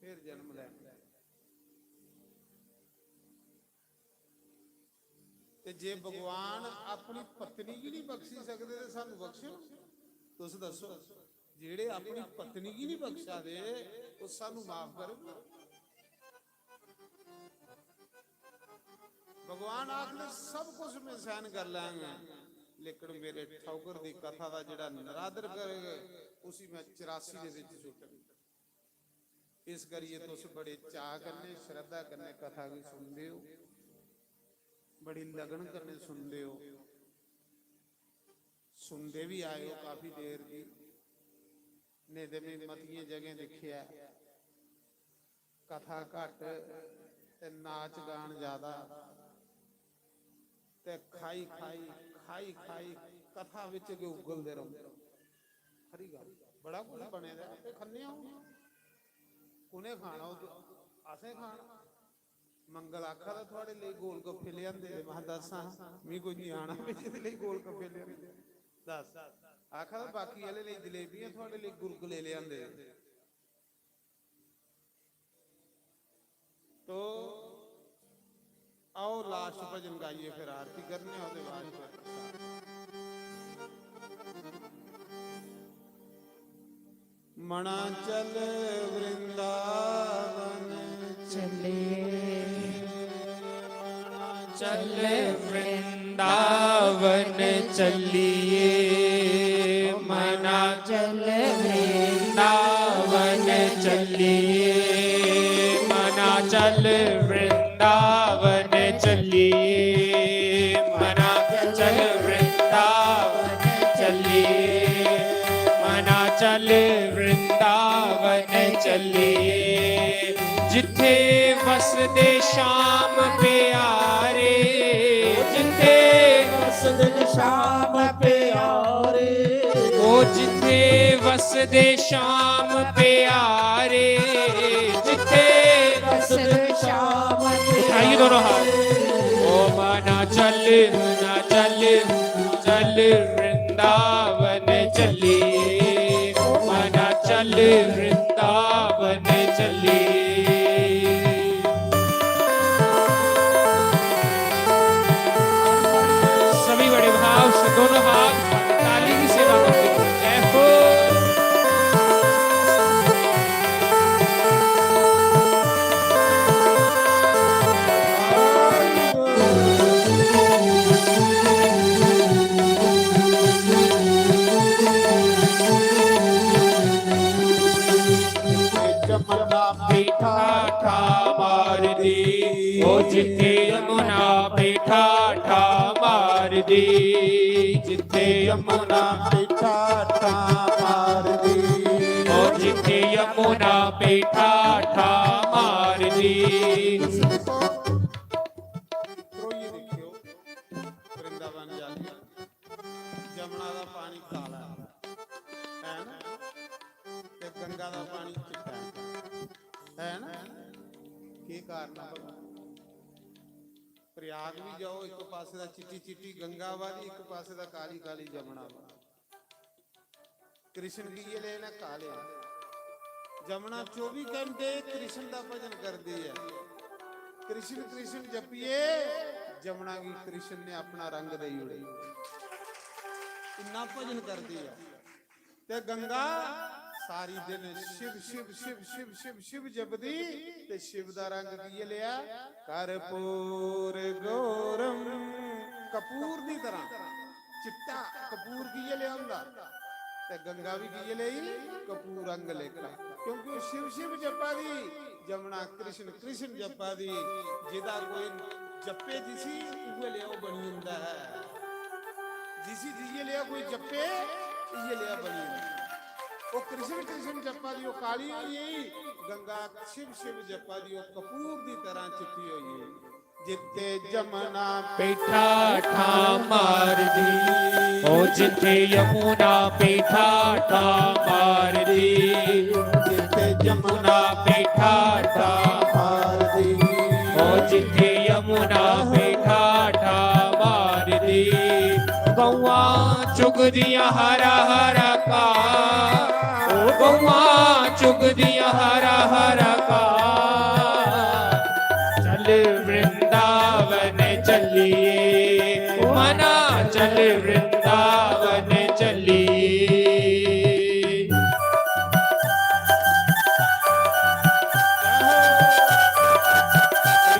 फिर जन्म लैना। ते जे भगवान अपनी पत्नी गी नहीं बख्शी सकदे ते सानू बख्शो। तुस दसो, जेड़े अपनी पत्नी गी नहीं बख्शा दे, ओह सानू माफ करन? भगवान आखदे, "सब कुछ मैं सहन कर लैंगा, लेकिन मेरे ठौकर दी कथा दा जेड़ा निरादर करग, उसी मैं चरासी दे विच सुट्टगा।" इस करियै तुस बड़े चाऽ कन्नै, श्रद्धा कन्नै कथा गी सुनदे ओ, बड़ी लगन कन्नै सुनदे ओ, सुनदे भी आए ओ काफी देर दी। नेईं ते मैं मतियें जगहें दिक्खेआ, कथा घट्ट ते नाच गान ज्यादा, ते खाई खाई, खाई खाई कथा बिच गै उगलदे रौंह्दे। खरी गल्ल, बड़ा कुछ बने दा ऐ, ते खन्ने आं हून। कु'नें खाना? ओह् असें खाना। मंगल आखा दा, "थुआड़े लेई गोल गप्फे लेआंदे।" ते में दस्सां, "मी कोई ञ्याणा भेजे दे लेई गोल गप्फे लेआंदे?" दस। आखा दा, "बाकी आह्ले लेई जलेबियां, थुआड़े लेई गुलगुले लेआंदे।" तो आओ, लास्ट भजन गाइए, फिर आरती करने आं, ओह्दे बाद फिर प्रसाद। मना चल वृंदावन चलिए, मना चल वृंदावन चलिए, मना चल वृंदावन चलिए, मना चल वृंदावन चलिए, मना चल वृंदावन चलिए, मना चल वृंदावन चलिए। जिथे वसदे श्याम प्यारे, जिथे वसदे श्याम प्यारे, ओ जिथे वसदे श्याम प्यारे, जिथे वसदे श्याम प्यारे। उठाइए दोनों हाथ। ओ मना चल, मना चल, चल वृंदावन चलिए, मना चल वृंदावन चलिए। सभी बड़े भाव से दोनों हाथ ताली की सेवा करते हैं। जय हो। जमुना पे ठा ठा मार दी, ओ जिथे यमुना पे ठा ठा मार दी, जिथे यमुना पे ठा ठा मार दी, ओ जिथे यमुना पे ठा ठा मार दी। त्रोइयै दिक्खेओ, वृंदावन जाइयै जमुना दा पानी काला ऐ, है ना? ते गंगा दा पानी चिट्टा ऐ, है ना? केह् कारण ऐ भला? प्रयाग भी जाओ, इक पासे दा चिट्टी चिट्टी गंगा बहा दी, इक पासे दा काली काली जमुना बहा दी। कृष्ण की ये लेना काले। जमुना चौबी घंटे कृष्ण दा भजन करदी ऐ। कृष्ण कृष्ण जपिए, जमुना गी कृष्ण ने अपना रंग देई ओड़े। इन्ना भजन करदी ऐ। ते गंगा सारी दिन शिव शिव शिव शिव शिव शिव जपदी, ते शिव दा रंग की लेआ? कर्पूर गौरम, कपूर दी तरह चिट्टा कपूर की लेआ होंदा, ते गंगा भी की लेई? कपूर अंग लेखा, क्योंकि ओह् शिव शिव जपा दी, जमुना कृष्ण कृष्ण जपा दी। जेदा कोई जपे जिसी, उ'ऐ लेआ ओह् बनी जंदा ऐ। जिसी जि'यै लेआ कोई जपे, इ'यै लेआ बनी जंदा। ओह् कृष्ण कृष्ण जपा दी, ओह् काली होई गेई, गंगा शिव शिव जपा दी, ओह् कपूर दी तरह चिट्टी होई गेई। जिथे जमुना पे ठा ठा मार दी, ओ जिथे यमुना पे ठा ठा मार दी, जिथे जमुना पे ठा ठा मार दी, ओ जिथे यमुना पे ठा ठा गौआं चुगदियां हरा हरा घाऽ, ओ गौआं चुगदियां हरा हरा घाऽ। चल वृंदावन चलिए, ओ मना चल वृंदावन चलिए।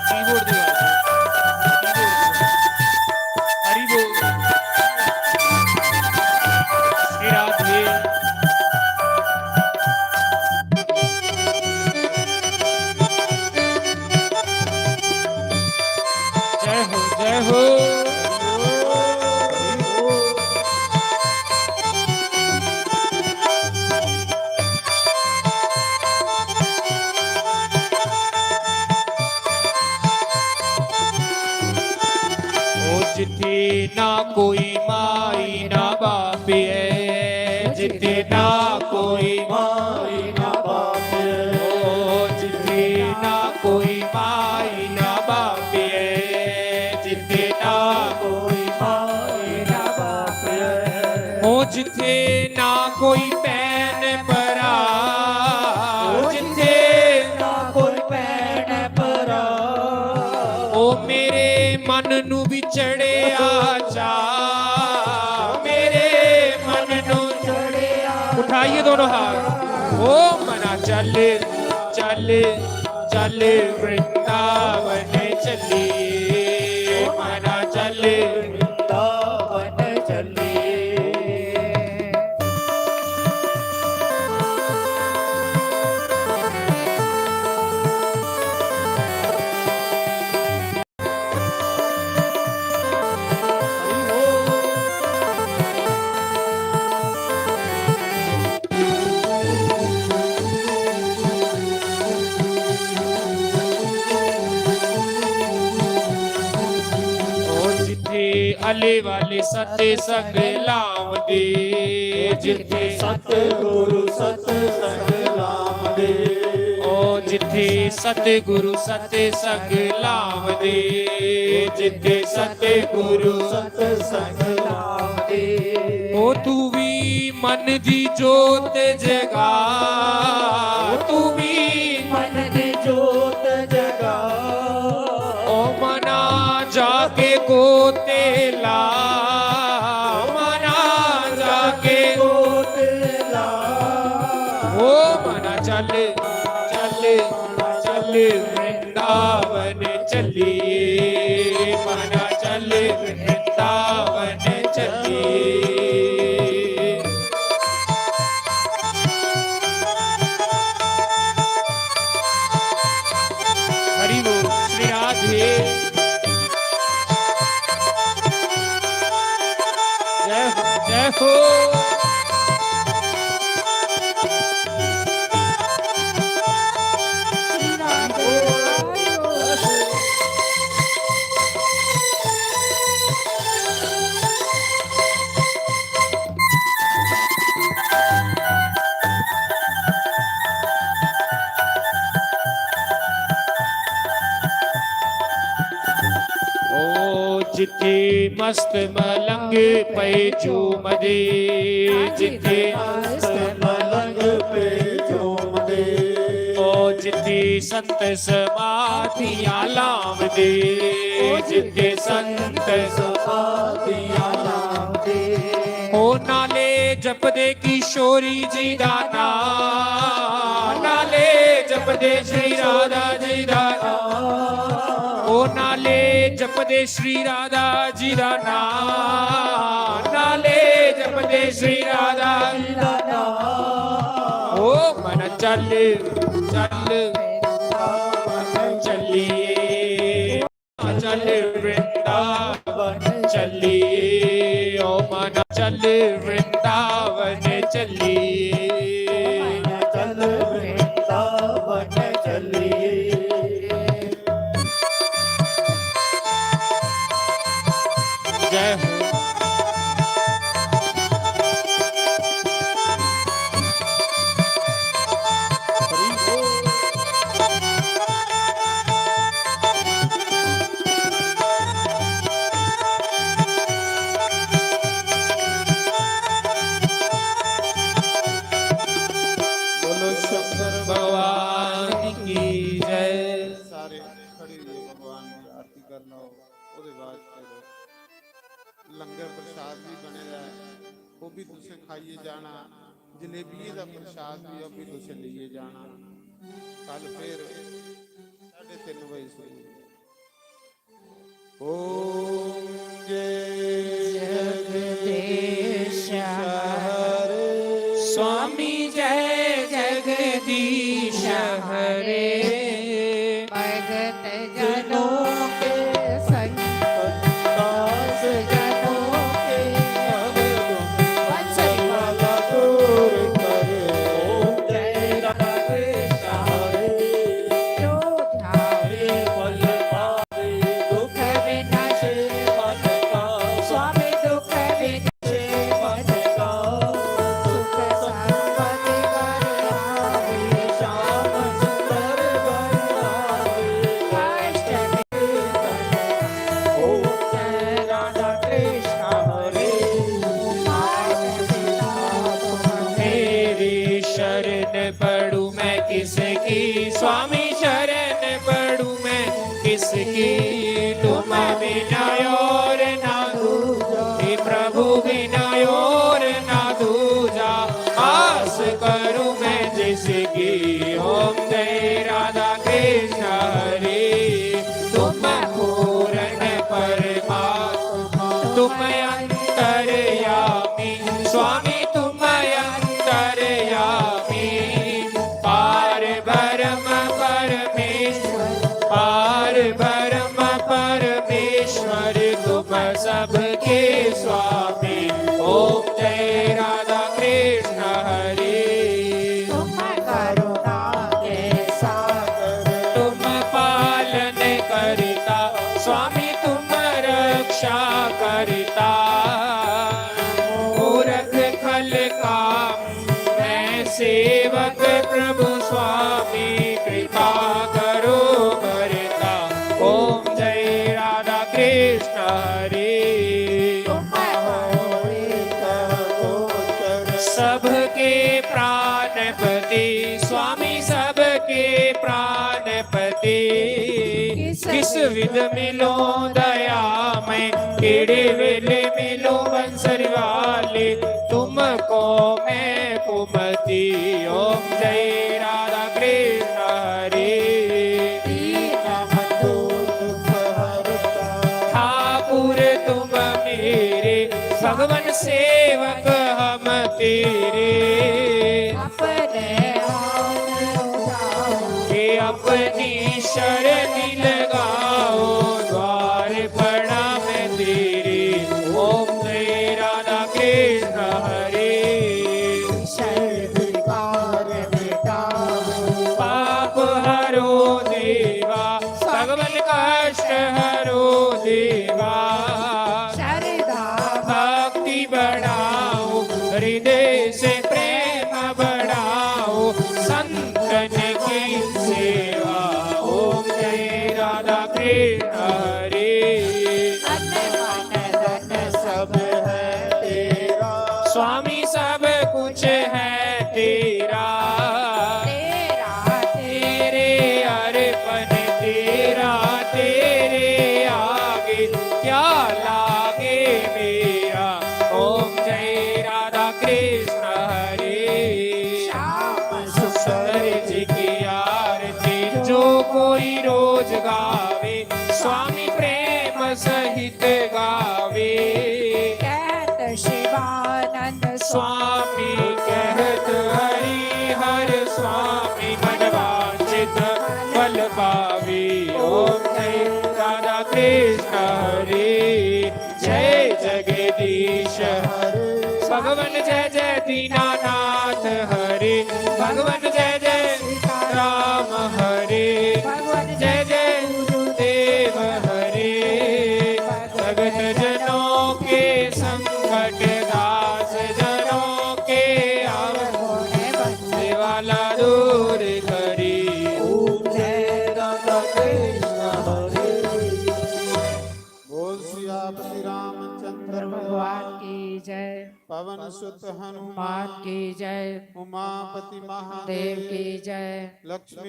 Keyboard दे वाले। Keyboard दे वाले। हरि बोल। श्री राधे। जय हो, जय हो। ओ जिथे ना कोई माई ना बाप है, जिथे ना कोई माई ना बाप है। ओ जिथे ना कोई माई ना बाप है, जिथे ना कोई माई ना बाप है। ओ जिथे ना कोई भैन भरा, ओ जिथे ना कोई भैन भरा। ओ मेरे मन नू भी चढ़िया चा, मेरे मन नू चढ़िया। उठाइए दोनों हाथ। ओ मना चल, चल, चल वृंदावन चलिए, ओ मना चल वृंदावन चलिए। ओ जिथे अले वाले सत्संग लावदे, जिथे सतगुरु सत्संग लावदे। ओ जिथे सतगुरु सत्संग लावदे, जिथे सतगुरु सत्संग लावदे। ओ तू भी मन दी जोत जगा, ओ तू भी मन दी जोत जगा। ओ मना जाके गोते ला, ओ मना जाके गोते ला। ओ मना चल, चल, चल वृंदावन चलिए, मना चल वृंदावन चलिए। हरि बोल, श्री राधे। जय हो, जय हो। ओ जिथे मस्त मलंग पे झूमदे, जिथे मस्त मलंग पे झूमदे। ओ जिथे संत समाधियां लावदे, ओ जिथे संत समाधियां लावदे। ओ नाले जपदे किशोरी जी दा नां, नाले जपदे श्री राधा जी दा नां। ओ नाले जपदे श्री राधा जी दा नां, नाले जपदे श्री राधा जी दा नां। ओ मन चल, चल, चलिए। चल वृंदावन चलिए, ओ मन चल वृंदावन चलिए। चल वृंदावन चलिए। जय हो। भी तुसें खाइयै जाना, जलेबिये दा प्रसाद भी, ओह् भी तुसें लेइयै जाना। कल फिर साढ़े तिन्न बजे सुनिए। ओम जय जगदीश हरे। स्वामी जय जगदीश हरे। भगत जनों के संग, दास जनों के, वंश वाला दूर करे। ओम जय राधे श्याम हरे। जो ध्यावे फल पावे, दुख विनाशे मन का, स्वामी दुख विनाशे मन का, सुख संपत्ति घर आवे, श्याम सुंदर घर आवे। अष्टमी ओम जय राधा कृष्ण हरे। मेरी शरण पड़ू मैं किसकी, स्वामी शरण पड़ू मैं किसकी, तुम बिना और ना दूजा, हे प्रभु बिना और ना दूजा, आस करूं मैं जिसकी। ओम जय राधा कृष्ण हरे। तुम पूर्ण परमात्मा, तुम अंतर्यामी, स्वामी तुम अंतर्यामी, पार ब्रह्म परमेश्वर, पार ब्रह्म परमेश्वर, तुम सबके स्वामी। ओम जय राधा कृष्ण हरे। तुम करुणा के सागर, तुम पालन करता, स्वामी तुम रक्षा करता। मूरख खल का मैं सेवक, प्रभु स्वामी कृपा करो करता। ओम जय राधा कृष्ण हरे। तुम हो एक गोचर, सबके प्राणपति, स्वामी सबके प्राणपति। किस विध मिलो दया में, केड़े वेले मिलो बंसरी वाली, तुमको मैं कुमति। ओम जय राधा कृष्ण हरे। दीन बंधु दुख हरता, ठाकुर तुम मेरे, भगवन सेवक हम तेरे। अपने हाथ उठाओ, ये अपनी शरण लगाओ, द्वार प्रणाम तेरे। ओम जय राधा कृष्ण हरे। विषय विकार मिटाओ, पाप हरो देवा, भगवन कष्ट हरो देवा। श्रद्धा भक्ति बढ़ाओ, हृदय से प्रेम बढ़ाओ, संतन की सेवा। ओम जय राधा कृष्ण हरे। तन मन धन सब है तेरा, स्वामी सब कुछ है तेरा। तेरा तेरे अर्पण, तेरा तेरे आगे, क्या लागे मेरा। ओम जय राधा कृष्ण हरे। श्याम सुंदर जी की आरती जो कोई रोज गावे, स्वामी प्रेम सहित गावे। कहत शिवानंद स्वामी कहत हरि हर, स्वामी मनवांछित फल पावे। ओम जय राधा कृष्ण हरे। जय जगदीश हरे। भगवन जय जय दीनानाथ हरे। भगवन जय जय सीताराम हरे। भगवन जय जय गुरुदेव हरे। भगत जनों के संकट, दास जनों के अवगुण, बनने वाला दूर करी। ओम जय राधा कृष्ण हरे। बोल श्री आपसी रामचंद्र भगवान की जय। पवन सुत हनुमान की जय। उमापति महादेव की जय। लक्ष्मी